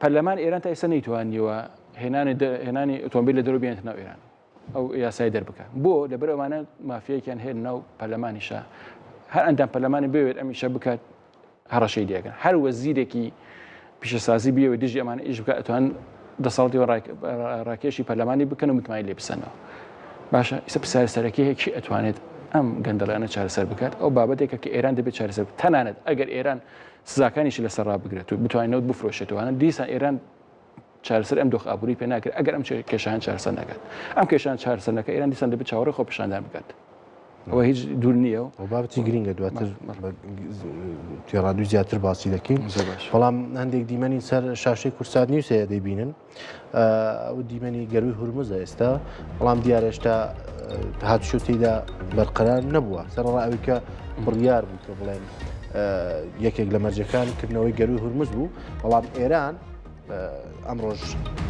پەرلەمان ئێران تا ئێستا نەیتوانیوە هێنانی هێنانی ئۆتۆمبیل لە دەرەوە بێنێتە ناو ئێران ئەو یاسای دەربکە بۆ لەبەر ئەوانە مافیایەکیان هەیە ناو پەرلەمانیشە هەر ئەندام پەرلەمانی بێت ئەمیشە بکات هەڕەشەی لێکەن هەر وەزیرێکی پیشەسازی بیەوە دژی ئەمانە ئیش بکات ئەتوان دەسەڵاتی ڕاکێشی پەرلەمانی بکەن و متمای لێ بسەنەوە باشە ئیسە پرسیار سەرەکی هەیە کی ئەتوانێت ئەم گەندەڵیانە چارەسەر بکات ئەو بابەتێکە کە ئێران دەبێت چارەسەر تەنانەت ئەگەر ئێران سزاکانیشی لەسەر ڕابگرێت و بتوانێت نەوت بفرۆشێتەوە دیسان ئێران چارەسەر ئەم دۆخ ئابووری پێ ناکرێت ئەگەر ئەم کێشان چارەسەر نەکات ئەم کێشان چارەسەر نەکە ئێران دیسان دەبێت چاوەڕێ خۆپیشاندان بکات ئەوە هیچ دوور نییە و بابەتی گرینگە دواتر تێڕادوی زیاتر باسی دەکەین بەڵام هەندێک دیمەنی سەر شاشەی کورسات نیوز هەیە دەیبینن ئەو دیمەنی گەروی هورمزە ئێستا بەڵام دیارە هێشتا هاتوچۆ تێیدا بەرقەرار نەبووە سەرەڕا ئەوەی کە بڕیار بوو کە بڵێن یەکێک لە مەرجەکان کردنەوەی گەروی هورمز بوو بەڵام ئێران ئەمڕۆژ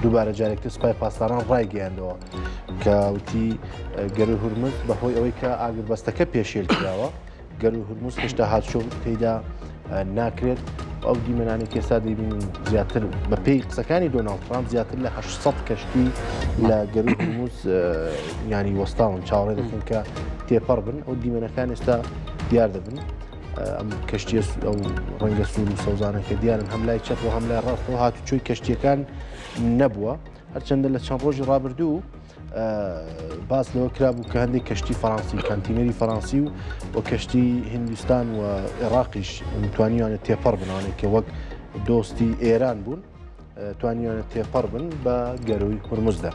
دووبارە جارێکتر سوپای پاسداران ڕایگەیاندەوە کە وتی گەروی هورمز بەهۆی ئەوەی کە ئاگربەستەکە پێشێل کراوە گەروی هورمز هێشتا هاتوچۆ تێیدا ناکرێت ئەو دیمەنانەی کە ئێستا دەیبینین زیاتر بە پێی قسەکانی دۆناڵد ترامپ زیاتر لە 800 کەشتی لە گەروی هورمز ینی وەستاون چاوەڕێ دەکەن کە تێپەڕ بن ئەو دیمەنەکان ئێستا دیار دەبن ئەم کەشتیە ئەو ڕەنگە سوور و سەوزانە کە دیارن هەم لای چەپ و هەم لای ڕاستەوە هاتوچۆی کەشتیەکان نەبووە هەرچەندە لە چەند ڕۆژی ڕابردوو باس لەوە کرابوو کە هەندێک کەشتی فەڕەنسی کانتینەری فەڕەنسی و و کەشتی هندستان و عێراقیش توانیوانە تێپەڕ بنوانێک کە وەک دۆستی ئێران بوون توانیوانە تێپەڕ بن بە گەروی هورمزدا.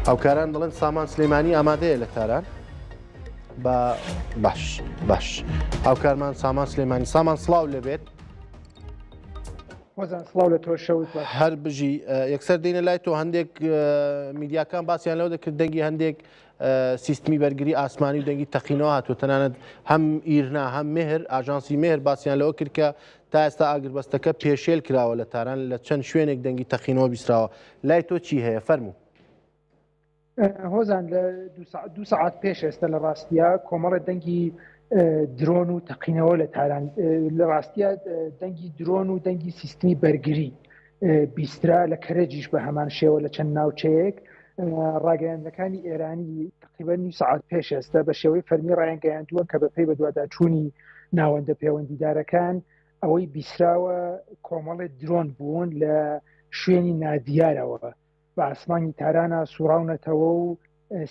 هاوکاران دەڵێن سامان سلەیمانی ئامادەیە لە تاران بە باش باش هاوکارمان سامان سلێمانی سامان سڵاو لەبێت. هۆزان سڵاو لە تۆ شەوت باش. هەر بژی. یەکسەر دێینە لای تۆ، هەندێک میدیاکان باسیان لەوە دەکرد دەنگی هەندێک سیستمی بەرگری ئاسمانی و دەنگی تەقینەوە هاتووە، تەنانەت هەم ئیرنا هەم مێهر، ئاژانسی مێهر باسیان لەوە کرد کە تا ئێستا ئاگربەستەکە پێشێل کراوە لە تاران لە چەند شوێنێک دەنگی تەقینەوە بیستراوە. لای تۆ چی هەیە؟ فەرموو. هۆزان لە دوو سەعات پێش ئێستا لە ڕاستیا کۆمەڵە دەنگی درۆن و تەقینەوە لە تاران لە ڕاستیا دەنگی درۆن و دەنگی سیستمی بەرگری بیسترا لە کەرەجیش بە هەمان شێوە لە چەند ناوچەیەک ڕاگەیاندنەکانی ئێرانی تقریبا نیو سەعات پێش ئێستا بە شێوەی فەرمی ڕایانگەیاندووە کە بەپێی بەدواداچوونی ناوەندە پەیوەندیدارەکان ئەوەی بیسراوە کۆمەڵێ درۆن بوون لە شوێنی نادیارەوە بە ئاسمانی تارانا سوڕاونەتەوە و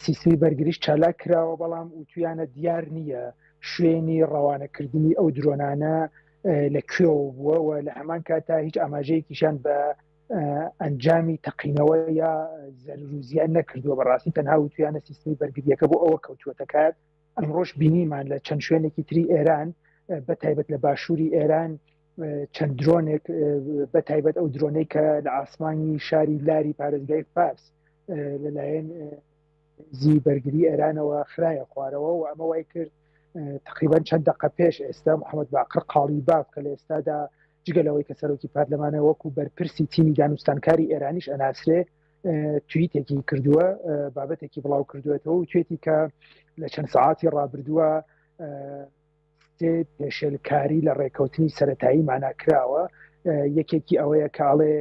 سیستمی بەرگریش چالاک کراوە، بەڵام وتویانە دیار نییە شوێنی ڕەوانەکردنی ئەو درۆنانە لە کوێوە بووە و لە هەمان کاتا هیچ ئاماژەیەکیشان بە ئەنجامی تەقینەوە یا زەرر و زیان نەکردووە. بەڕاستی تەنها وتویانە سیستمی بەرگریەکە بۆ ئەوە کەوتووەتە کار. ئەمڕۆش بینیمان لە چەند شوێنێکی تری ئێران بە تایبەت لە باشووری ئێران چەند درۆنێک بە تایبەت ئەو درۆنەی کە لە ئاسمانی شاری لاری پارێزگای فارس لەلایەن زی بەرگری ئێرانەوە خرایە خوارەوە و ئەمە وای کرد تقریبا چەند دقە پێش ئێستا محەممەد باقر قاڵی باف کە لە ئێستادا جگە لەوەی کە سەرۆکی پەرلەمانە وەکو بەرپرسی تیمی دانوستانکاری ئێرانیش ئەناسرێ تویتێکی کردووە بابەتێکی بڵاو کردوێتەوە و توێتی کە لە چەند سعاتی ڕابردووە سێ پێشێلکاری لە ڕێکەوتنی سەتایی مانا کراوە. یەکێکی ئەوەیە کاڵێ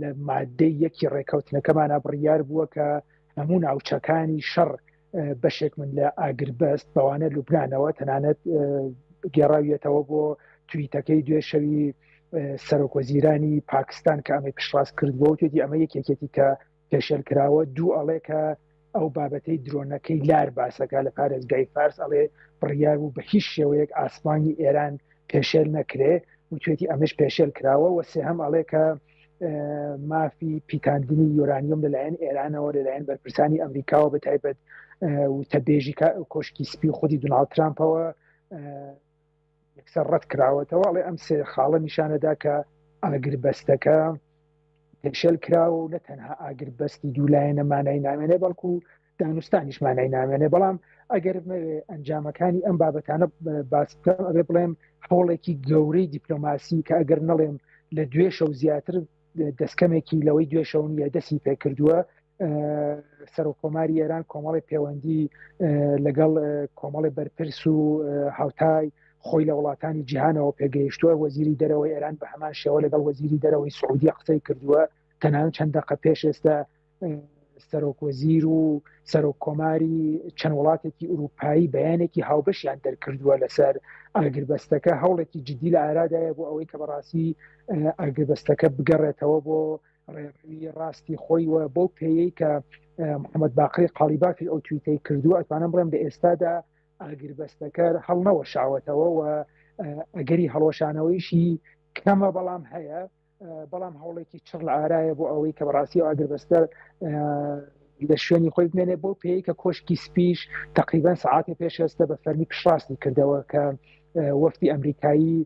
لە مادەی یەکی ڕێکەوتنەکەمانە بڕیار بووە کە هەموو ناوچەکانی شەڕ بەشێک من لە ئاگربەست بەوانە لوبناانەوە، تەنانەت گێڕاویەتەوە بۆ تویتەکەی دوێ شەوی سەرۆک وەزیرانی پاکستان کە ئەمەی پشتڕاست کردبووە و توێتی ئەمە یەکێکێتی کە پێشێل کراوە. دوو ئەڵێ کە ئەو بابەتەی درۆنەکەی لار باسەکە لە پارێزگای فارس، ئەڵێ بڕیار بوو بە هیچ شێوەیەک ئاسمانی ئێران پێشێل نەکرێ و توێتی ئەمەش پێشێل کراوە. و سێهەم ئەڵێ کە مافی پیتاندنی یۆرانیۆم لەلایەن ئێرانەوە لەلایەن بەرپرسانی ئەمریکاوە بە تایبەت وتەبێژی کۆشکی سپی خودی دوناڵد ترامپەوە یەکسەر ڕەت کراوەتەوە. ئەڵێ ئەم سێ خاڵە نیشانەدا کە ئاگربەستەکە پێشێل کراوە و نە تەنها ئاگربەستی دوولایەنە مانای نامێنێ بەڵکو دانوستانیش مانای نامێنێ. بەڵام ئەگەر بمەوێ ئەنجامەکانی ئەم بابەتانە باس بکەم ئەبێ بڵێم هەوڵێکی گەورەی دیپلۆماسی کە ئەگەر نەڵێم لە دوێ شەو زیاتر دەستکەمێکی لەوەی دوێ شەو نییە دەستی پێکردووە. سەرۆک کۆماری ئێران کۆمەڵی پەیوەندی لەگەڵ کۆمەڵی بەرپرس و هاوتای خۆی لە وڵاتانی جیهانەوە پێگەیشتووە. وەزیری دەرەوەی ئێران بە هەمان شێوە لەگەڵ وەزیری دەرەوەی سعودیە قسەی کردووە. تەنانەت چەند دەقە پێش ئێستا سەرۆک وەزیر و سەرۆک کۆماری چەند وڵاتێکی ئوروپایی بەیانێکی هاوبەشیان دەرکردووە لەسەر ئاگربەستەکە. هەوڵێکی جدی لە ئارادایە بۆ ئەوەی کە بەڕاستی ئاگربەستەکە بگەڕێتەوە بۆ ڕێڕەوی ڕاستی خۆی و بەو پێیەی کە محەممەد باقری قاڵیبافی ئەو تویتەی کردووە ئەتوانم بڵێم لە ئێستادا ئاگربەستەکە هەڵنەوەشاوەتەوە و ئەگەری هەڵوەشانەوەیشی کەمە بەڵام هەیە، بەڵام هەوڵێکی چڕ لە ئارایە بۆ ئەوەی کە بەڕاستی ئەو ئاگربەستە لە شوێنی خۆی بمێنێ، بۆ پێی کە کۆشکی سپیش تقریبا سەعاتی پێش ئێستا بە فەرمی پشتڕاستی کردەوە کە وەفدی ئەمریکایی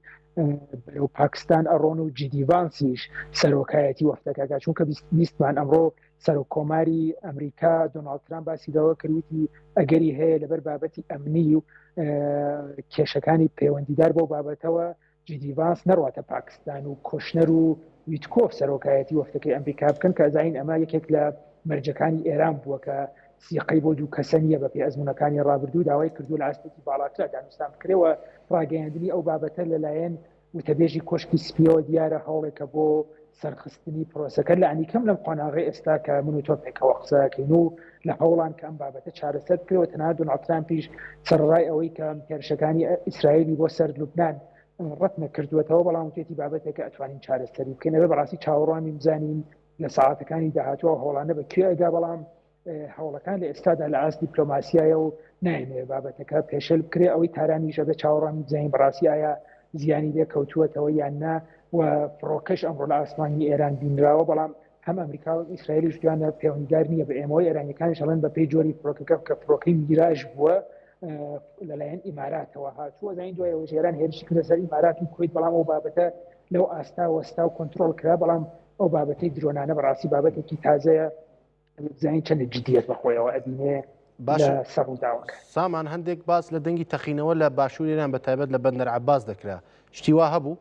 بەرەو پاکستان ئەڕۆن و جیدی ڤانسیش سەرۆکایەتی وەفدەکەکە، چونکە بیستمان ئەمڕۆ سەرۆک کۆماری ئەمریکا دۆناڵد ترامپ باسی لەوە کردوتی ئەگەری هەیە لەبەر بابەتی ئەمنی و کێشەکانی پەیوەندیدار بەو بابەتەوە جیدی ڤانس نەڕواتە پاکستان و کۆشنەر و ویتکۆف سەرۆکایەتی وەفدەکەی ئەمریکا بکەن، کە ئەزانین ئەمە یەکێک لە مەرجەکانی ئێران بووە کە سیقەی بۆ دوو کەسە نییە بەپێی ئەزموونەکانی ڕابردوو داوای کردووە لە ئاستێکی باڵاترا دانوستان بکرێ و ڕاگەیاندنی ئەو بابەتە لەلایەن وتەبێژی کۆشکی سپیەوە دیارە هەوڵێکە بۆ سەرخستنی پرۆسەکە لانیکەم لەم قۆناغەی ئێستا کە من و تۆ پێکەوە قسە دەکەین و لە هەوڵان کە ئەم بابەتە چارەسەر بکرێ و تەنانەت دۆناڵد ترامپیش سەرەڕای ئەوەی کە هێرشەکانی ئیسرائیلی بۆ سەر لوبنان ڕەت نەکردووەتەوە بەڵام وتێتی بابەتێکە ئەتوانین چارەسەری بکەین. ئەبێ بەڕاستی چاوەڕوانین بزانین لە سەعاتەکانی داهاتوو ئەو هەوڵانە بە کوێ ئەگا، بەڵام هەوڵەکان لە ئێستادا لە ئاست دیپلۆماسیایە و نایەنەوێ بابەتەکە پێشێل بکرێ. ئەوەی تارانیش ئەبێ چاوەڕوانی بزانین بەڕاستی ئایا زیانی لێ کەوتووەتەوە یان نا و فڕۆکەش ئەمڕۆ لە ئاسمانی ئێران بینراوە، بەڵام هەم ئەمریکا و ئیسرائیلیش دوانە پەیوەندیدار نییە بە ئێمەوە. ئێرانیەکانیش ئەڵێن بەپێی جۆری فڕۆکەکە کە فڕۆکەی میراژ بووە لەلایەن ئیماراتەوە هاتووە. زانین دوای ئەوەی ئێران هێرشی کردە سەر ئیمارات و کوەیت، بەڵام ئەو بابەتە لەو ئاستا وەستا و کۆنترۆڵ کرا، بەڵام ئەو بابەتەی درۆنانە بەڕاستی بابەتێکی تازەیە، ئەبێ بزانین چەندە جدیەت بەخۆیەوە ئەبینێ باشە لە سەر ڕووداوەکە. سامان هەندێک باس لە دەنگی تەقینەوە لە باشوور ئێران بە تایبەت لە بەندەر عەباس دەکرا شتی وا هەبوو؟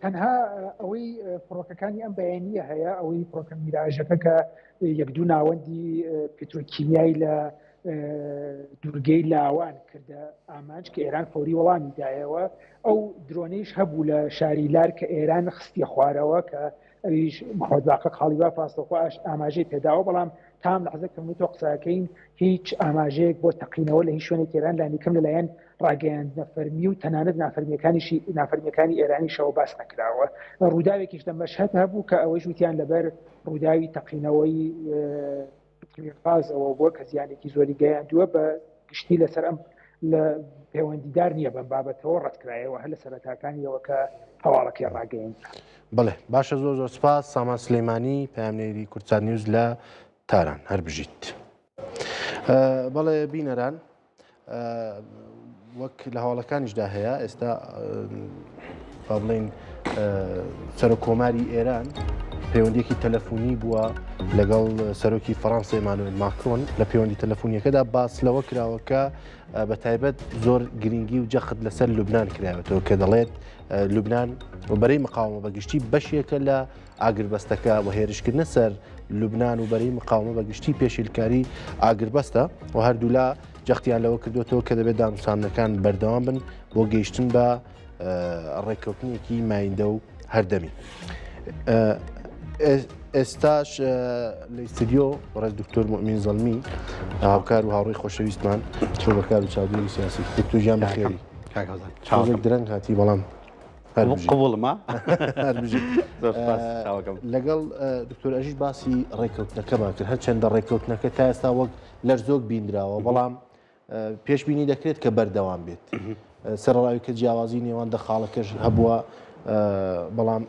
تەنها ئەوەی فڕۆکەکانی ئەم بەیانیە هەیە ئەوەی فڕۆکە میراژەکە کە یەک دوو ناوەندی پترۆکیمیای لە دوورگەی لاوان کردە ئامانج کە ئێران فەوری وەڵامی دایەوە ئەو درۆنیش هەبوو لە شاری لار کە ئێران خستیە خوارەوە کە ئەویش محمد باقر قاڵیباف ڕاستەوخۆ ئاماژەی پێداوە، بەڵام تا ئەم لەحزە کە من و تۆ قسەکەین هیچ ئاماژەیەک بۆ تەقینەوە لە هیچ شوێنێکی ئێران لانیکەم لەلایەن ڕاگەیاندنە فەرمی و تەنانەت نافەرمیەکانیشی نافەرمیەکانی ئێرانیشەوە باس نەکراوە. ڕووداوێکیش لە مەشهەد هەبوو کە ئەوەیش وتیان لەبەر ڕووداوی تەقینەوەی بتڵی غازەوە بووە کە زیانێکی زۆری گەیاندووە بە گشتی لەسەر ئەم لە پەیوەندیدار نییە بەم بابەتەوە ڕەتکرایەوە هەر لە سەرەتاکانیەوە کە هەواڵەکەی ڕاگەیەندرا. بەڵێ باشە زۆر زۆر سپاس سامان سلەیمانی پەیامنێری کوردسات نیوز لە تاران هەر بژیت. بەڵێ بینەران وەک لە هەواڵەکانیشدا هەیە ئێستا با بڵین سەرۆک کۆماری ئێران پەیوەندیەکی تەلەفۆنی بووە لەگەڵ سەرۆکی فەڕەنسا ئیمانوێل ماکرۆن لە پەیوەندی تەلەفۆنیەکەدا باس لەوە کراوە کە بە تایبەت زۆر گرنگی و جەخت لەسەر لوبناان کراوەتەوە کە دەڵێت لوبناان و بەرەی مقاومە بەگشتی بەشێکە لە ئاگربەستەکە و هێرشکردنە سەر لوبناان و بەرەی مقاومە بەگشتی پێشیلکاری ئاگربەستە و هەردوولا جەختیان لەوە کردوێتەوە کە دەبێت دانوساندنەکان بەردەوام بن بۆ گەیشتن بە ڕێککەوتنێکی مایندە و هەردەمی. ئێستاش لە ئیستدیۆ ڕێز دکتۆر مؤمین زەڵمی هاوکار و هاوڕێی خۆشەویستمان شرۆڤەکار و چاودێری سیاسی دکتۆر گیان بەخێری تۆزێک درەنگ هاتی بەڵام قبوڵمە لەگەڵ دکتۆر ئەژیش باسی ڕێککەوتنەکەمان کرد هەرچەندە ڕێککەوتنەکە تا ئێستا وەک لەرزۆک بیندراوە بەڵام پێشبینی دەکرێت کە بەردەوام بێت سەرڕاوی کە جیاوازی نێوان دە خاڵەکەش هەبووە بەڵام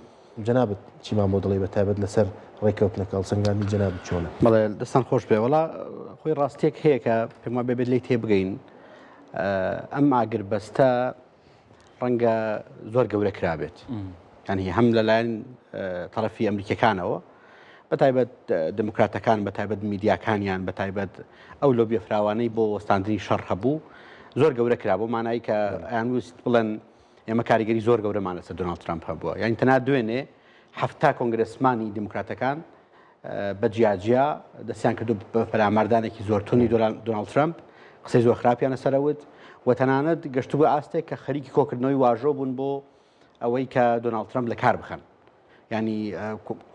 جەنابت چیمان بۆ دەڵێی بە تایبەت لەسەر ڕێککەوتنەکە هەڵسەنگاندنی جەنابت چۆنە؟ بەڵێ دەستان خۆش بێ وەڵا خۆی ڕاستیەک هەیە کە پێم وابێ بێت لێی تێبگەین ئەم ئاگربەستە ڕەنگە زۆر گەورە کرابێت ینی هەم لەلایەن تەرەفی ئەمریکەکانەوە بە تایبەت دموکراتەکان بە تایبەت میدیاکانیان بە تایبەت ئەو لۆبیە فراوانەی بۆ وەستاندنی شەڕ هەبوو زۆر گەورە کرا بۆ مانایی کە ئەیان ویست بڵێن ئێمە کاریگەری زۆر گەورەمان لەسەر دۆناڵد ترامپ هەبووە یانی تەنها دوێنێ 70 کۆنگرسمانی دیموکراتەکان بە جیاجیا دەستیان کردو بە پەلاماردانێکی زۆر تونی دۆناڵد ترامپ قسەی زۆر خراپیان لەسەرەوت و تەنانەت گەشتبوو ئاستێک کە خەریکی کۆکردنەوەی واژۆ بوون بۆ ئەوەی کە دۆناڵد ترامپ لە کار بخەن ینی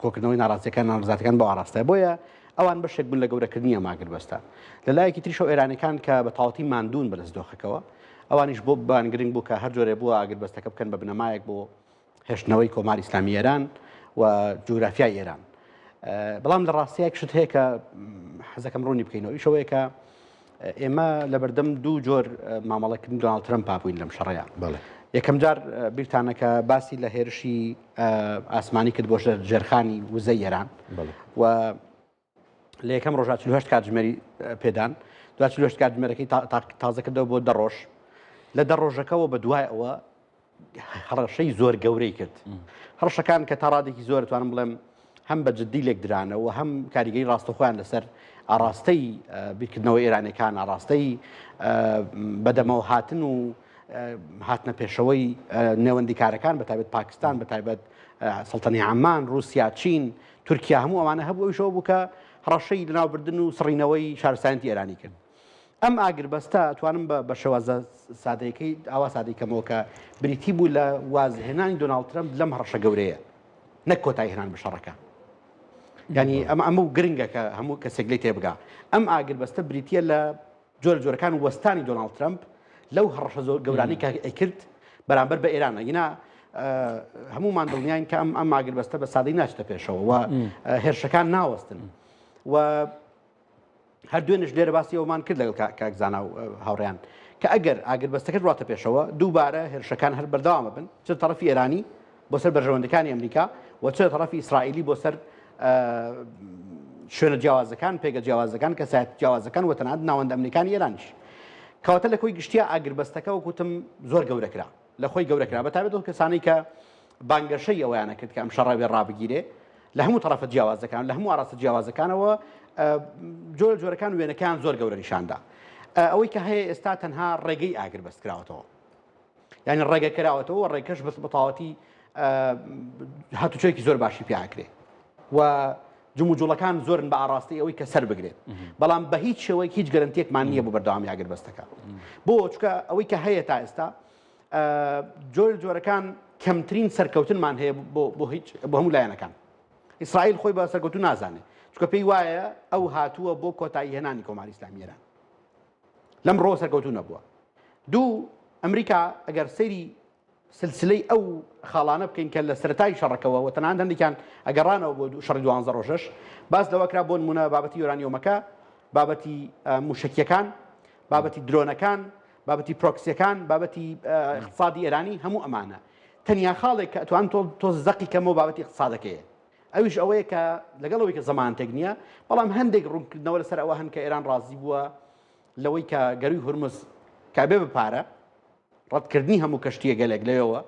کۆکردنەوەی ناڕازیەکان ناڕزاتەکان بۆ ئاراستە بۆیە ئەوان بەشێک بوون لە گەورەکردنی ئەم ئاگربەستە لە لایەکی تریشەوە ئێرانەکان کە بە تەواوەتی ماندوون بەدەست دۆخەکەوە ئەوانیش بۆ بان گرنگ بوو کە هەر جۆرێ بووە ئاگربەستەکە بکەن بە بنەمایەک بۆ هێشتنەوەی کۆماری ئیسلامی ئێران و جوگرافیای ئێران بەڵام لە ڕاستیەک شت هەیە کە حەزەکەم ڕوونی بکەینەوە ئیشەوەیە کە ئێمە لە بەردەم دوو جۆر مامەڵەکردن دۆناڵد ترەمپ بووین لەم شەڕەیە یەکەم جار بیرتانە کە باسی لە هێرشی ئاسمانی کرد بۆ ژێرخانی وزەی ئێران و لە یەکەم ڕۆژا 48 کاتژمێری پێدان دو 48 کاتژمێرەکەی تازە کردەوە بۆ دە ڕۆژ لە دە ڕۆژەکەەوە بە دوای ئەوە هەڕەشەی زۆر گەورەی کرد هەڕەشەکان کە تا ڕادێکی زۆر توانم بڵێم هەم بە جددی لێکدرانەوە هەم کاریگەری ڕاستەخۆیان لەسەر ئاراستەی بیرکردنەوە ئێرانەکان ئاراستەی بەدەمەوە هاتن و هاتنە پێشەوەی نێوەندی کارەکان بە تایبەت پاکستان بە تایبەت سەڵتەنی عەمان رووسیا چین تورکیا هەموو ئەوانە هەبوو ئەویشەوە بوو کە هەڕەشەی لەناوبردن و سڕینەوەی شارستانیەتی ئێرانی کرد. ئەم ئاگربەستە ئەتوانم بە بە شێوازە سادەیەکەی ئاوا سادەی کەمەوە کە بریتی بوو لە وازهێنانی دۆناڵد ترەمپ لەم هەڕەشە گەورەیە نەک کۆتایی هێنان بە شەڕەکە. یعنی ئەمە ئەمە گرنگە کە هەموو کەسێک لێ تێبگا ئەم ئاگربەستە بریتییە لە جۆرە جۆرەکان وەستانی دۆناڵد ترەمپ لەو هەڕەشە زۆر گەورانەی کە ئەیکرد بەرامبەر بە ئێران ئەگینا هەمومان دڵنیاین کە ئەم ئەم ئاگربەستە بە سادەی ناچتە پێشەوە و هێرشەکان ناوەستن و هەر دوێنش لێرە باسی ئەومان کرد لەگەڵ کاک زانا و هاوڕیان کە ئەگەر ئاگربەستەکە ڕاتە پێشەوە دووبارە هێرشەکان هەر بەردەوامە بن چ تەرەفی ئێرانی بۆ سەر بەرژەوەندەکانی ئەمریکا و چ تەرەفی ئیسرائیلی بۆ سەر شوێنە جیاوازەکان پێگە جیاوازەکان کەسایەت جیاوازەکان و تەنانەت ناوەندە ئەمریکانی ئێرانیش کەواتە لە کۆی گشتیا ئاگربەستەکە وەکوتم زۆر گەورە کرا. لە خۆی گەورە کرا، بە تایبەت ئەو کەسانەی کە بانگەشەی ئەوەیانە کرد کە ئەم شەڕە بێ ڕابگیرێ لە هەموو تەڕەفە جیاوازەکان لە هەموو ئاراستە جیاوازەکانەوە جۆرە جۆرەکان وێنەکان زۆر گەورە نیشاندا. ئەوەی کە هەیە ئێستا تەنها ڕێگەی ئاگر بەست کراوەتەوە، یعنی ڕێگە کراوەتەوە، ڕێکەش بەس بەتەواوەتی هاتوچۆیەکی زۆر باشی پیاکرێ و جموجوڵەکان زۆرن بە ئاڕاستەی ئەوەی کە سەر بگرێت، بەڵام بە هیچ شێوەیەک هیچ گەرەنتیەکمان نییە بۆ بەردەوامی ئاگربەستەکە. بۆ چونکە ئەوەی کە هەیە تا ئێستا جۆر جۆرەکان کەمترین سەرکەوتنمان هەیە بۆ هیچ بۆ هەموو لایەنەکان. ئیسرائیل خۆی بە سەرکەوتو نازانێت، چونکە پێی وایە ئەو هاتووە بۆ کۆتایی هێنانی کۆماری ئیسلامی ئێران، لەم ڕۆ سەرکەوتو نەبووە. دوو، ئەمریکا ئەگەر سەیری سلسلەی ئەو خاڵانە بکەین کە لە سەرەتای شەڕەکەوە و تەنانەت هەندێکیان ئەگەڕانەوە بۆ شەڕی دوانزە ڕۆژەش باس لەوە کرا، بۆ نمونە بابەتی یۆرانیۆمەکە، بابەتی موشەکیەکان، بابەتی درۆنەکان، بابەتی پرۆکسیەکان، بابەتی اقتصادی ئێرانی، هەموو ئەمانە تەنیا خاڵێک کە ئەتوان تۆز زەقی کەمەوە بابەتی اقتصادەکەیە. ئەویش ئەوەیە کە لەگەڵ ئەوەی کە زەمانەتێک نییە، بەڵام هەندێک ڕوونکردنەوە لەسەر ئەوە هەن کە ئێران ڕازی بووە لەوەی کە گەروی هورمز کە بێ بە پارە، ڕەتکردنی هەموو کەشتییە گەلێک لەوێوە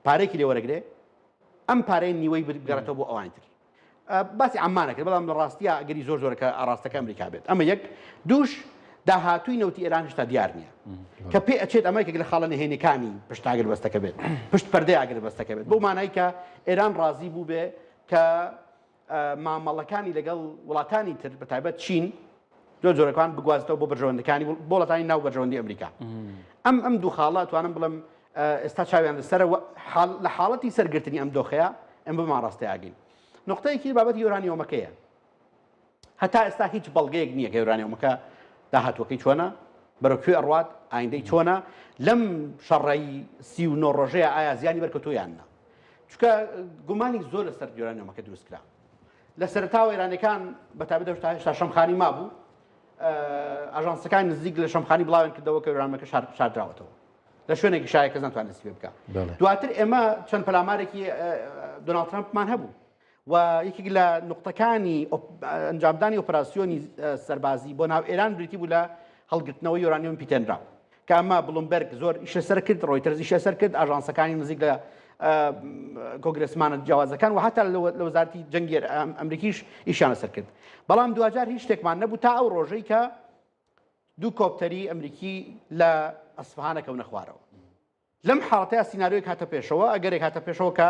پارێکی لێ وەرەگرێ، ئەم پارەی نیوەی بگەڕێتەوە بۆ ئەوانی تر. باسی عەممانە کرد، بەڵام لە ڕاستیە ئەگەری زۆر زۆرە کە ئاڕاستەکە ئەمریکا بێت. ئەمە یەک. دووش، داهاتووی نەوتی ئێران هێشتا دیار نییە کە پێ ئەچێت ئەمە یەکێک لە خاڵە نهێنیەکانی پشت ئاگربەستەکە بێت، پشت پەردەی ئاگربەستەکە بێت، بەو مانای کە ئێران ڕازی بوو بێ کە مامەڵەکانی لەگەڵ وڵاتانی تر بە تایبەت چین زۆر جۆرەکان بگوازێتەوە بۆ بەرژەوەندەکانی بۆ وڵاتانی ناو بەرژەوەندی ئەمریکا. ئەم ئەم دوو خاڵە توانم بڵێم ئێستا چاویان لەسەرە لە حاڵەتی سەرگرتنی ئەم دۆخەیە ئەم بەمان ڕاستەیاگەین. نقطەیەکی بابەتی یۆرانیۆمەکەیە. هەتا ئێستا هیچ بەڵگەیەک نییە کە یۆرانیۆمەکە داهاتووەکەی چۆنە، بەرەو کوێ ئەڕوات، ئایندەی چۆنە، لەم شەڕەی 39 ڕۆژەیە ئایا زیانی بەرکەوتووە یان نا. چونکە گومانی زۆر لەسەر یۆرانیۆمەکە دروست کرا. لە سەرەتاوە ئێرانەکان بە تایبەت هێشتا هێشتا شەمخانی مابوو، ئاژانسەکان نزیک لە شەمخانی بڵاویان کردەوە کە یۆرانیۆمەکە شاردراوەتەوە لە شوێنێکی شایە کەس ناتوانێت دەستی پێ بکا. دواتر ئێمە چەند پەلامارێکی دۆناڵد ترەمپمان هەبوو و یەکێک لە نقطەکانی ئەنجامدانی ئۆپەراسیۆنی سەربازی بۆ ناو ئێران بریتی بوو لە هەڵگرتنەوەی یۆرانیۆم پیتێنراو کە ئەمە بلومبەرگ زۆر ئیشە سەر کرد، ڕۆیتەرز ئیشە سەر کرد، ئاژانسەکانی نزیک لە کۆنگرێسمانە جیاوازەکان و هەتا لە وەزارەتی جەنگی ئەمریکیش ئیشیان لەسەر کرد. بەڵام دواجار هیچ شتێکمان نەبوو تا ئەو ڕۆژەی کە دوو کۆپتەری ئەمریکی لە ئەسفهانە کەونە خوارەوە. لەم حاڵەتەیا سیناریۆیەک هاتە پێشەوە، ئەگەرێک هاتە پێشەوە کە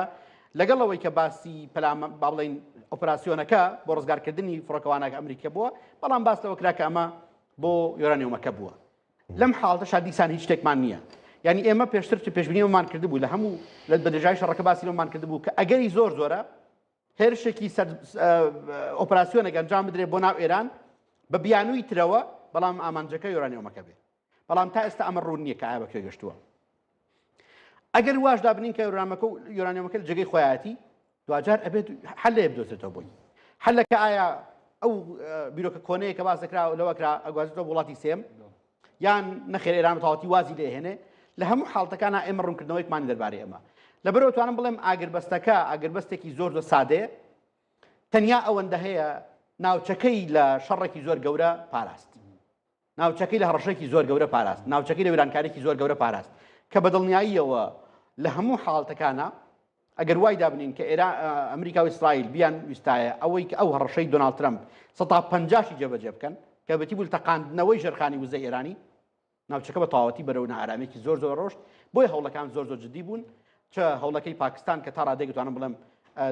لەگەڵ ئەوەی کە باسی پەلام با بڵێین ئۆپراسیۆنەکە بۆ ڕزگارکردنی فڕۆکەوانەکە ئەمریکیە بووە، بەڵام باس لەوە کرا کە ئەمە بۆ یۆرانیۆمەکە بووە. لەم حاڵەتەشا دیسان هیچ شتێکمان نییە. یعنی ئێمە پێشتر پێشبینی ئەوەمان کردبوو لە هەموو لە بەدرێژایی شەڕەکە باسی لەوەمان کردبوو کە ئەگەری زۆر زۆرە هێرشێکی سەر ئۆپراسیۆنێک ئەنجام بدرێت بۆ ناو ئێران بە بیانووی ترەوە، بەڵام ئامانجەکە یۆرانیۆمەکە بێ. بەڵام تا ئێستا ئەمە ڕوون نییە کە ئایا بە کوێ گەشتووە. ئەگەر واش دابنین کە یۆرانەکە و یۆرانیۆمەکە لە جێگەی خۆیەتی، دواجار ئەبێت حل لێ بدۆزێتەوە بۆی. حلەکە ئایا ئەو بیرۆکە کۆنەیە کە باس دەکرا لەوە کرا ئەگوازێتەوە وڵاتی سێم، یان نەخێر ئێران بەتەواوەتی وازی لێهێنێ. لە هەموو حاڵەتەکانە ئێمە ڕوونکردنەوەیەکمان دەربارەی ئەمە. لەبەرەوە توانم بڵێم ئاگربەستەکە ئاگربەستێکی زۆر زۆر سادەیە، تەنیا ئەوەندە هەیە ناوچەکەی لە شەڕێکی زۆر گەورە پاراست، ناوچەکەی لە هەڕەشەیەکی زۆر گەورە پاراست، ناوچەکەی لە وێرانکاریی زۆر گەورە پاراست کە بە دڵنیاییەوە لە هەموو حاڵەتەکانە ئەگەر وای دابنین کە ئێران ئەمریکا و ئیسرائیل بیان ویستایە ئەوەی کە ئەو هەڕەشەی دۆناڵد ترەمپ 50%شی جێبەجێ بکەن کە بەتی بوو تەقاندنەوەی ژێرخانی وزەی ئێرانی، ناوچەکە بە تەواوەتی بەرەو نائارامییەکی زۆر زۆر ڕۆشت. بۆیە هەوڵەکان زۆر زۆر جدی بوون، چ هەوڵەکەی پاکستان کە تا ڕادەیەک دەتوانم بڵێم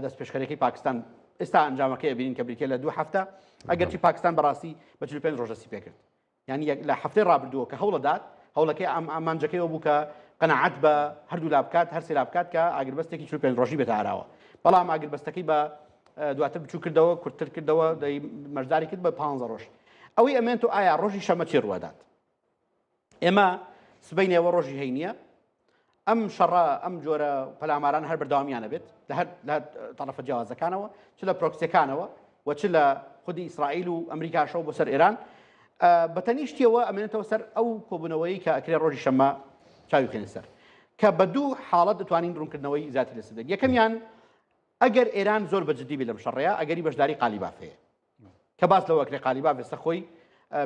دەستپێشخەریەکەی پاکستان ئێستا ئەنجامەکەی ئەبینین کە بریتیە لە دوو هەفتە، ئەگەرچی پاکستان بەڕاستی بە 45 ڕۆژ دەستی پێکرد، یعنی لە هەفتەی ڕابردووە کە هەوڵەدات، هەوڵەکەی ئەم ئامانجەکەی ئەوە بوو کە قەناعەت بە هەردوو لا بکات، هەر سێ لا بکات کە ئاگربەستێکی 45 ڕۆژی بێتە ئاراوە، بەڵام ئاگربەستەکەی بە دواتر بچوو کردەوە، کورتتر کردەوە، دەی مەرجداری کرد بە 15 ڕۆژ. ئەوەی ئەمێنتۆ ئایا ڕۆژی شەمە چی ڕووەدات؟ ئێمە سبەینێوە ڕۆژی هەینیە ئەم شەڕە ئەم جۆرە پەلاماران هەر بەردەوامیانە بێت لە هەر لە تەڕەفە جیاوازەکانەوە، چ لە پرۆکسیەکانەوە و چ لە خودی ئیسرائیل و ئەمریکاشەوە بۆ سەر ئێران. بە تەنیشتیەوە ئەمێنێتەوە سەر ئەو کۆبوونەوەی کە ئەکرێ ڕۆژی شەممە چاوی بخەینە سەر کە بە دوو حاڵەت دەتوانین ڕوونکردنەوەی زیاتر لەسەر بدەین. یەکەمیان ئەگەر ئێران زۆر بە جدی بێ لەم شەڕەیە ئەگەری بەشداری قالیباف هەیە کە باس لەوە کرێ قالیباف ئێستا خۆی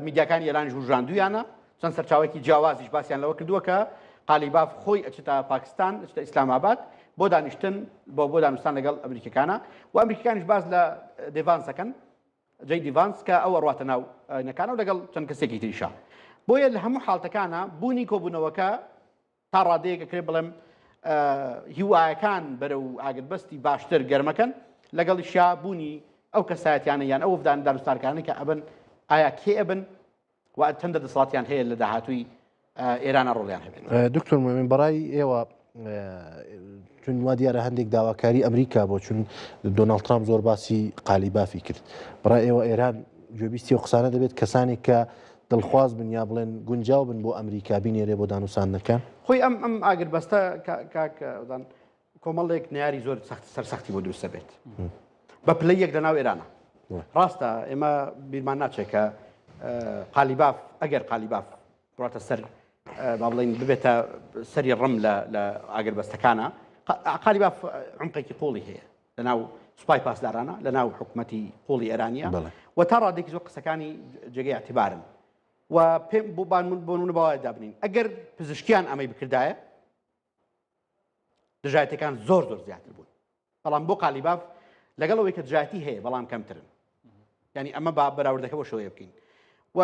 میدیاکانی ئێرانیش وژاندویانە، چەند سەرچاوەیەکی جیاوازیش باسیان لەوە کردووە کە قالیباف خۆی ئەچێتە پاکستان، ئەچێتە ئیسلام ئاباد بۆ دانیشتن بۆ بۆ دانوستان لەگەڵ ئەمریکیەکانە و ئەمریکیەکانیش باس لە دێڤانس ئەکەن، جەی دی ڤانس کە ئەو ئەڕواتە ناو نەکانە و لەگەڵ چەند کەسێکی تریشا. بۆیە لە هەموو حاڵتەکانە بوونی کۆبوونەوەکە تا ڕادەیەک ئەکرێ بڵێم هیوایەکان بەرەو ئاگربەستی باشتر گەرمەکەن، لەگەڵیشیا بوونی ئەو کەسایەتیانە یان ئەو وەفدانە دانوستانکارانەی کە ئەبن ئایا کێ ئەبن و چەندە دەسەڵاتیان هەیە لە داهاتووی ئێرانە ڕۆڵیان هەبێت. دکتۆر موئمین بەڕای ئێوە چون وا دیارە هەندێک داواکاری ئەمریکا بۆ چون دۆناڵد ترامپ زۆر باسی قالیبافی کرد بەڕای ئێوە ئێران گوێبیستی و قسانە دەبێت کەسانێک کە دڵخواز بن یا بڵێن گونجاو بن بۆ ئەمریکا بینێرێ بۆ دانوساندنەکان؟ خۆی ئەم ئەم ئاگربەستە کاک کۆمەڵێک نەیاری زۆر سەخت سەرسەختی بۆ دروستە بێت بە پلەی یەک لە ناو ئێرانە ڕاستە ئێمە بیرمان ناچێت کە قالیباف ئەگەر قالیباف بڕاتە سەر با بڵین ببێتە سەری ڕم لە ئاگربەستەکانە قالیباف عمقێکی قوڵی هەیە لە ناو سوپای پاسدارانە لە ناو حکوومەتی قوڵی ئێرانیە و تا ڕادێکی زۆر قسەکانی جێگەی اعتبارن و پێم بۆ بان من بۆ نمونە باوای دابنین ئەگەر پزیشکیان ئەمەی بکردایە دژایەتەکان زۆر زۆر زیاتر بوون بەڵام بۆ قالیباف لەگەڵ ئەوەی کە دژایەتی هەیە بەڵام کەمترن ینی ئەمە با بەراوردەکە بۆ شێوەیە بکەین و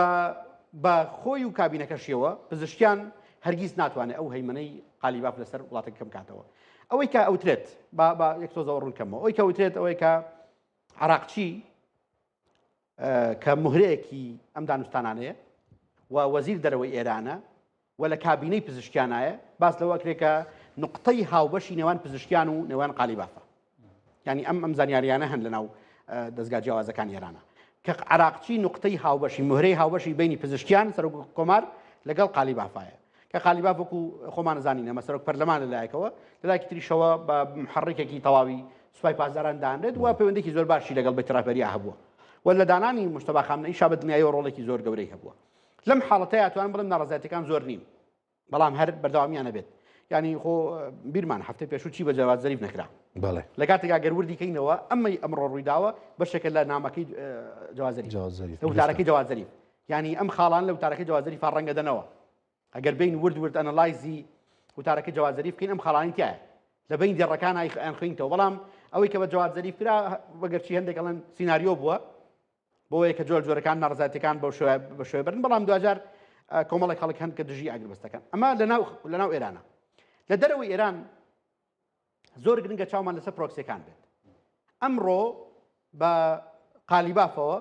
بە خۆی و کابینەکەشیەوە پزیشکیان هەرگیز ناتوانێت ئەو هەیمنەی قالیباف لەسەر وڵاتەکە کەم کاتەوە ئەوەی کە ئەوترێت با با یەک تۆزەوە ڕوون کەمەوە ئەوەی کە ئەوترێت ئەوەی کە عراقچی کە مهرەیەکی ئەم دانوستانانەیە و وەزیر دەرەوەی ئێرانە و لە کابینەی پزیشکیانایە، باس لەوە ئەکرێ کە نوقتەی هاوبەشی نێوان پزیشکیان و نێوان قالیبافە. یانی ئەم ئەم زانیاریانە هەن لەناو دەزگا جیاوازەکانی ئێرانە کە عراقچی نوقتەی هاوبەشی مهرەی هاوبەشی بینی پزیشکیان سەرۆک کۆمار لەگەڵ قالیبافایە کە قالیباف وەکو خۆمان زانین ئەمە سەرۆک پەرلەمان لە لایەکەوە لە لایەکی تریشەوە بە محەڕیکێکی تەواوی سوپای پاسداران دانرێت و پەیوەندێکی زۆر باشی لەگەڵ بەیتی ڕابەریا هەبووە و لە دانانی مجتەبا خامنەیی شا بە دنیایەوە ڕۆڵێکی زۆر گەورەی هەبووە لەم حاڵەتەیا توانم بڵێم ناڕەزایەتیەکان زۆر نین بەڵام هەر بەردەوامیان نەبێت ینی خۆ بیرمان هەفتەی پێشوو چی بە جەواد زەریف نەکرا بەڵێ لە کاتێکا گەر وردی کەینەوە ئەمەی ئەمڕۆ ڕوویداوە بەشێکە لە نامەکەی جەواد زەریف جەواد زەریف لە وتارەکەی جەواد زەریف ینی ئەم خاڵان لە وتارەکەی جەواد زەریف ڕەنگە دەنەوە ئەگەر بین ورد ورد analyze ی وتارەکەی جەواد زەریف بکەین ئەم خاڵانی تایە لە بین دێڕەکان ئەیان خوێنیتەوە بەڵام ئەوەی کە بە جەواد زەریف کرا بەگەرچی هەندێک ئەڵێن سیناریۆ بووە بۆیە کە جۆر جۆرەکان ناڕزاتەکان بەو شێوە بە شێوە بەرن بەڵام دواجار کۆمەڵێک خەڵک هەن کە دژی ئاگربەستەکان ئەمە لەناو لەناو ئێرانە لە دەرەوەی ئێران زۆر گرنگە چاومان لەسەر پرۆکسیەکان بێت ئەمڕۆ بە قالیبافەوە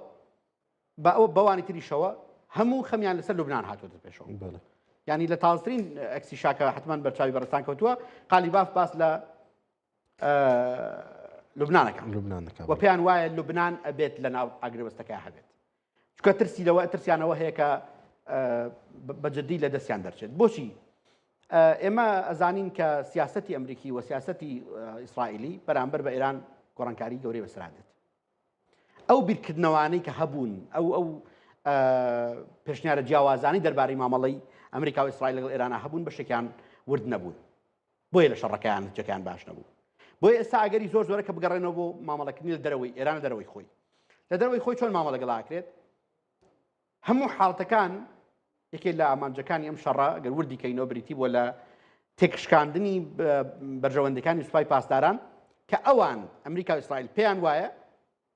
بە ئەوە بەوانی تریشەوە هەموو خەمیان لەسەر لوبناان هاتووەتە پێشەوە ینی لە تازترین ئەکسی شاکە حتمما بەرچاوی بەڕستان کەوتووە قالیباف باس لە لوبنانەکە لوبنانەکە و پێیان وایە لوبناان ئەبێت لە ناو ئاگربەستەکە هەبێت چکە ترسی لەوە ترسیانەوە هەیە کە بە جددی لە دەستیان دەرچێت بۆچی ئێمە ئەزانین کە سیاستی ئەمریکی و سیاستی ئیسرائیلی بەرامبەر بە ئێران گۆڕانکاری گەورەی بەسرا دێت ئەو بیرکردنەوانەی کە هەبوون ئەو ئەو پێشنیارە جیاوازانی دەربارەی مامەڵەی ئەمریکا و ئیسرائیل لەگەڵ ئێرانە هەبوون بەشێکیان ورد نەبوون بۆیە لە شەڕەکەیان نەتیجەکەیان باش نەبوو بۆیە ئێستا ئەگەری زۆر زۆرە کە بگەڕێنەوە بۆ مامەڵەکردنی لە دەرەوەی ئێران لە دەرەوەی خۆی لە دەرەوەی خۆی چۆن مامەڵە لەگەڵ ئاکرێت هەموو حاڵەتەکان یەکێک لە ئامانجەکانی ئەم شەڕە گەر وردی کەینەوە بریتی بووە لە تێکشکاندنی بەرژەوەندەکانی سوپای پاسداران کە ئەوان ئەمریکا و ئیسرائیل پێیان وایە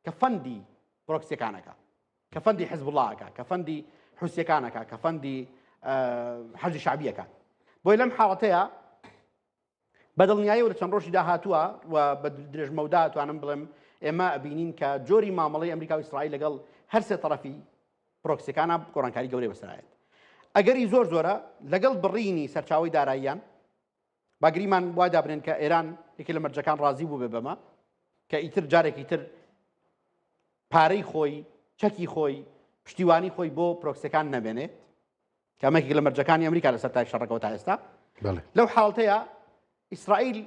کە fund ی پرۆکسیەکانەکە کە fund ی حزبوڵاکە کە fund ی حوسیەکانەکە کە fund ی حەشدی شەعبیەکە بۆی لەم حاڵەتەیە بە دڵنیاییەوە لە چەند ڕۆژی داهاتووە و بە درێژمەودا توانم بڵێم ئێمە ئەبینین کە جۆری مامەڵەی ئەمریکا و ئیسرائیل لەگەڵ هەرسێ تەرەفی پرۆکسیەکانە گۆڕانکاری گەورەی بەسەرایەت ئەگەری زۆر زۆرە لەگەڵ بڕینی سەرچاوی داراییان با گریمان وا دابنێن کە ئێران یەکێ لە مەرجەکان ڕازی بوو بێ بەمە کە ئیتر جارێکی تر پارەی خۆی چەکی خۆی پشتیوانی خۆی بۆ پرۆکسەکان نەمێنێت کە ئەمە یەکێک لە مەرجەکانی ئەمریکا لەسەر تای شەڕەکەەوە تا ئێستا لەو حاڵتەیە ئیسرائیل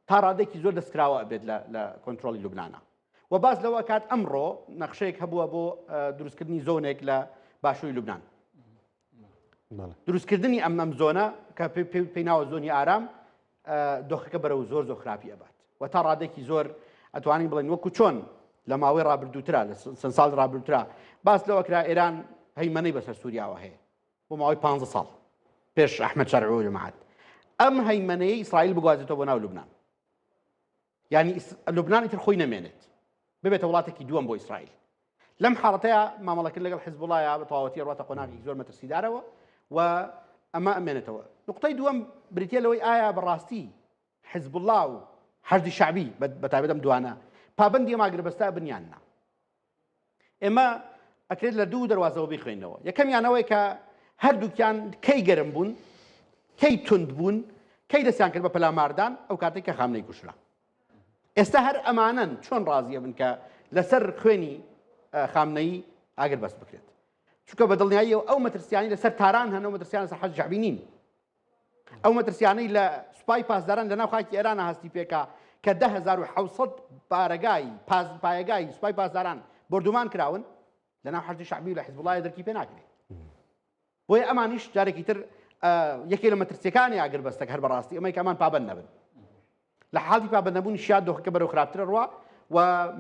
تا ڕادێکی زۆر دەستکراوە ئەبێت لە کۆنتترۆلی لوبناە و باز لەوە کات ئەمڕۆ نەخشەیەک هەبووە بۆ دروستکردنی zone ێک لە باشووری لوبناان دروستکردنی ئەم ئەم zone ە کە پێی ناوە zone ی ئارام دۆخەکە بەرەو زۆر زۆر خراپی ئەبات و تا ڕادێکی زۆر ئەتوانین بڵێن وەکو چۆن لە ماوەی ڕابردووترا لە چەند ساڵ ڕابردووترا باس لەوە کرا ئێران هەیمەنەی بەسەر سووریاوە هەیە بۆ ماوەی 15 ساڵ. پێش ئەحمەد شەرع و جەماعەت ئەم هەیمەنەیە ئیسرائیل بگوازێتەوە بۆ ناو لوبناان. یعنی لوبناان ئیتر خۆی نەمێنێت ببێتە وڵاتێکی دووەم بۆ ئیسرائیل. لەم حاڵەتەیا مامەڵەکردن لەگەڵ حزبوڵایا بە تەواوەتی ڕواتە قۆناغێکی زۆر مەترسیدارەوە و ئەمە ئەمێنێتەوە. نقطەی دووەم بریتە لەوەی ئایا بەڕاستی حزبوڵا و حەشدی شەعبی بە تایبەت ئەم دوانە پابەندی ئەم ئاگربەستە بن یان نا. ئێمە ئەکرێت لە دوو دەواازەوە بیخوێنەوە. یەکەمیان ئەوەیە کە هەردووکیان کەی گەرم بوون، کەی توند بوون، کەی دەستیان کرد بە پەلاماردان، ئەو کاتێک کە خامنەی کوژرا. ئێستا هەر ئەمانەن چۆن ڕازیە بن کە لەسەر خوێنی خامنەیی ئاگر بەست بکرێت. چونکە بە دڵنیاییەوە ئەو مەترسیانی لەسەر تاران هەن و مەترسیان لەسەر حەشدی شەعبی نین. ئەو مەترسیانەی لە سوپای پاسداران لە ناو خاکی ئێرانە هەستی پێکا کە 10700 بارەگای پایەگای سوپای پاسداران بۆردومان کراون لە ناو حەشدی شەعبی و لە حزبوڵای دەرکی پێ ناکرێت. بۆیە ئەمانیش جارێکی تر یەکێ لە مەترسیەکانی ئاگربەستەکە هەر بەڕاستی ئەمەی کە ئەمان پابەند نەبن. لە حاڵی پابەند نەبوونی شیاد دۆخەکە بەرەو خراپترە ڕوا و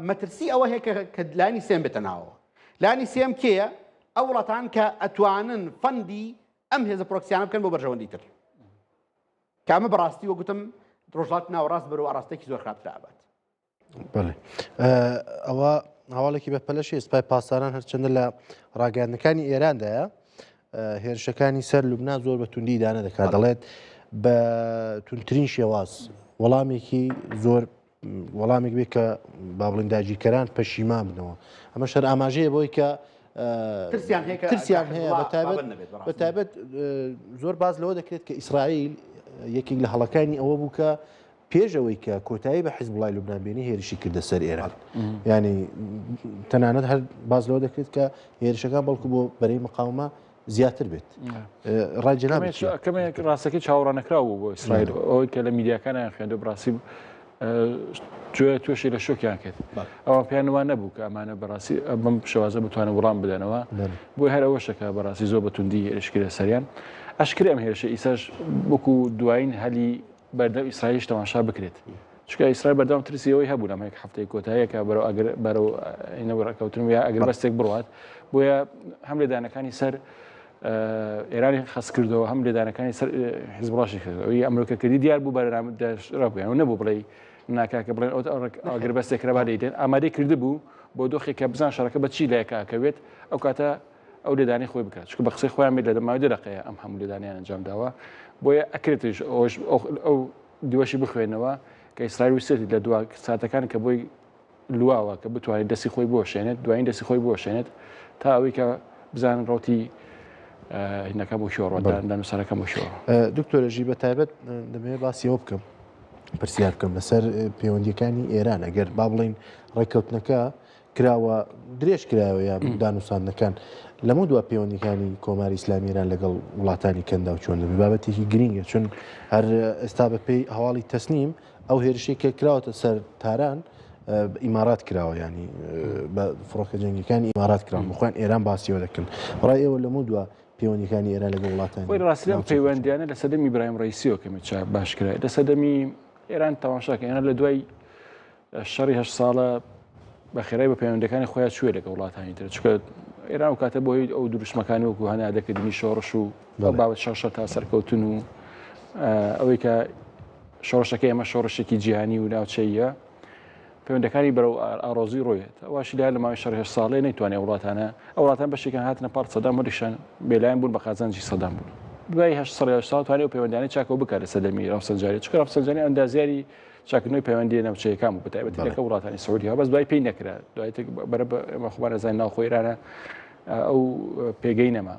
مەترسی ئەوە هەیە کە لایەنی سێم بێتە ناوەوە. لایەنی سێم کێیە؟ ئەو وڵاتان کە ئەتوانن fund ی ئەم هێزە پرۆکسیانە بکەن بۆ بەرژەوەندی تر. کە ئەمە بەڕاستی وەک گوتم ڕۆژهەڵاتی ناوەڕاست بەرەو ئاراستەیەکی زۆر خراپتر ئەبات. بەڵێ ئەوە هەواڵێکی بە پەلەشی سپای پاسداران هەرچەندە لە ڕاگەیاندنەکانی ئێراندایە هێرشەکانی سەر لوبناان زۆر بە توندی دانە دەکات دەڵێت بە توندترین شێواز وەڵامێکی زۆر وەڵامێک بێت کە با بڵین داگیرکەران پەشیمان بنەوە ئەمە شەر ئاماژەیە بۆی کە ترسیان هەیە بە تایبەت زۆر باز لەوە دەکرێت کە ئیسرائیل یەکێک لە هەڵەکانی ئەوە بوو کە پێش ئەوەی کە کۆتایی بە حیزبوڵای لوبنان بێنی هێرشی کردە سەر ئێران. یانی تەنانەت هەر باس لەوە دەکرێت کە هێرشەکان بەڵکو بۆ بەرەی مقاومە زیاتر بێت. ڕای جەنابت چییە؟ کەمێک ڕاستەکەی چاوەڕاننەکراو بوو بۆ ئیسرائیل ئەوەی کە لە میدیاکانیان خوێندو بڕاستی جوێ تووشی لە شۆکیان کرد ئەوان پێیان وا نەبوو کە ئەمانە بەڕاستی بەم شێوازە بتوانن وڵام بدەنەوە بۆی هەر ئەوەشەکە بەڕاستی زۆر بە توندی هێرش کردە سەریان ئەشکرێ ئەم هێرشە ئیساش وەکو دوایین هەلی بەردەم ئیسرائیلیش تەماشا بکرێت چونکە ئیسرائیل بەردەوام ترسی ئەوەی هەبوو لەم یەک هەفتەی کۆتاییەکە بەرەو ئەگەر بەرەو ئینەوە ڕێککەوتن و یا ئەگەر بەستێک بڕوات بۆیە هەم لێدانەکانی سەر ئێرانی خەست کردەوە هەم لێدانەکانی سەر حزبڕاشی کردەوە ئەوی ئەمریکا کردی دیار بوو بەرنامە ڕابوویان نەبوو بڵێ ناکاکە بڵێن ئەو ئەگەر بەستێک رەبا دەیدەن ئامادەی کردبوو بۆ دۆخێک کە بزان شەڕەکە بە چی لایەکە ئەکەوێت ئەو کاتە ئەو لێدانەی خۆی بکات چونکە بە قسەی خۆیان بێت لە ماوەی دە دەقەیە ئەم هەموو لێدانیان ئەنجام داوە بۆیە ئەکرێتیش ئەوش ئەو دیوەشی بخوێنەوە کە ئیسرائیل ویستێتی لە دوا ساتەکان کە بۆی لواوە کە بتوانێت دەستی خۆی بۆشێنێت دوایین دەستی خۆی بۆشێنێت تا ئەوەی کە بزانن ڕوتی هینەکە بۆ شۆڕ دانوسەرەکە بۆ شۆڕ دکتۆرە ژی بە تایبەت دەمەوێت باسی ئەوە بکەم پرسیار بکەم لەسەر پەیوەندیەکانی ئێران ئەگەر با بڵین ڕێککەوتنەکە کراوە درێژ کرایەوە یا دانوساندنەکان لەمە دوا پەیوەندیەکانی کۆماری ئیسلامی ئێران لەگەڵ وڵاتانی کەنداو چۆن دەبێت بابەتێکی گرینگە چون هەر ئێستا بە پێی هەواڵی تەسنیم ئەو هێرشێک کە کراوەتە سەر تاران ئیمارات کراوە ینی بە فڕۆکە جەنگەکانی ئیمارات کراون بخۆیان ئێران باسیەوە دەکەن ڕای ئێوە لەمە دوا پەیوەندیەکانی ئێران لەگەڵ وڵاتانی خۆی ڕاستی ئەم پەیوەندیانە لە سەردەمی ئیبراهیم ڕەئیسیەوە کەمێ چا باش کرا لە سەردەمی ئێران تەماشاکە ئێران لە دوای شەڕی هەشت ساڵە بە خێرای بە پەیوەندەکانی خۆیان چوێ لەگە وڵاتانی تر چکە ئێران و کاتە بۆی ئەو دروشمەکانی وەکو هەنادەکردنی شۆڕش و بابەت شەڕشە تا سەرکەوتن و ئەوەی کە شۆڕشەکە ئێمە شۆڕشێکی جیهانی و ناوچەیە پەیوەندەکانی بەرەو ئارۆزی ڕۆیێت ئەواشی لە لە ماوەی شەڕی هەشت ساڵێ نەیتوانێت وڵاتانە ئەو وڵاتان بەشێکیان هاتنە پاڵ سەدام هەندێکیان بێلایەن بوون بە قازانجی سەدام بوون دوای هەشت ساڵ هەشت ساڵ توانێت پەیوەندیانی چاکەوە بکات لە سەردەمی ڕەفسەنجانی چونکە ڕەفسەنجانی ئەندازیاری چاکردنەوەی پەیوەندیە ناوچەیەکان بوو بەتایبەتی لەگەڵ وڵاتانی سعودیە بەس دوای پێی نەکرا دوای بەرە ئێمە خۆمان ئەزانین ناوخۆی ئێرانە ئەو پێگەی نەما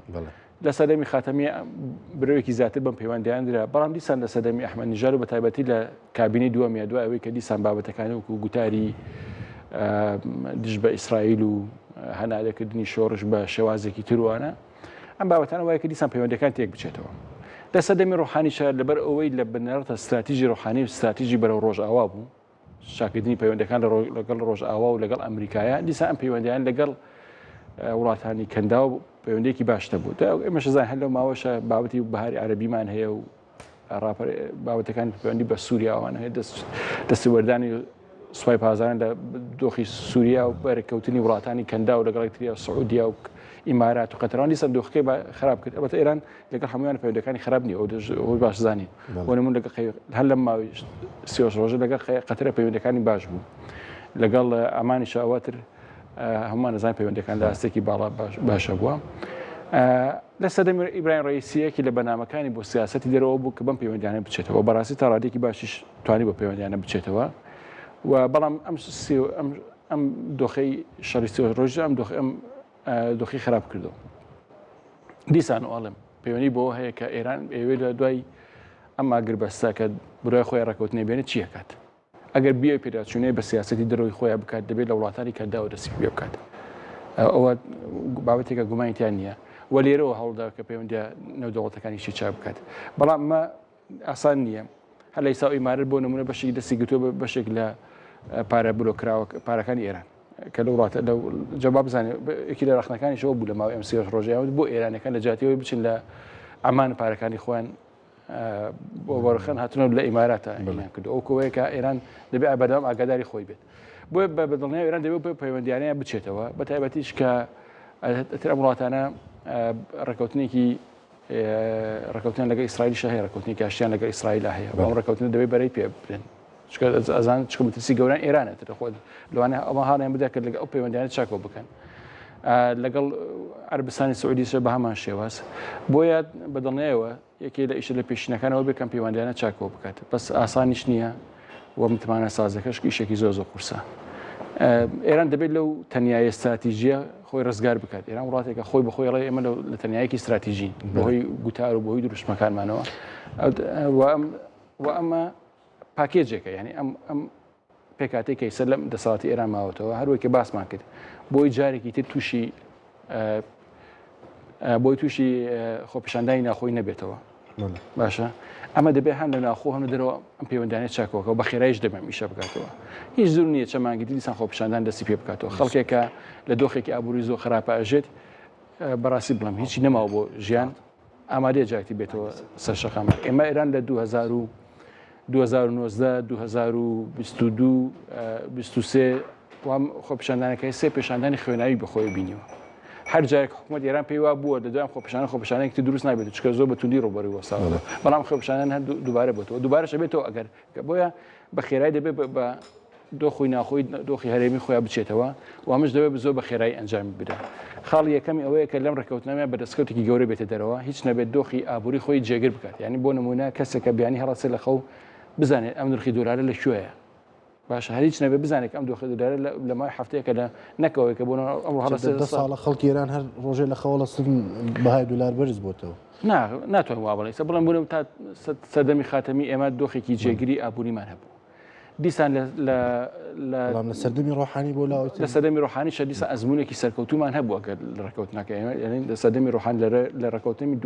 لە سەردەمی خاتەمی برەوێکی زیاتر بەم پەیوەندیان درا بەڵام دیسان لە سەردەمی ئەحمەد نژاد و بە تایبەتی لە کابینەی دووەمیە دوای ئەوەی کە دیسان بابەتەکانی وەکو گوتاری دژ بە ئیسرائیل و هەنادەکردنی شۆڕش بە شێوازێکی تروانە ئەم بابەتانە وای کە دیسان پەیوەندەکان تێک بچێتەوە. لە سەردەمی ڕۆحانیشە لەبەر ئەوەی لە بنەڕەتە ستراتیژی ڕۆحانی و ستراتیژی بەرەو ڕۆژئاوا بوو، چاکردنی پەیوەندەکان لەگەڵ ڕۆژئاوا و لەگەڵ ئەمریکایە، دیسان ئەم پەیوەندیان لەگەڵ وڵاتانی کەنداو پەیوەندێکی باش نەبوو. ئێمەش زان هەر لەو ماوەشە بابەتی بەهاری عەرەبیمان هەیە و بابەتەکانی پەیوەندی بە سووریاوان هەیە، دەستێوەردانی سوپای پاسداران لە دۆخی سووریا و بەرکەوتنی وڵاتانی کەندا و لەگەڵ تریا سعودیا و ئیمارات و قەتەران دیسان دۆخەکەی خراپ کرد. ئەڵبەتە ئێران لەگەڵ هەمویان پەیوەندەکانی خراپ نییە، ئەو باش زانین. بۆ نموونە لەگەڵ هەر لەم ماوەی 38 ڕۆژە لەگەڵ قەتەرە پەیوەندەکانی باش بوو، لەگەڵ ئەمانیش ئەوەتر هەمومان نەزان پەیوەندەکان لە ئاستێکی باڵا باشە بووە. لە سەردەمی ئیبراهیم ڕئیسی یەکی لە بەنامەکانی بۆ سیاسەتی دەرەوە بوو کە بەم پەیوەندیانە بچێتەوە، بەڕاستی تا ڕادێکی باشیش توانی بۆ پەیوەندیانە بچێتەوە و بەڵام ئەم ئەم ئەم دۆخەی شەڕی ڕۆژ ئەم دۆخ ئەم دۆخی خراپ کردو. دیسان ئەڵێم پەیوەندی بۆ هەیە کە ئێران ئێوێ لە دوای ئەم ئاگربەستە کە برای خۆی ڕێککەوتنێ بێنێت چی ئەکات. ئەگەر بیەوێت پێداچوونەوەی بە سیاسەتی دەرەوەی خۆیان بکات، دەبێت لە وڵاتانی کەنداوە دەستی پێ بکات. ئەوە بابەتێکە گومانی تیا نییە و لێرەوە هەوڵدا کە پەیوەندیە نێودەوڵەتەکانیشی چاک بکات. بەڵام ئەمە ئاسان نییە. هەر لە ئیسا ئیمارەت بۆ نمونە بەشێکی دەستی گرتووە بە بەشێک لە پارە بلۆکراوە پارەکانی ئێران کە لە وڵاتە لە جەبا بزانێت یەکی لە ڕەخنەکانیشەوە بوو لە ماوەی ئەم 38 ڕۆژەیە بۆ ئێرانەکان لە جیاتیەوەی بچن لە عەمان پارەکانی خۆیان بۆ بەرخەن هاتنەوە لە ئیماراتە کردو ئەو کۆەیە کە ئێران دەبێت بەردەوام ئاگاداری خۆی بێت. بۆیە بە بەدڵنیای ئێران دەبێت بۆ پەیوەندیانەیە بچێتەوە، بە تایبەتیش کە ئەتر ئەم وڵاتانە ڕێککەوتنێکی ڕێککەوتنیان لەگەڵ ئیسرائیلیش هەیە، ڕێککەوتنی کاشتیان لەگەڵ ئیسرائیل هەیە، بەڵام ڕێککەوتن دەبێت بەرەی پێ بدەن. چونکە ئەزان چونکە مەترسی گەوران ئێرانە تر خۆ لەوانە ئەمە هاڵیان بدە کە لەگەڵ ئەو پەیوەندیانە چاکەوە بکەن. لەگەڵ عەربستانی سعودیش بە هەمان شێواز. بۆیە بەدڵنیایەوە یەکێ لە ئیشە لە پێشینەکانەوە بێ کەم پەیوەندیانە چاکەوە بکات، بەس ئاسانیش نییە و متمانە سازەکەش ئیشێکی زۆر زۆر قورسە. ئێران دەبێت لەو تەنیایە استراتیژیە خۆی ڕزگار بکات. ئێران وڵاتێکە خۆی بەخۆی ئەڵێ ئێمە لە تەنیایەکی استراتیژین بەهۆی گوتار و بەهۆی دروشمەکانمانەوە. و ئەمە پاکێجێکە، یعنی ئەم ئەم پێکهاتەی کە ئیستا لەم دەسەڵاتی ئێران ماوەتەوە، هەروەک کە باسمان کرد بۆی جارێکی تر تووشی بۆی تووشی خۆپیشاندانی ناخۆی نەبێتەوە. باشە ئەمە دەبێت هەم لە ناخۆ هەم لە دەرەوە ئەم پەیوەندانە چاکەوەکە بە خێرایش دەبێت ئیشە بکاتەوە. هیچ زۆر نییە چەند مانگی دیسان خۆپیشاندان دەستی پێ بکاتەوە. خەڵکێکە لە دۆخێکی ئابووری زۆر خراپە ئەژێت، بەڕاستی بڵێم هیچی نەماوە بۆ ژیان، ئامادەیە جارێکی بێتەوە سەر شەقام. ئێمە ئێران لە 2019 2022 23 وام خۆپیشاندانەکەی سێ پێشاندانی خوێناوی بەخۆی بینیوە. هەر جارێک حکوومەت ئێران پێی وا بووە لە دوام خۆپیشاندان خۆپیشاندانێکی تر دروست نابێت، چونکە زۆر بە توندی ڕووبەڕووی وەستاوەتەوە. بەڵام خۆپیشاندان هەر دووبارە بۆتەوە، دووبارەش ئەبێتەوە ئەگەر بۆیە بە خێرایی دەبێت بە دۆخی ناخۆی دۆخی هەرێمی خۆیان بچێتەوە و ئەمەش دەبێت زۆر بە خێرایی ئەنجام بدات. خاڵی یەکەمی ئەوەیە کە لەم ڕێککەوتنامەیە بە دەستکەوتێکی گەورە بێتە دەرەوە، هیچ نەبێت دۆخی ئابووری خۆی جێگر بکات. یعنی بۆ نموونە کەسێک کە بیانی هەڵەسێ لە خەو بزانێت ئەم نرخی دۆلارە لە کوێیە. باشە هەر هیچ نەبێت بزانێت کە ئەم دۆخی دۆلارە لە ماوەی هەفتەیەکە لە نەکەوەی کە بۆ ئەمڕۆ هەڵەسێ دە ساڵە خەڵکی ئێران هەر ڕۆژێ لە خەو هەڵەسن بەهای دۆلار بەرز بۆتەوە. نا ناتوانم وا بڵێم. ئێستا بڵێم بۆ تا سەردەمی خاتەمی ئێمە دۆخێکی جێگری ئابووریمان هەبوو. دیسان لە بەڵام لە سەردەمی ڕۆحانی بۆ لاوە لە سەردەمی ڕۆحانی شە دیسان ئەزمونێکی سەرکەوتومان هەبوو ئەگەر لە ڕێککەوتنەکە ئێمە یعنی لە سەردەمی ڕۆحان لە ڕێککەوتنی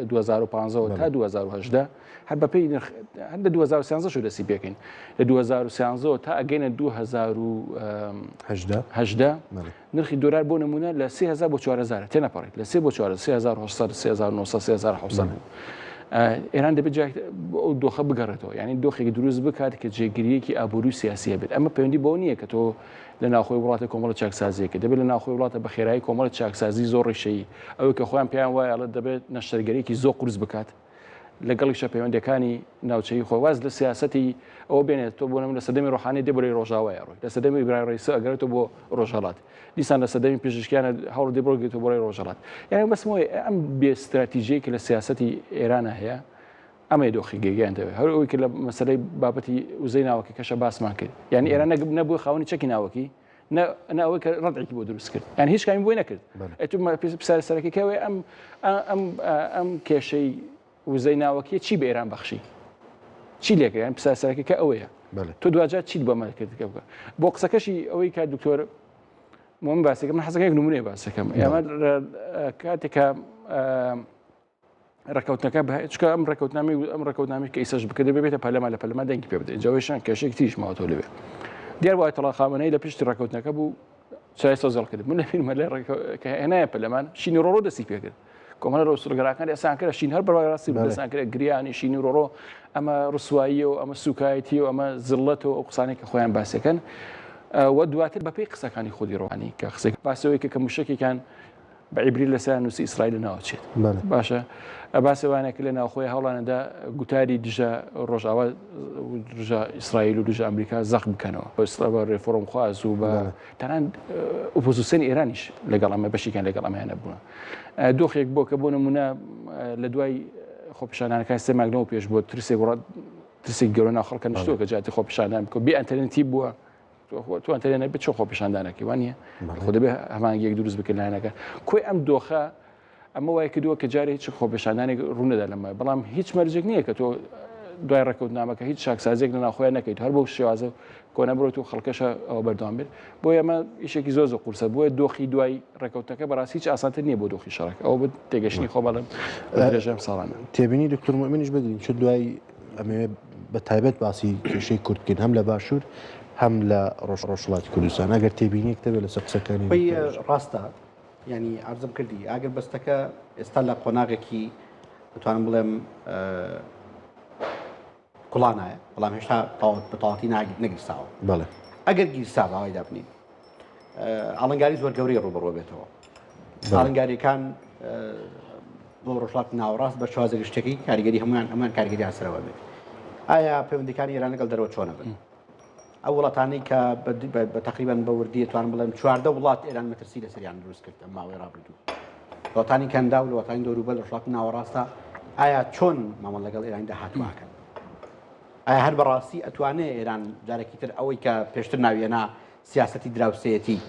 2015 تا 2018 هەر بە پێی نرخ هەر لە 2013 شو دەستی پێکەین لە 2013 تا ئەگەینە 2018 نرخی دۆلار بۆ نمونە لە 3000 بۆ 4000 تێنەپەڕێت لە 3 بۆ 4 3800 3900 3700 بوو. ئێران دەبێت ئەو دۆخە بگەڕێتەوە، یعنی دۆخێک دروست بکات کە جێگیریەکی ئابووری و سیاسی هەبێت. ئەمە پەیوەندی بەوە نییە کە تۆ لە ناوخۆی وڵاتە کۆمەڵە چاکسازیەکە دەبێت لە ناوخۆی وڵاتە بە خێرایی کۆمەڵە چاکسازی زۆر ڕیشەیی ئەوەی کە خۆیان پێیان وایە ئەڵێ دەبێت نەشتەرگەریەکی زۆر قورس بکات لەگەڵیشە پەیوەندەکانی ناوچەی خۆی واز لە سیاسەتی ئەوە بێنێت. تۆ بۆ نمونە لە سەردەمی ڕۆحانی دێ بۆ ڕۆژاوای ڕۆی، لە سەردەمی ئیبراهیم ڕەئیسی ئەگەرێتەوە بۆ ڕۆژهەڵات، دیسان لە سەردەمی پزیشکیانە هەوڵ دێ بڕۆگێتەوە بۆ ڕێی ڕۆژهەڵات. یعنی بەسمەوەی ئەم بێ استراتیژیەی کە لە سیاسەتی ئێرانە هەیە ئەمەی دۆخی گەیان دەوێت. هەر ئەوەی کە لە مەسەلەی بابەتی وزەی ناوەکی کەشە باسمان کرد، یعنی ئێران نەبووە خاوەنی چەکی ناوەکی، نە ئەوەی کە ڕەدعێکی بۆ دروست کرد، یعنی هیچ کامی بۆی نەکرد. ئەتو پرسیار سەرەکی کەوێ ئەم ئەم ئەم کێشەی وزەی ناوەکی چی بە ئێران بەخشی؟ چی لێکرد؟ یعنی پرسیار سەرەکی کە ئەوەیە. تۆ دواجار چیت بۆ ئەمە کرد کە بکە؟ بۆ قسەکەشی ئەوەی کە دکتۆر مۆمن باسەکەم، من حەزەکەم یەک نمونەیە باسەکەم. ئێمە کاتێک کە ڕێککەوتنەکە چکە ئەم ڕێککەوتنامەی ئەم ڕێککەوتنامەی کە ئیسەش بکە دەبێت بێتە پەرلەمان، لە پەرلەمان دەنگی پێ بدەین. جا ئەوەیشان کێشەیەکی تریش ماوەتەوە لەوێ. دیار بوو ئایەتوڵڵا خامنەیی لە پشتی ڕێککەوتنەکە بوو، چای سەوزەڵ کرد. من لە بیرمە لە کە هێنایە پەرلەمان شینی ڕۆڕۆ دەستی پێ کرد. کۆمەڵە لە ئوسوڵگەراکان ئێسان کرد شین هەر بەڕای ڕاستی دەستان کرد گریانی شین و ڕۆڕۆ ئەمە ڕسواییە و ئەمە سوکایەتی و ئەمە زڵەت و ئەو قسانەی کە خۆیان باسەکەن و دواتر بەپێی قسەکانی خودی ڕۆحانی کە قسەی باسەوەی کە موشەکێکیان بە عیبری لەسەر نووسی ئیسرائیل ناوچێت باشە باسەوانێک لە ناوخۆی هەوڵانەدا گوتاری دژە ڕۆژاوا دژە ئیسرائیل و دژە ئەمریکا زەق بکەنەوە بە ڕێفۆرم خواز و بە تەنان ئۆپۆزیسیۆنی ئێرانیش لەگەڵ ئەمە بەشێکیان لەگەڵ ئەمەیانە بوون دۆخێک بۆ کە بۆ نمونە لە دوای خۆپیشاندانەکان سێ مانگ لەوە پێش بۆ ترسێک وڵات ترسێک گەورە ناو خەڵکە نشتووە کە جاتی خۆپیشاندان بکە بێ ئەنتەرنتی بووە تۆ ئەنتەرنێت نەبێت چۆن خۆپیشاندانەکەی وانە خۆ دەبێ هەمانگیەک دروست بکەن لایەنەکە کۆی ئەم دۆخە ئەمە وای کردووە کە جارێ هیچ خۆپێشاندانێک ڕوونەدا لەمە بەڵام هیچ مەرجێک نییە کە تۆ دوای ڕێکەوتنامەکە هیچ چاکسازیێک لە ناوخۆیان نەکەیت هەر بەو شێوازە کۆنە بڕۆیت و خەڵکەشە ئەوە بەردەوام بێت بۆ ئێمە ئیشێکی زۆر زۆر قورسە بۆیە دۆخی دوای ڕێکەوتنەکە بەڕاستی هیچ ئاسانتر نییە بۆ دۆخی شەڕەکە ئەوە بە تێگەشتنی خۆ بەڵێم درێژە ئەم ساڵانە. تێبینی دکتۆر موئمنیش بگرین چون دوای ئەمەوێ بە تایبەت باسی کێشەی کورد بکەین هەم لە باشوور هەم لە ڕۆژهەڵاتی کوردستان ئەگەر تێبینیەک دەبێت لەسەر قسەکانی ڕاستە یانی عەرزم کردی ئاگر بەستەکە ئێستا لە قۆناغێکی دەتوانم بڵێم کوڵانایە بەڵام هێشتا بە تەواوەتی نەگیرساوە بەڵێ ئەگەر گیرسا باوای دابنین ئاڵنگاری زۆر گەورەی ڕوبەڕوە بێتەوە ئاڵنگاریەکان بۆ ڕۆژهەڵاتی ناوەڕاست بە شێوازە گشتەکەی کاریگەری هەمویان هەمان کاریگەریان سەرەوە بێت ئایا پەیوەندەکانی ئێران لەگەڵ دەرەوە چۆنە بن ئەو وڵاتانەی کە بە تەقریبەن بە وردی ئەتوانم بڵێم 14 وڵات ئێران مەترسی لەسەریان دروست کرد ئەم ماوەی ڕابردوو وڵاتانی کەنداو لە وڵاتانی دەوروبەر لە ڕۆژهەڵاتی ناوەڕاستە ئایا چۆن مامەڵە لەگەڵ ئێرانی داهاتوو ئەکەن ئایا هەر بەڕاستی ئەتوانێ ئێران جارێکی تر ئەوەی کە پێشتر ناویێنا سیاسەتی دراوسێتی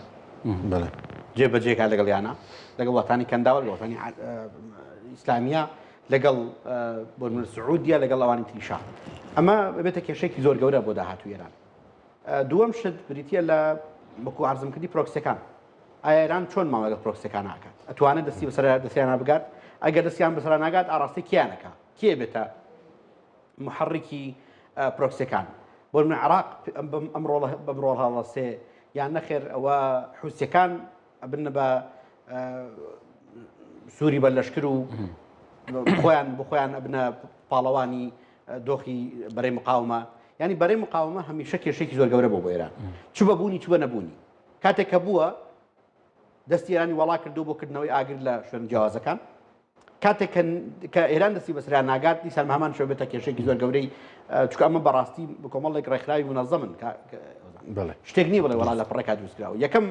جێبەجێکا لەگەڵیانە لەگەڵ وڵاتانی کەنداوە لە وڵاتانی ئیسلامیە لەگەڵ بۆ نمونە سعودیە لەگەڵ ئەوانی تریشا ئەمە بێتە کێشێکی زۆر گەورە بۆ داهاتوو ئێران دووەم شت بریتە لە وەکو عرضم کردی پرۆکسەکان ئایا ئێران چۆن مامەڵە لەگەڵ پرۆکسەکان ئاکات ئەتوانێت دەستی بەسەر دەستیانە بگات ئەگەر دەستیان بەسەر ناگات ئاڕاستەی کیانەکە کێ بێتە محرکی پرۆکسەکان بۆ من عراق ئەم ڕۆڵ بەم ڕۆڵ هەڵەسێ یان نەخێر ئەوە حوسەکان ئەبن بە سووری بە لەشکر و خۆیان بۆ خۆیان ئەبنە پاڵەوانی دۆخی بەرەی مقاومە ینی بەرەی مقاومە هەمیشە کێشێکی زۆر گەورە بۆ بۆ ئێران چ بە بوونی چ بە نەبوونی کاتێک کە بووە دەستی ئێرانی وەڵا کردو بۆ کردنەوەی ئاگر لە شوێن جیاوازەکان کاتێک کە ئێران دەستی بەسەرا ناگات دیسان هەمان شێوە بێتە کێشێکی زۆر گەورەی چونکە ئەمە بەڕاستی کۆمەڵێک ڕێکخراوی منەزەمن شتێک نییە بڵێ وەڵا لە پڕێکا دروست کراوە یەکەم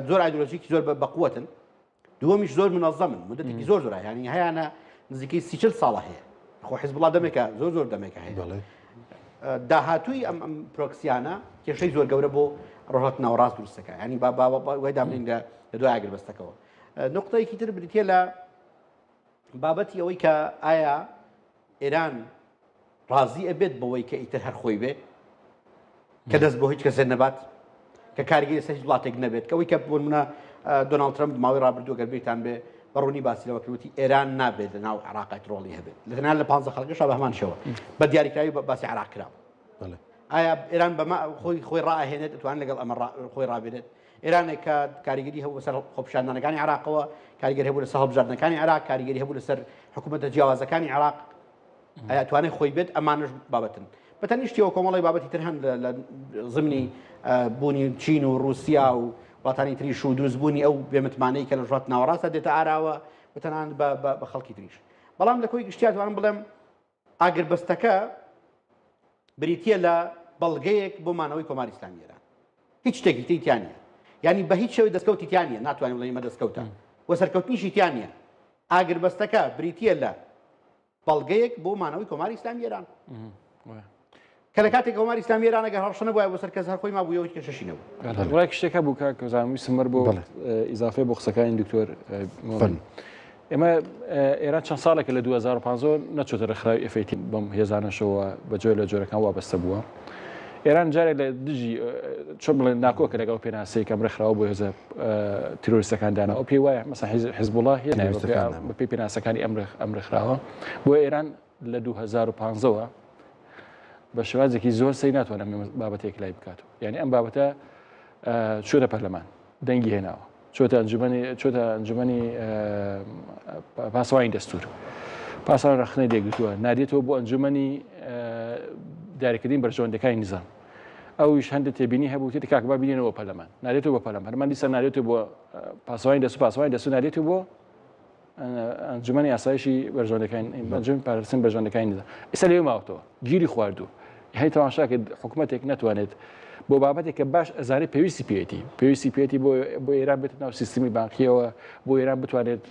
زۆر ئایدۆلۆژیکی زۆر بەقوەتن دووەمیش زۆر منەزەمن مدەتێکی زۆر زۆر ینی هەیانە نزیکەی 30 ساڵە هەیە خۆ حزبڵا دەمێکە زۆر زۆر دەمێکە هەیە داهاتووی ئەم ئەم پرۆکسیانە کێشەی زۆر گەورە بۆ ڕۆژهەڵاتی ناوەڕاست دروستەکە ینی با وای دابنین لە دوای ئاگربەستەکەەوە نوقتەیەکی تر بریتیە لە بابەتی ئەوەی کە ئایا ئێران ڕازی ئەبێت بەوەی کە ئیتر هەر خۆی بێ کە دەست بۆ هیچ کەسێ نەبات کە کاریگەری لەسەر هیچ وڵاتێک نەبێت کە ئەوەی کە بۆ نمونە دۆناڵد ترەمپ ماوەی ڕابردوو گەر بیرتان بێ بە ڕوونی باسی لەوە کرد وتی ئێران نابێت لە ناو عێراق ڕۆڵی هەبێت لە تەنها لە پانزە خەڵکەشا بە هەمان شێوە بە دیاریکراوی باسی عێراق کرا ئایا ئێران بەمە خۆی خۆی ڕائەهێنێت دەتوانێت لەگەڵ ئەمە خۆی ڕابێنێت ئێرانێک کە کاریگەری هەبوو بەسەر خۆپیشاندانەکانی عێراقەوە، کاریگەری هەبوو لەسەر هەڵبژاردنەکانی عێراق، کاریگەری هەبوو لەسەر حکوومەتە جیاوازەکانی عێراق، ئایا توانێت خۆی بێت؟ ئەمانەش بابەتن. بە تەنیشتیەوە کۆمەڵی بابەتی تر هەن لە زمنی بوونی چین و رووسیا و وڵاتانی تریش و دروستبوونی ئەو بێمتمانەی کە لە ڕۆژهەڵاتی ناوەڕاستدا دێتە ئاراوە و تەنانەت بە خەڵکی تریش. بەڵام لە کۆی گشتیا توانم بڵێم ئاگربەستەکە بریتییە لە بەڵگەیەک بۆ مانەوەی کۆماری ئیسلامی ئێران. هیچ شتێکی تری تیا نییە. یانی بە هیچ شێوەی دەستکەوتی تیا نییە، ناتوانین بڵێین ئەمە دەستکەوتە و سەرکەوتنیشی تیا نییە. ئاگربەستەکە بریتییە لە بەڵگەیەک بۆ مانەوەی کۆماری ئیسلامی ئێران. کە لە کاتێک کۆماری ئیسلامی ئێران ئەگەر هەڕەشە نەبوایە بۆ سەر کەس هەر خۆی مابوویەوە هیچ کێشەشی نەبوو. وڵای شتێک هەبوو کاک کۆزان ویستم مەر بۆ ئیزافەی بۆ قسەکانی دکتۆر مۆمن. ئێمە ئێران چەند ساڵێکە لە 2015 نەچۆتە ڕێکخراوی FAT بەم هێزانەشەوە بە جۆر لە جۆرەکان وابەستە بووە. ئێران جارێک لە دژی چۆن بڵێن ناکۆکە لەگەڵ پێناسەی کەم ڕێکخراوە بۆ هێزە تیرۆریستەکان دانا ئەو پێی وایە مەسەن حزبوڵا هێز بەپێی پێناسەکانی ئەم ڕێکخراوە بۆ ئێران لە 2015 ەوە بە شێوازێکی زۆر سەی ناتوانێت بابەتێک لای بکات یعنی ئەم بابەتە چوونە پەرلەمان دەنگی هێناوە. چۆتە ئەنجومەنی چۆتە ئەنجومەنی پاسەوانی دەستور پاسان ڕەخنەی لێگرتووە نادێتەوە بۆ ئەنجومەنی دیاریکردنی بەرژەوەندەکانی نظام ئەویش هەندێک تێبینی هەبوو تێتی کاکبا بینێنەوە پەرلەمان نادێتەوە بە پەرلەمان پەرلەمان دیسان نادێتەوە بۆ پاسەوانی دەست و پاسەوانی دەست و نادێتەوە بۆ ئەنجومەنی ئاسایشی بەرژەوەندەکانی ئەنجومەنی پاراستن بەرژەوەندەکانی نظام ئێستا لەوێ ماوەتەوە گیری خواردوو هەی تەماشا کرد حکوومەتێک نەتوانێت بۆ بابەتێک کە باش ئەزانێت پێویستی پێێتی پێویستی پێێتی بۆ بۆ ئێران بێت ناو سیستمی بانقیەوە بۆ ئێران بتوانێت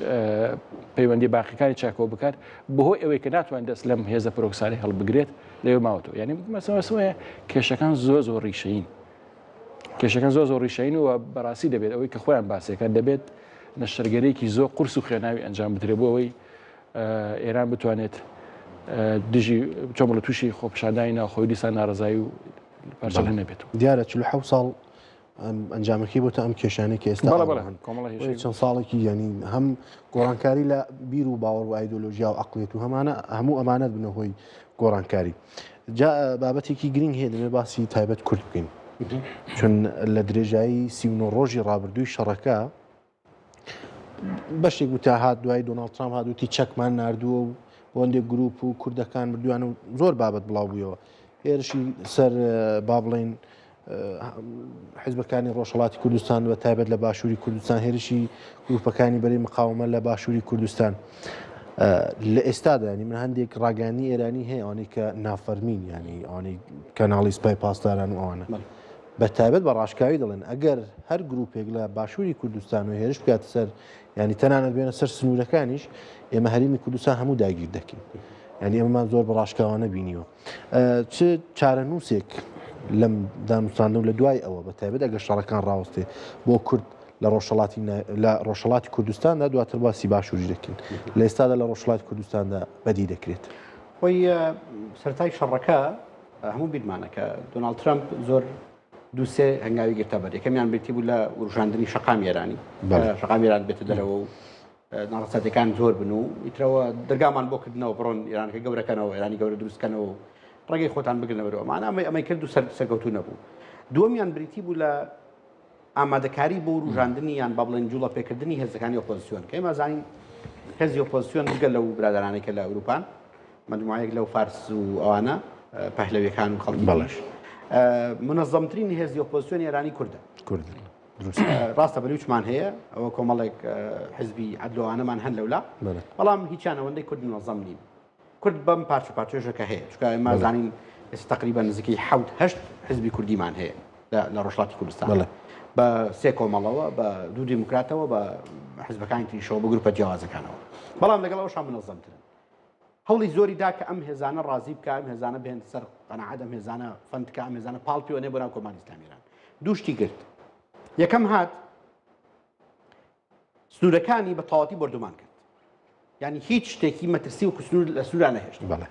پەیوەندی باقیەکانی چاکەوە بکات بەهۆی ئەوەی کە ناتوان دەست لەم هێزە پرۆکسانی هەڵبگرێت لەوێ ماوەتەوە یعنی مەسەوەیە کێشەکان زۆر زۆر ڕیشەین کێشەکان زۆر زۆر ڕیشەین و بەڕاستی دەبێت ئەوەی کە خۆیان باسێکە دەبێت نەشتەرگەرێکی زۆر قورس و خوێناوی ئەنجام بدرێت بۆ ئەوەی ئێران بتوانێت دژی چۆن بڵێ تووشی خۆپیشاندانی ناوخۆی دیسان ناڕەزایی و پارچەبوون نەبێت. دیارە 47 ساڵ ئەنجامەکەی بۆتە ئەم کێشانەی کە ئێستا هەن. چەند ساڵێکی یانی هەم گۆڕانکاری لە بیر و باوەڕ و ئایدۆلۆژیا و عەقڵیەت و هەمانە هەموو ئەمانەت بنە هۆی گۆڕانکاری. جا بابەتێکی گرنگ هەیە دەبێت باسی تایبەت کورد بکەین. چون لە درێژایی 39 ڕۆژی ڕابردووی شەڕەکە بەشێک وتا هات دوای دۆناڵد ترامپ هات وتی چەکمان ناردووە و بۆ هەندێک گروپ و کوردەکان بردویان و زۆر بابەت بڵاو بوویەوە هێرشی سەر با بڵین حزبەکانی ڕۆژهڵاتی کوردستان بە تایبەت لە باشووری کوردستان هێرشی گروپەکانی بەری مقاومە لە باشووری کوردستان لە ئێستادا ینی من هەندێک ڕاگەانی ئێرانی هەیە ئەوانەی کە نافەرمین ینی ئەوانەی کەناڵی سپای پاسداران و ئەوانە بە تایبەت بە ڕاشکاوی دەڵێن ئەگەر هەر گروپێک لە باشووری کوردستان و هێرش بکاتە سەر ینی تەنانەت بێنە سەر سنوورەکانیش ئێمە هەرێمی کوردستان هەموو داگیر دەکەین ینی ئەمەمان زۆر بە ڕاشکاوانە بینیوە چ چارەنووسێک لەم دانوستاندن لە دوای ئەوە بە تایبەت ئەگەر شەڕەکان ڕاوەستێ بۆ کورد لە ڕۆژهەڵاتی لە ڕۆژهەڵاتی کوردستاندا دواتر باسی باشووری دەکەین لە ئێستادا لە ڕۆژهەڵاتی کوردستاندا بەدی دەکرێت. خۆی سەرەتای شەڕەکە هەموو بیرمانە کە دۆناڵد ترەمپ زۆر دوو سێ هەنگاوی گرتە بەر یەکەمیان بریتی بوو لە وروژاندنی شەقامی ئێرانی شەقامی ئێران بێتە دەرەوە و ناڕەزایەتیەکان زۆر بن و ئیترەوە دەرگامان بۆ کردنەوە بڕۆن ئێرانەکە گەورەکەنەوە ئێرانی گەورە دروستکەنەوە و ڕێگەی خۆتان بگرنەوە ئەمانە ئەمەی ئەمەی کرد و سەر سەرکەوتوو نەبوو دووەمیان بریتی بوو لە ئامادەکاری بۆ وروژاندنی یان با بڵێن جوڵە پێکردنی هێزەکانی ئۆپۆزیسیۆن کە ئێمە زانین هێزی ئۆپۆزیسیۆن بگە لەو برادەرانەی کە لە ئەوروپان مجموعەیەک لەو فارس و ئەوانە پەهلەویەکان و خەڵکی بەڵێش منەظەمترین هێزی ئۆپۆزیسیۆن ئێرانی کوردە کورد ڕاستە بەلوچمان هەیە ئەوە کۆمەڵێک حزبی عەدلۆوانەمان هەن لەولا بەڵام هیچیان ئەوەندەی کورد منەظەم نین کورد بەم پارچە پارچەژە کە هەیە چونکە ئێمە زانین ئێستا تقریبا نزیکەی حەوت هەشت حزبی کوردیمان هەیە لە ڕۆژهەڵاتی کوردستان بە سێ کۆمەڵەوە بە دوو دیموکراتەوە بە حزبەکانی تریشەوە بە گروپە جیاوازەکانەوە بەڵام لەگەڵ ئەوشا منەظەمترن هەوڵی زۆری دا کە ئەم هێزانە ڕازی بکە ئەم هێزانە بهێن سەر قەناعەت ئەم هێزانە فەند کە ئەم هێزانە پاڵ پێوەنێ بۆ ناو کۆماری ئیسلامی ئێران دوو شتی کرد یەکەم هات سنوورەکانی بە تەواوەتی بۆردومان کرد یعنی هیچ شتێکی مەترسی و سنوور لە سنوورا نەهێشت بەڵێ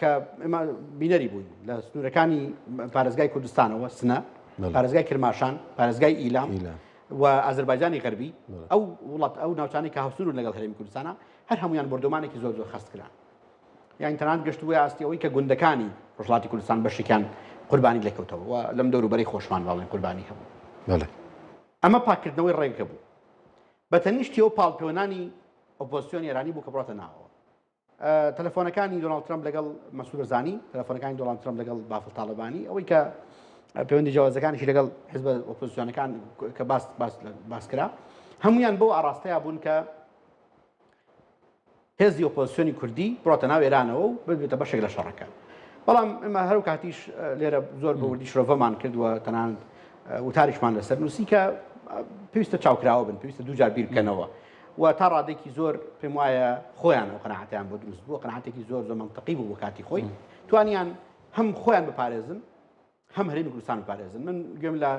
کە ئێمە بینەری بووین لە سنوورەکانی پارێزگای کوردستانەوە سنە پارێزگای کرماشان پارێزگای ئیلام و ئازربایجانی غەربی ئەو وڵات ئەو ناوچانەی کە هاوسنوور لەگەڵ هەرێمی کوردستانە هەر هەمویان بۆردومانێکی زۆر زۆر خەست کران یان تەنانەت گەشتبووە ئاستی ئەوەی کە گوندەکانی ڕۆژهەڵاتی کوردستان بەشێکیان قوربانی لێکەوتەوە و لەم دەوروبەرەی خۆشمان باڵێن قوربانی هەبوو بەڵێ ئەمە پاکردنەوەی ڕێگەکە بوو بە تەنیشتیەوە پاڵپێوەنانی ئۆپۆزیسیۆن ئێرانی بوو کە بڕاتە ناوەوە تەلەفۆنەکانی دۆناڵد ترەمپ لەگەڵ مەسعود بەرزانی، تەلەفۆنەکانی دۆناڵد ترەمپ لەگەڵ بافڵ تاڵەبانی، ئەوەی کە پەیوەندی جیاوازەکانیشی لەگەڵ حزبە ئۆپۆزیسیۆنەکان کە باس باس باس کرا، هەمویان بەو ئاڕاستەیە بوون کە هێزی ئۆپۆزیسیۆنی کوردی بڕۆتە ناو ئێرانەوە و ببێتە بەشێک لە شەڕەکە. بەڵام ئێمە هەرو کاتیش لێرە زۆر بە وردی شرۆڤەمان کرد و تەنانەت وتاریشمان لەسەر نووسی کە پێویستە چاوکراوە بن، پێویستە دووجار بیر بکەنەوە. و تا ڕادەیەکی زۆر پێم وایە خۆیان ئەو قەناعەتیان بۆ دروست بووە، قەناعەتێکی زۆر زۆر مەنتقی بوو بۆ کاتی خۆی، توانیان هەم خۆیان بپارێزن هەم هەرێمی کوردستان بپارێزن. من گوێم لە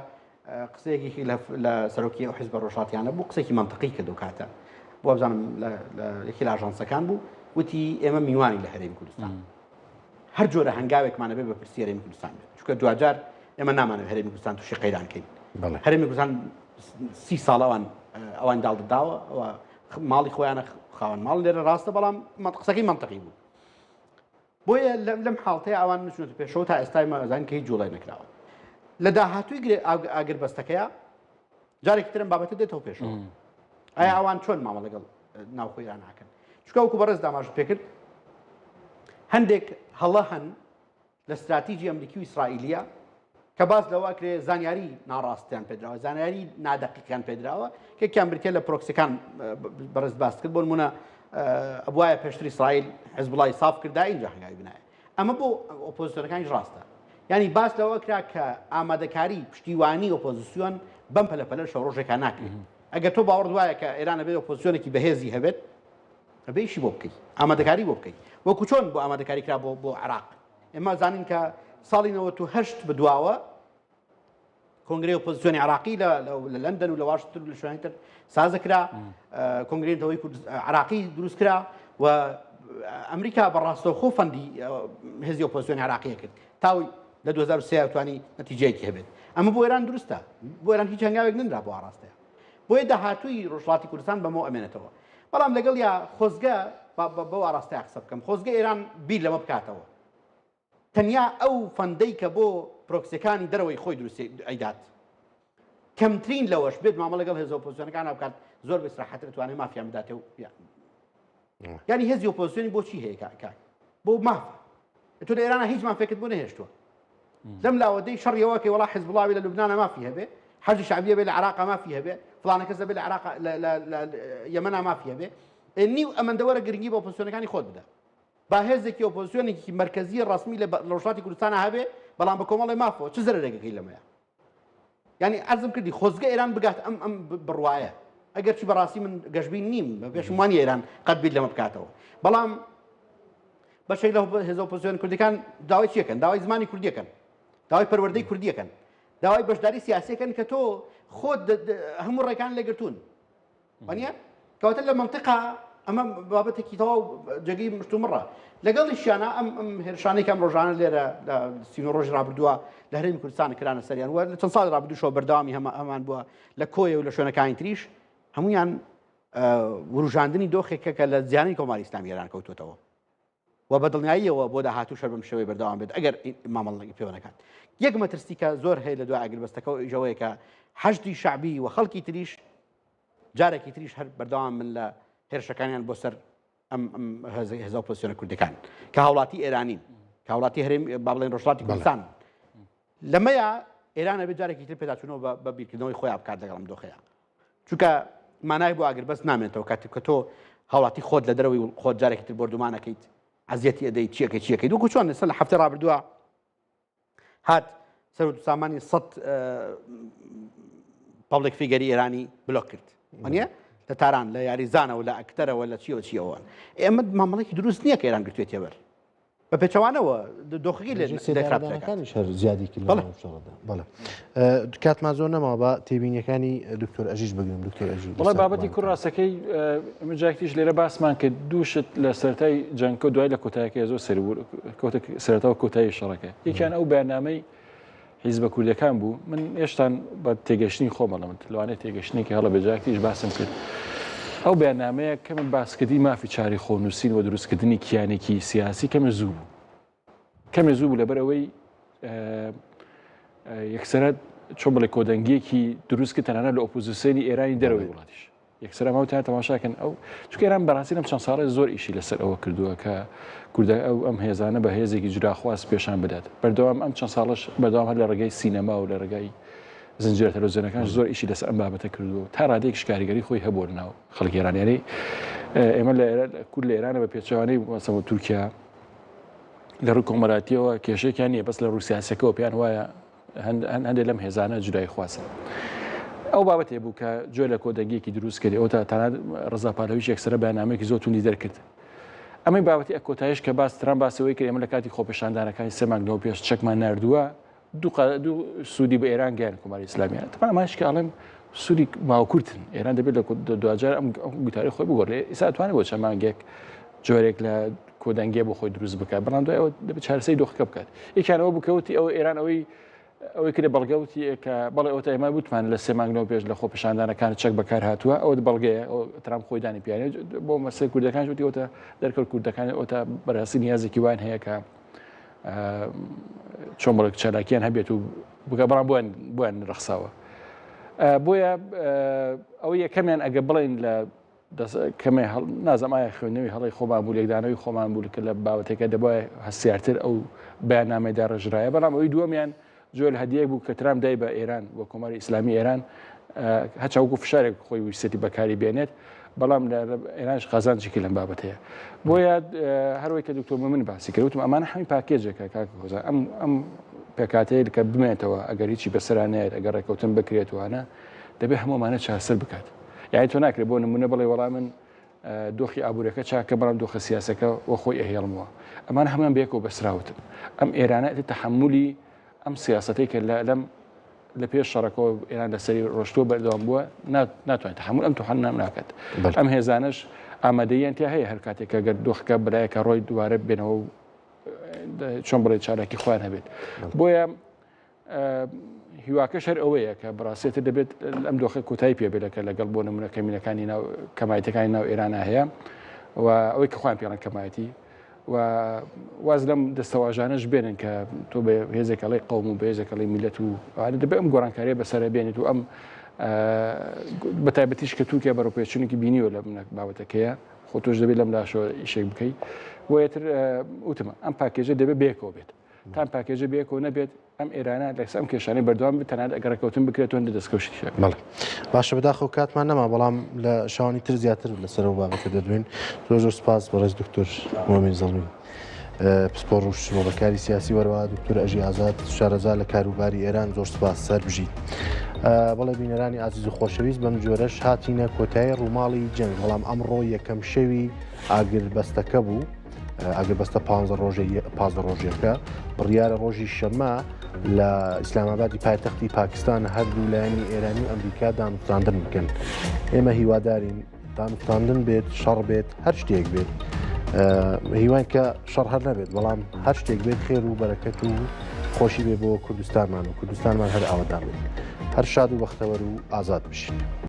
قسەیەکی لە سەرۆکی ئەو حزبە ڕۆژهەڵاتیانە بوو، قسێکی مەنتقی کرد و کاتە بۆ بزانم لە یەکی لە ئاژانسەکان بوو، وتی ئێمە میوانی لە هەرێمی کوردستان، هەر جۆرە هەنگاوێکمان ئەبێ بە پرسی هەرێمی کوردستان بێت، چونکە دواجار ئێمە نامانەوێت هەرێمی کوردستان تووشی قەیران کەین. هەرێمی کوردستان سی ساڵ ئەوان ئەوان داڵدەداوە، ئەوە ماڵی خۆیانە، خاوەن ماڵ لێرە ڕاستە، بەڵام قسەکەی مەنتقی بوو. بۆیە لەم حاڵتەیە ئەوان نچونەتە پێشەوە تا ئێستای مەزان کە هیچ جوڵێ نەکراوە. لە داهاتووی ئاگربەستەکەیە. جارێکی ترم بابەتە دێتەوە پێشەوە ئایا ئەوان چۆن مامە لەگەڵ ناوخۆی ئێران ناکەن چونکە وەکو بەڕێز داماژت پێکرد هەندێک هەڵە هەن لە ستراتیجی ئەمریکی و ئیسرائیلیە کە باس لەوە ئەکرێ زانیاری ناڕاستیان پێدراوە زانیاری نادەقیقیان پێدراوە کە کیان بریتە لە پرۆکسەکان بەڕێز باس کرد بۆ نمونە ئەبواە پێشتر ئیسرائیل حزبڵای ساف کردا اینجا هەنگاوی بنایە ئەمە بۆ ئۆپۆزیسیۆنەکانیش ڕاستە یعنی باس لەوە کرا کە ئامادەکاری پشتیوانی ئۆپۆزیسیۆن بەم پەلەپەلە شەو ڕۆژێکا ناکرێت ئەگەر تۆ باوەڕت وایە کە ئێران ئەبێت ئۆپۆزیسیۆنێکی بەهێزی هەبێت ئەبێ ئیشی بۆ بکەیت ئامادەکاری بۆ بکەیت وەکو چۆن بۆ ئامادەکاری کرا بۆ بۆ عێراق ئێمە زانین کە ساڵی 98 بەدواوە کۆنگرەی ئۆپۆزیسیۆنی عراقی لە لە لەندەن و لە واشنتن و لە شوێنی تر سازە کرا کۆنگرەی نەتەوەی عراقی دروست کرا و ئەمریکا بە ڕاستەوخۆ fund ی هێزی ئۆپۆزیسیۆنی عراقیە کرد تاوی لە 2023 توانی نەتیجەیەکی هەبێت ئەمە بۆ ئێران دروستە بۆ ئێران هیچ هەنگاوێک ننرا بۆ ئاڕاستەیە بۆیە داهاتووی ڕۆژهەڵاتی کوردستان بەمەوە ئەمێنێتەوە بەڵام لەگەڵ یا خۆزگە بەو ئاڕاستەیە قسە بکەم خۆزگە ئێران بیر لەمە بکاتەوە تەنیا ئەو fund ەی کە بۆ پرۆکسیەکانی دەرەوەی خۆی دروستی ئەیدات کەمترین لەوەش بێت مامەڵە لەگەڵ هێزە ئۆپۆزیسیۆنەکان بکات زۆر بە ئیسراحەتر توانێت مافیان بداتێ و یانی هێزی ئۆپۆزیسیۆنی بۆچی هەیە کاک بۆ ماف تۆ لە ئێرانە هیچ مافێکت بۆ نەهێشتووە لەم لاوە دەی شەڕیەوە کە وڵا حزبڵاوی لە لوبنانە مافی هەبێ حەشدی شەعبیە بێ لە عراق مافی هەبێ فلانە کەس بێ لە عراق لە یەمەنا مافی هەبێ نیو ئەمەندە وەرە گرنگی بە ئۆپۆزیسیۆنەکانی خۆت بدە با هێزێکی ئۆپۆزیسیۆنێکی مەرکەزی ڕەسمی لە ڕۆژهەڵاتی کوردستانا هەبێ بەڵام بە کۆمەڵی مافەوە چ زەرەرێکەکەی لەمەیە یعنی عەرزم کردی خۆزگە ئێران بگات ئەم ئەم بڕوایە ئەگەرچی بەڕاستی من گەشبین نیم بە پێشم وانی ئێران قەت بیر لەمە بکاتەوە بەڵام بەشێک لە هێزە ئۆپۆزیسیۆن کوردەکان داوای چیەکەن داوای زمانی کوردیەکەن داوای پەروەردەی کوردیەکەن داوای بەشداری سیاسیەکەن کە تۆ خۆت هەموو ڕێکان لێگرتوون وانە کەواتە لە منطقا ئەمە بابەتێکی تەواو جێگەی مشتومڕە لەگەڵیشیانە ئەم ئەم هێرشانەی کەم ڕۆژانە لێرە لە سینۆ ڕۆژی ڕابردووە لە هەرێمی کوردستان کرانە سەریان و لە چەند ساڵی ڕابردووشەوە بەردەوامی هەمە ئەمان بووە لە کۆیە و لە شوێنەکانی تریش هەمویان وروژاندنی دۆخێکە کە لە زیانی کۆماری ئیسلامی ئێران کەوتوتەوە و بە دڵنیاییەوە بۆ داهاتووش هەر بەم شێوەیە بەردەوام بێت ئەگەر مامەڵەی پێوە نەکات. یەک مەترسی کە زۆر هەیە لە دوای ئاگربەستەکەوە ئەویش ئەوەیە کە حەشدی شەعبی و خەڵکی تریش جارێکی تریش هەر بەردەوام بن لە هێرشەکانیان بۆ سەر ئەم هێزە ئۆپۆزیسیۆنە کوردەکان کە هاوڵاتی ئێرانین کە هاوڵاتی هەرێم با بڵێن ڕۆژهەڵاتی کوردستان لەمەیا ئێران ئەبێ جارێکی تر پێداچوونەوە بە بیرکردنەوەی خۆیان بکات لەگەڵ ئەم دۆخەیە چونکە مانای بۆ ئاگربەست نامێنێتەوە کاتێک کە تۆ هاوڵاتی خۆت لە دەرەوەی خۆت جارێکی تر بۆردومانەکەیت ئەزیەتی ئەدەیت چیەکەی چیەکەیت وەکو چۆن ئێستا لە هەفتەی ڕابردووە هات سەروەت و سامانی سەد public figure ی ئێرانی بلۆک کرد وانە لە تاران لە یاریزانەوە لە ئەکتەرەوە لە چیەوە چیەوە ئێمە مامەڵێکی دروست نییە کە ئێران گرتوێتیەوە بە پێچەوانەوە دۆخەکەی لێ خراپتر دەکات. سێدارەدانەکانیش هەر زیادی کرد لەو شەڕەدا. بەڵێ کاتمان زۆر نەماوە با تێبینیەکانی دکتۆر ئەژیش بگرم دکتۆر ئەژی بەڵێ بابەتی کورد ڕاستەکەی ئەمە جارێکیش لێرە باسمان کرد دوو شت لە سەرەتای جەنگەکە و دوای لە کۆتایەکەی زۆر سەیر بوو کەوتە سەرەتا و کۆتایی شەڕەکە یەکیان ئەو بەیاننامەی حیزبە کوردەکان بوو من هێشتان بە تێگەشتنی خۆم ئەڵێم لەوانەیە تێگەشتنێکی هەڵە بێ جارێکیش باسم کرد ئەو بەیاننامەیە کەمە باسکردنی مافی چاری خۆنووسین و دروستکردنی کیانێکی سیاسی کەمە زوو بوو کەمێ زوو بوو لەبەر ئەوەی یەکسرە چۆن بڵێ کۆدەنگیەکی دروست کرد تەنانەت لە ئۆپۆزیسیۆنی ئێرانی دەرەوەی وڵاتیش یەکسەر ئەمە وتیان تەماشاکەن ئەو چونکە ئێران بەڕاستی لەم چەند ساڵە زۆر ئیشی لەسەر ئەوە کردووە کە کوردە ئەو ئەم هێزانە بە هێزێکی جوداخواز پێشان بدات بەردەوام ئەم چەند ساڵش بەردەوام هەر لە ڕێگەی سینەما و لە ڕێگای زنجیرە تەلەڤزیۆنەکان زۆر ئیشی لەسەر ئەم بابەتە کردووە تا ڕادەیەکیش کاریگەری خۆی هەبووە لەناو خەڵکی ئێران یعنی ئێمە لە ئێران کورد لە ئێرانە بە پێچەوانەی مەسەڵەن تورکیا لە ڕووی کۆمەڵایەتیەوە کێشەیەکیان نییە بەس لە ڕووی سیاسەکەەوە پێیان وایە هەندێک لەم هێزانە جودایی خوازن. ئەو بابەتێ بوو کە جۆ لە کۆدەنگیەکی دروست کرد ئەو تا تەنانەت ڕەزا پالەویش یەکسرە بەیاننامەیەکی زۆر توندی دەرکرد. ئەمەی بابەتی ئەکۆتایش کە باس ترامپ باسەوەی کرد ئێمە لە کاتی خۆپێشاندانەکانی سێ مانگ لەوە پێش چەکمان ناردووە دوو سوودی بە ئێران گەیان کۆماری ئیسلامیان تەبعەن ئەمانش کە ئەڵێم سوودی ماوەکورتن ئێران دەبێت لە دواجار ئەم گوتاری خۆی بگۆڕێ ئێستا توانێت بۆ چەند مانگێک جۆرێک لە کۆدەنگیە بۆ خۆی دروست بکات بەڵام دوای ئەوە دەبێت چارەسەری دۆخەکە بکات یەکیان ئەوە بوو کە وتی ئەوە ئێران ئەوەی ئەوەی کرد بەڵگە وتی کە بەڵێ ئەوە تا ئێمە وتمان لە سێ مانگ لەوە پێش لە خۆپیشاندانەکان چەک بەکار هاتووە ئەوە بەڵگەیە ئەو ترامپ خۆی دانی پیانێ بۆ مەسەلەی کوردەکان وتی ئەوە تا دەرکەوت کوردەکان ئەوە تا بەڕاستی نیازێکی وان هەیە کە چۆن بڵێک چالاکیان هەبێت و بکە بەڵام بۆیان بۆیان ڕەخساوە. بۆیە ئەوە یەکەمیان ئەگە بڵێن لە کەمێ نازم ئایا خوێندنەوەی هەڵی خۆمان بوو لێکدانەوەی خۆمان بوو کە لە باوەتەکە دەبایە هەستیارتر ئەو بەیاننامەی داڕێژرایە بەڵام ئەوی دووەمیان جۆر هەدیەک بوو کە ترامپ دای بە ئێران و کۆماری ئیسلامی ئێران هەچاوکو فشارێک خۆی ویستێتی بەکاری بێنێت بەڵام لە ئێرانش قازانجێکی لەم بابەتەیە بۆیە هەروەی کە دکتۆر من باسی کرد وتم ئەمانە هەمی پاکێجێکە کاک هۆزان ئەم ئەم پێکاتەیە کە بمێنێتەوە ئەگەر هیچی بەسەرا نێت ئەگەر ڕێککەوتن بکرێت وانە دەبێت هەموومانە چارەسەر بکات یعنی تۆ ناکرێت بۆ نمونە بڵێ وەڵام من دۆخی ئابوورەکە چاکە بەڵام دۆخە سیاسەکە وە خۆی ئەهێڵمەوە ئەمان هەمان بێکەوە بەسراوتن ئەم ئێرانە تەحملی ئەم سیاسەتەی کە لەم لە پێش شەڕەکەوە ئێران لەسەری ڕۆشتووە بەردەوام بووە ناتوانێت تەحەمول ئەم توحەن ناکات ئەم هێزانەش ئامادەیان تیا هەیە هەر کاتێک کە گەر دۆخەکە بەلایەکە ڕۆی دووارە بێنەوە و چۆن بڵێ چالاکی خۆیان هەبێت بۆیە هیواکەش هەر ئەوەیە کە بەڕاستێتر دەبێت ئەم دۆخە کۆتایی پێ بێت کە لەگەڵ بۆ نمونە کەمینەکانی ناو کەمایەتەکانی ناو ئێرانە هەیە و ئەوەی کە خۆیان پێڵەن کەمایەتی و واز لەم دەستەواژانەش بێنن کە تۆ بە هێزێک ئەڵێی قەوم و بە هێزێک ئەڵێی میلەت و ئەوانە دەبێ ئەم گۆڕانکاریە بەسەرە بێنێت و ئەم بە تایبەتیش کە تورکیا بەرەو پێچونێکی بینیوە لە بابەتەکەیە خۆ تۆش دەبێت لەم لاشەوە ئیشێک بکەیت بۆیەتر وتم ئەم پاکێجە دەبێت بێکەوە بێت تام پاکێجە بێکەوە نەبێت ئەم ئێرانە لەسەر ئەم کێشانەی بەردەوام بێت تەنانەت ئەگەر ڕێککەوتن بکرێت تۆ دەستکەوتیش هەبێت. بەڵێ باشە بەداخەوە کاتمان نەما بەڵام لە شەوانی تر زیاتر لەسەر ئەو بابەتە دەدوێین زۆر زۆر سپاس بەڕێز دکتۆر مۆمین زەڵمی پسپۆڕ و شرۆڤەکاری سیاسی وەروە دکتۆر ئەژی ئازاد شارەزا لە کاروباری ئێران زۆر سپاس سەر بژیت بەڵێ بینەرانی ئازیز و خۆشەویست بەم جۆرەش هاتینە کۆتایی ڕووماڵی جەنگ بەڵام ئەمڕۆ یەکەم شەوی ئاگربەستەکە بوو ئاگربەستە پانزە ڕۆژەی 15 ڕۆژیەکە بڕیارە ڕۆژی شەممە لە ئیسلامابادی پایتەختی پاکستان هەردوو لایەنی ئێرانی و ئەمریکا دانوستاندن بکەن ئێمە هیوادارین دانوستاندن بێت شەڕ بێت هەر شتێک بێت هیوان کە شەڕ هەر نەبێت بەڵام هەر شتێک بێت خێر و بەرەکەت و خۆشی بێ بۆ کوردستانمان و کوردستانمان هەر ئاوەدان بێت هەر شاد و بەختەوەر و ئازاد بشین.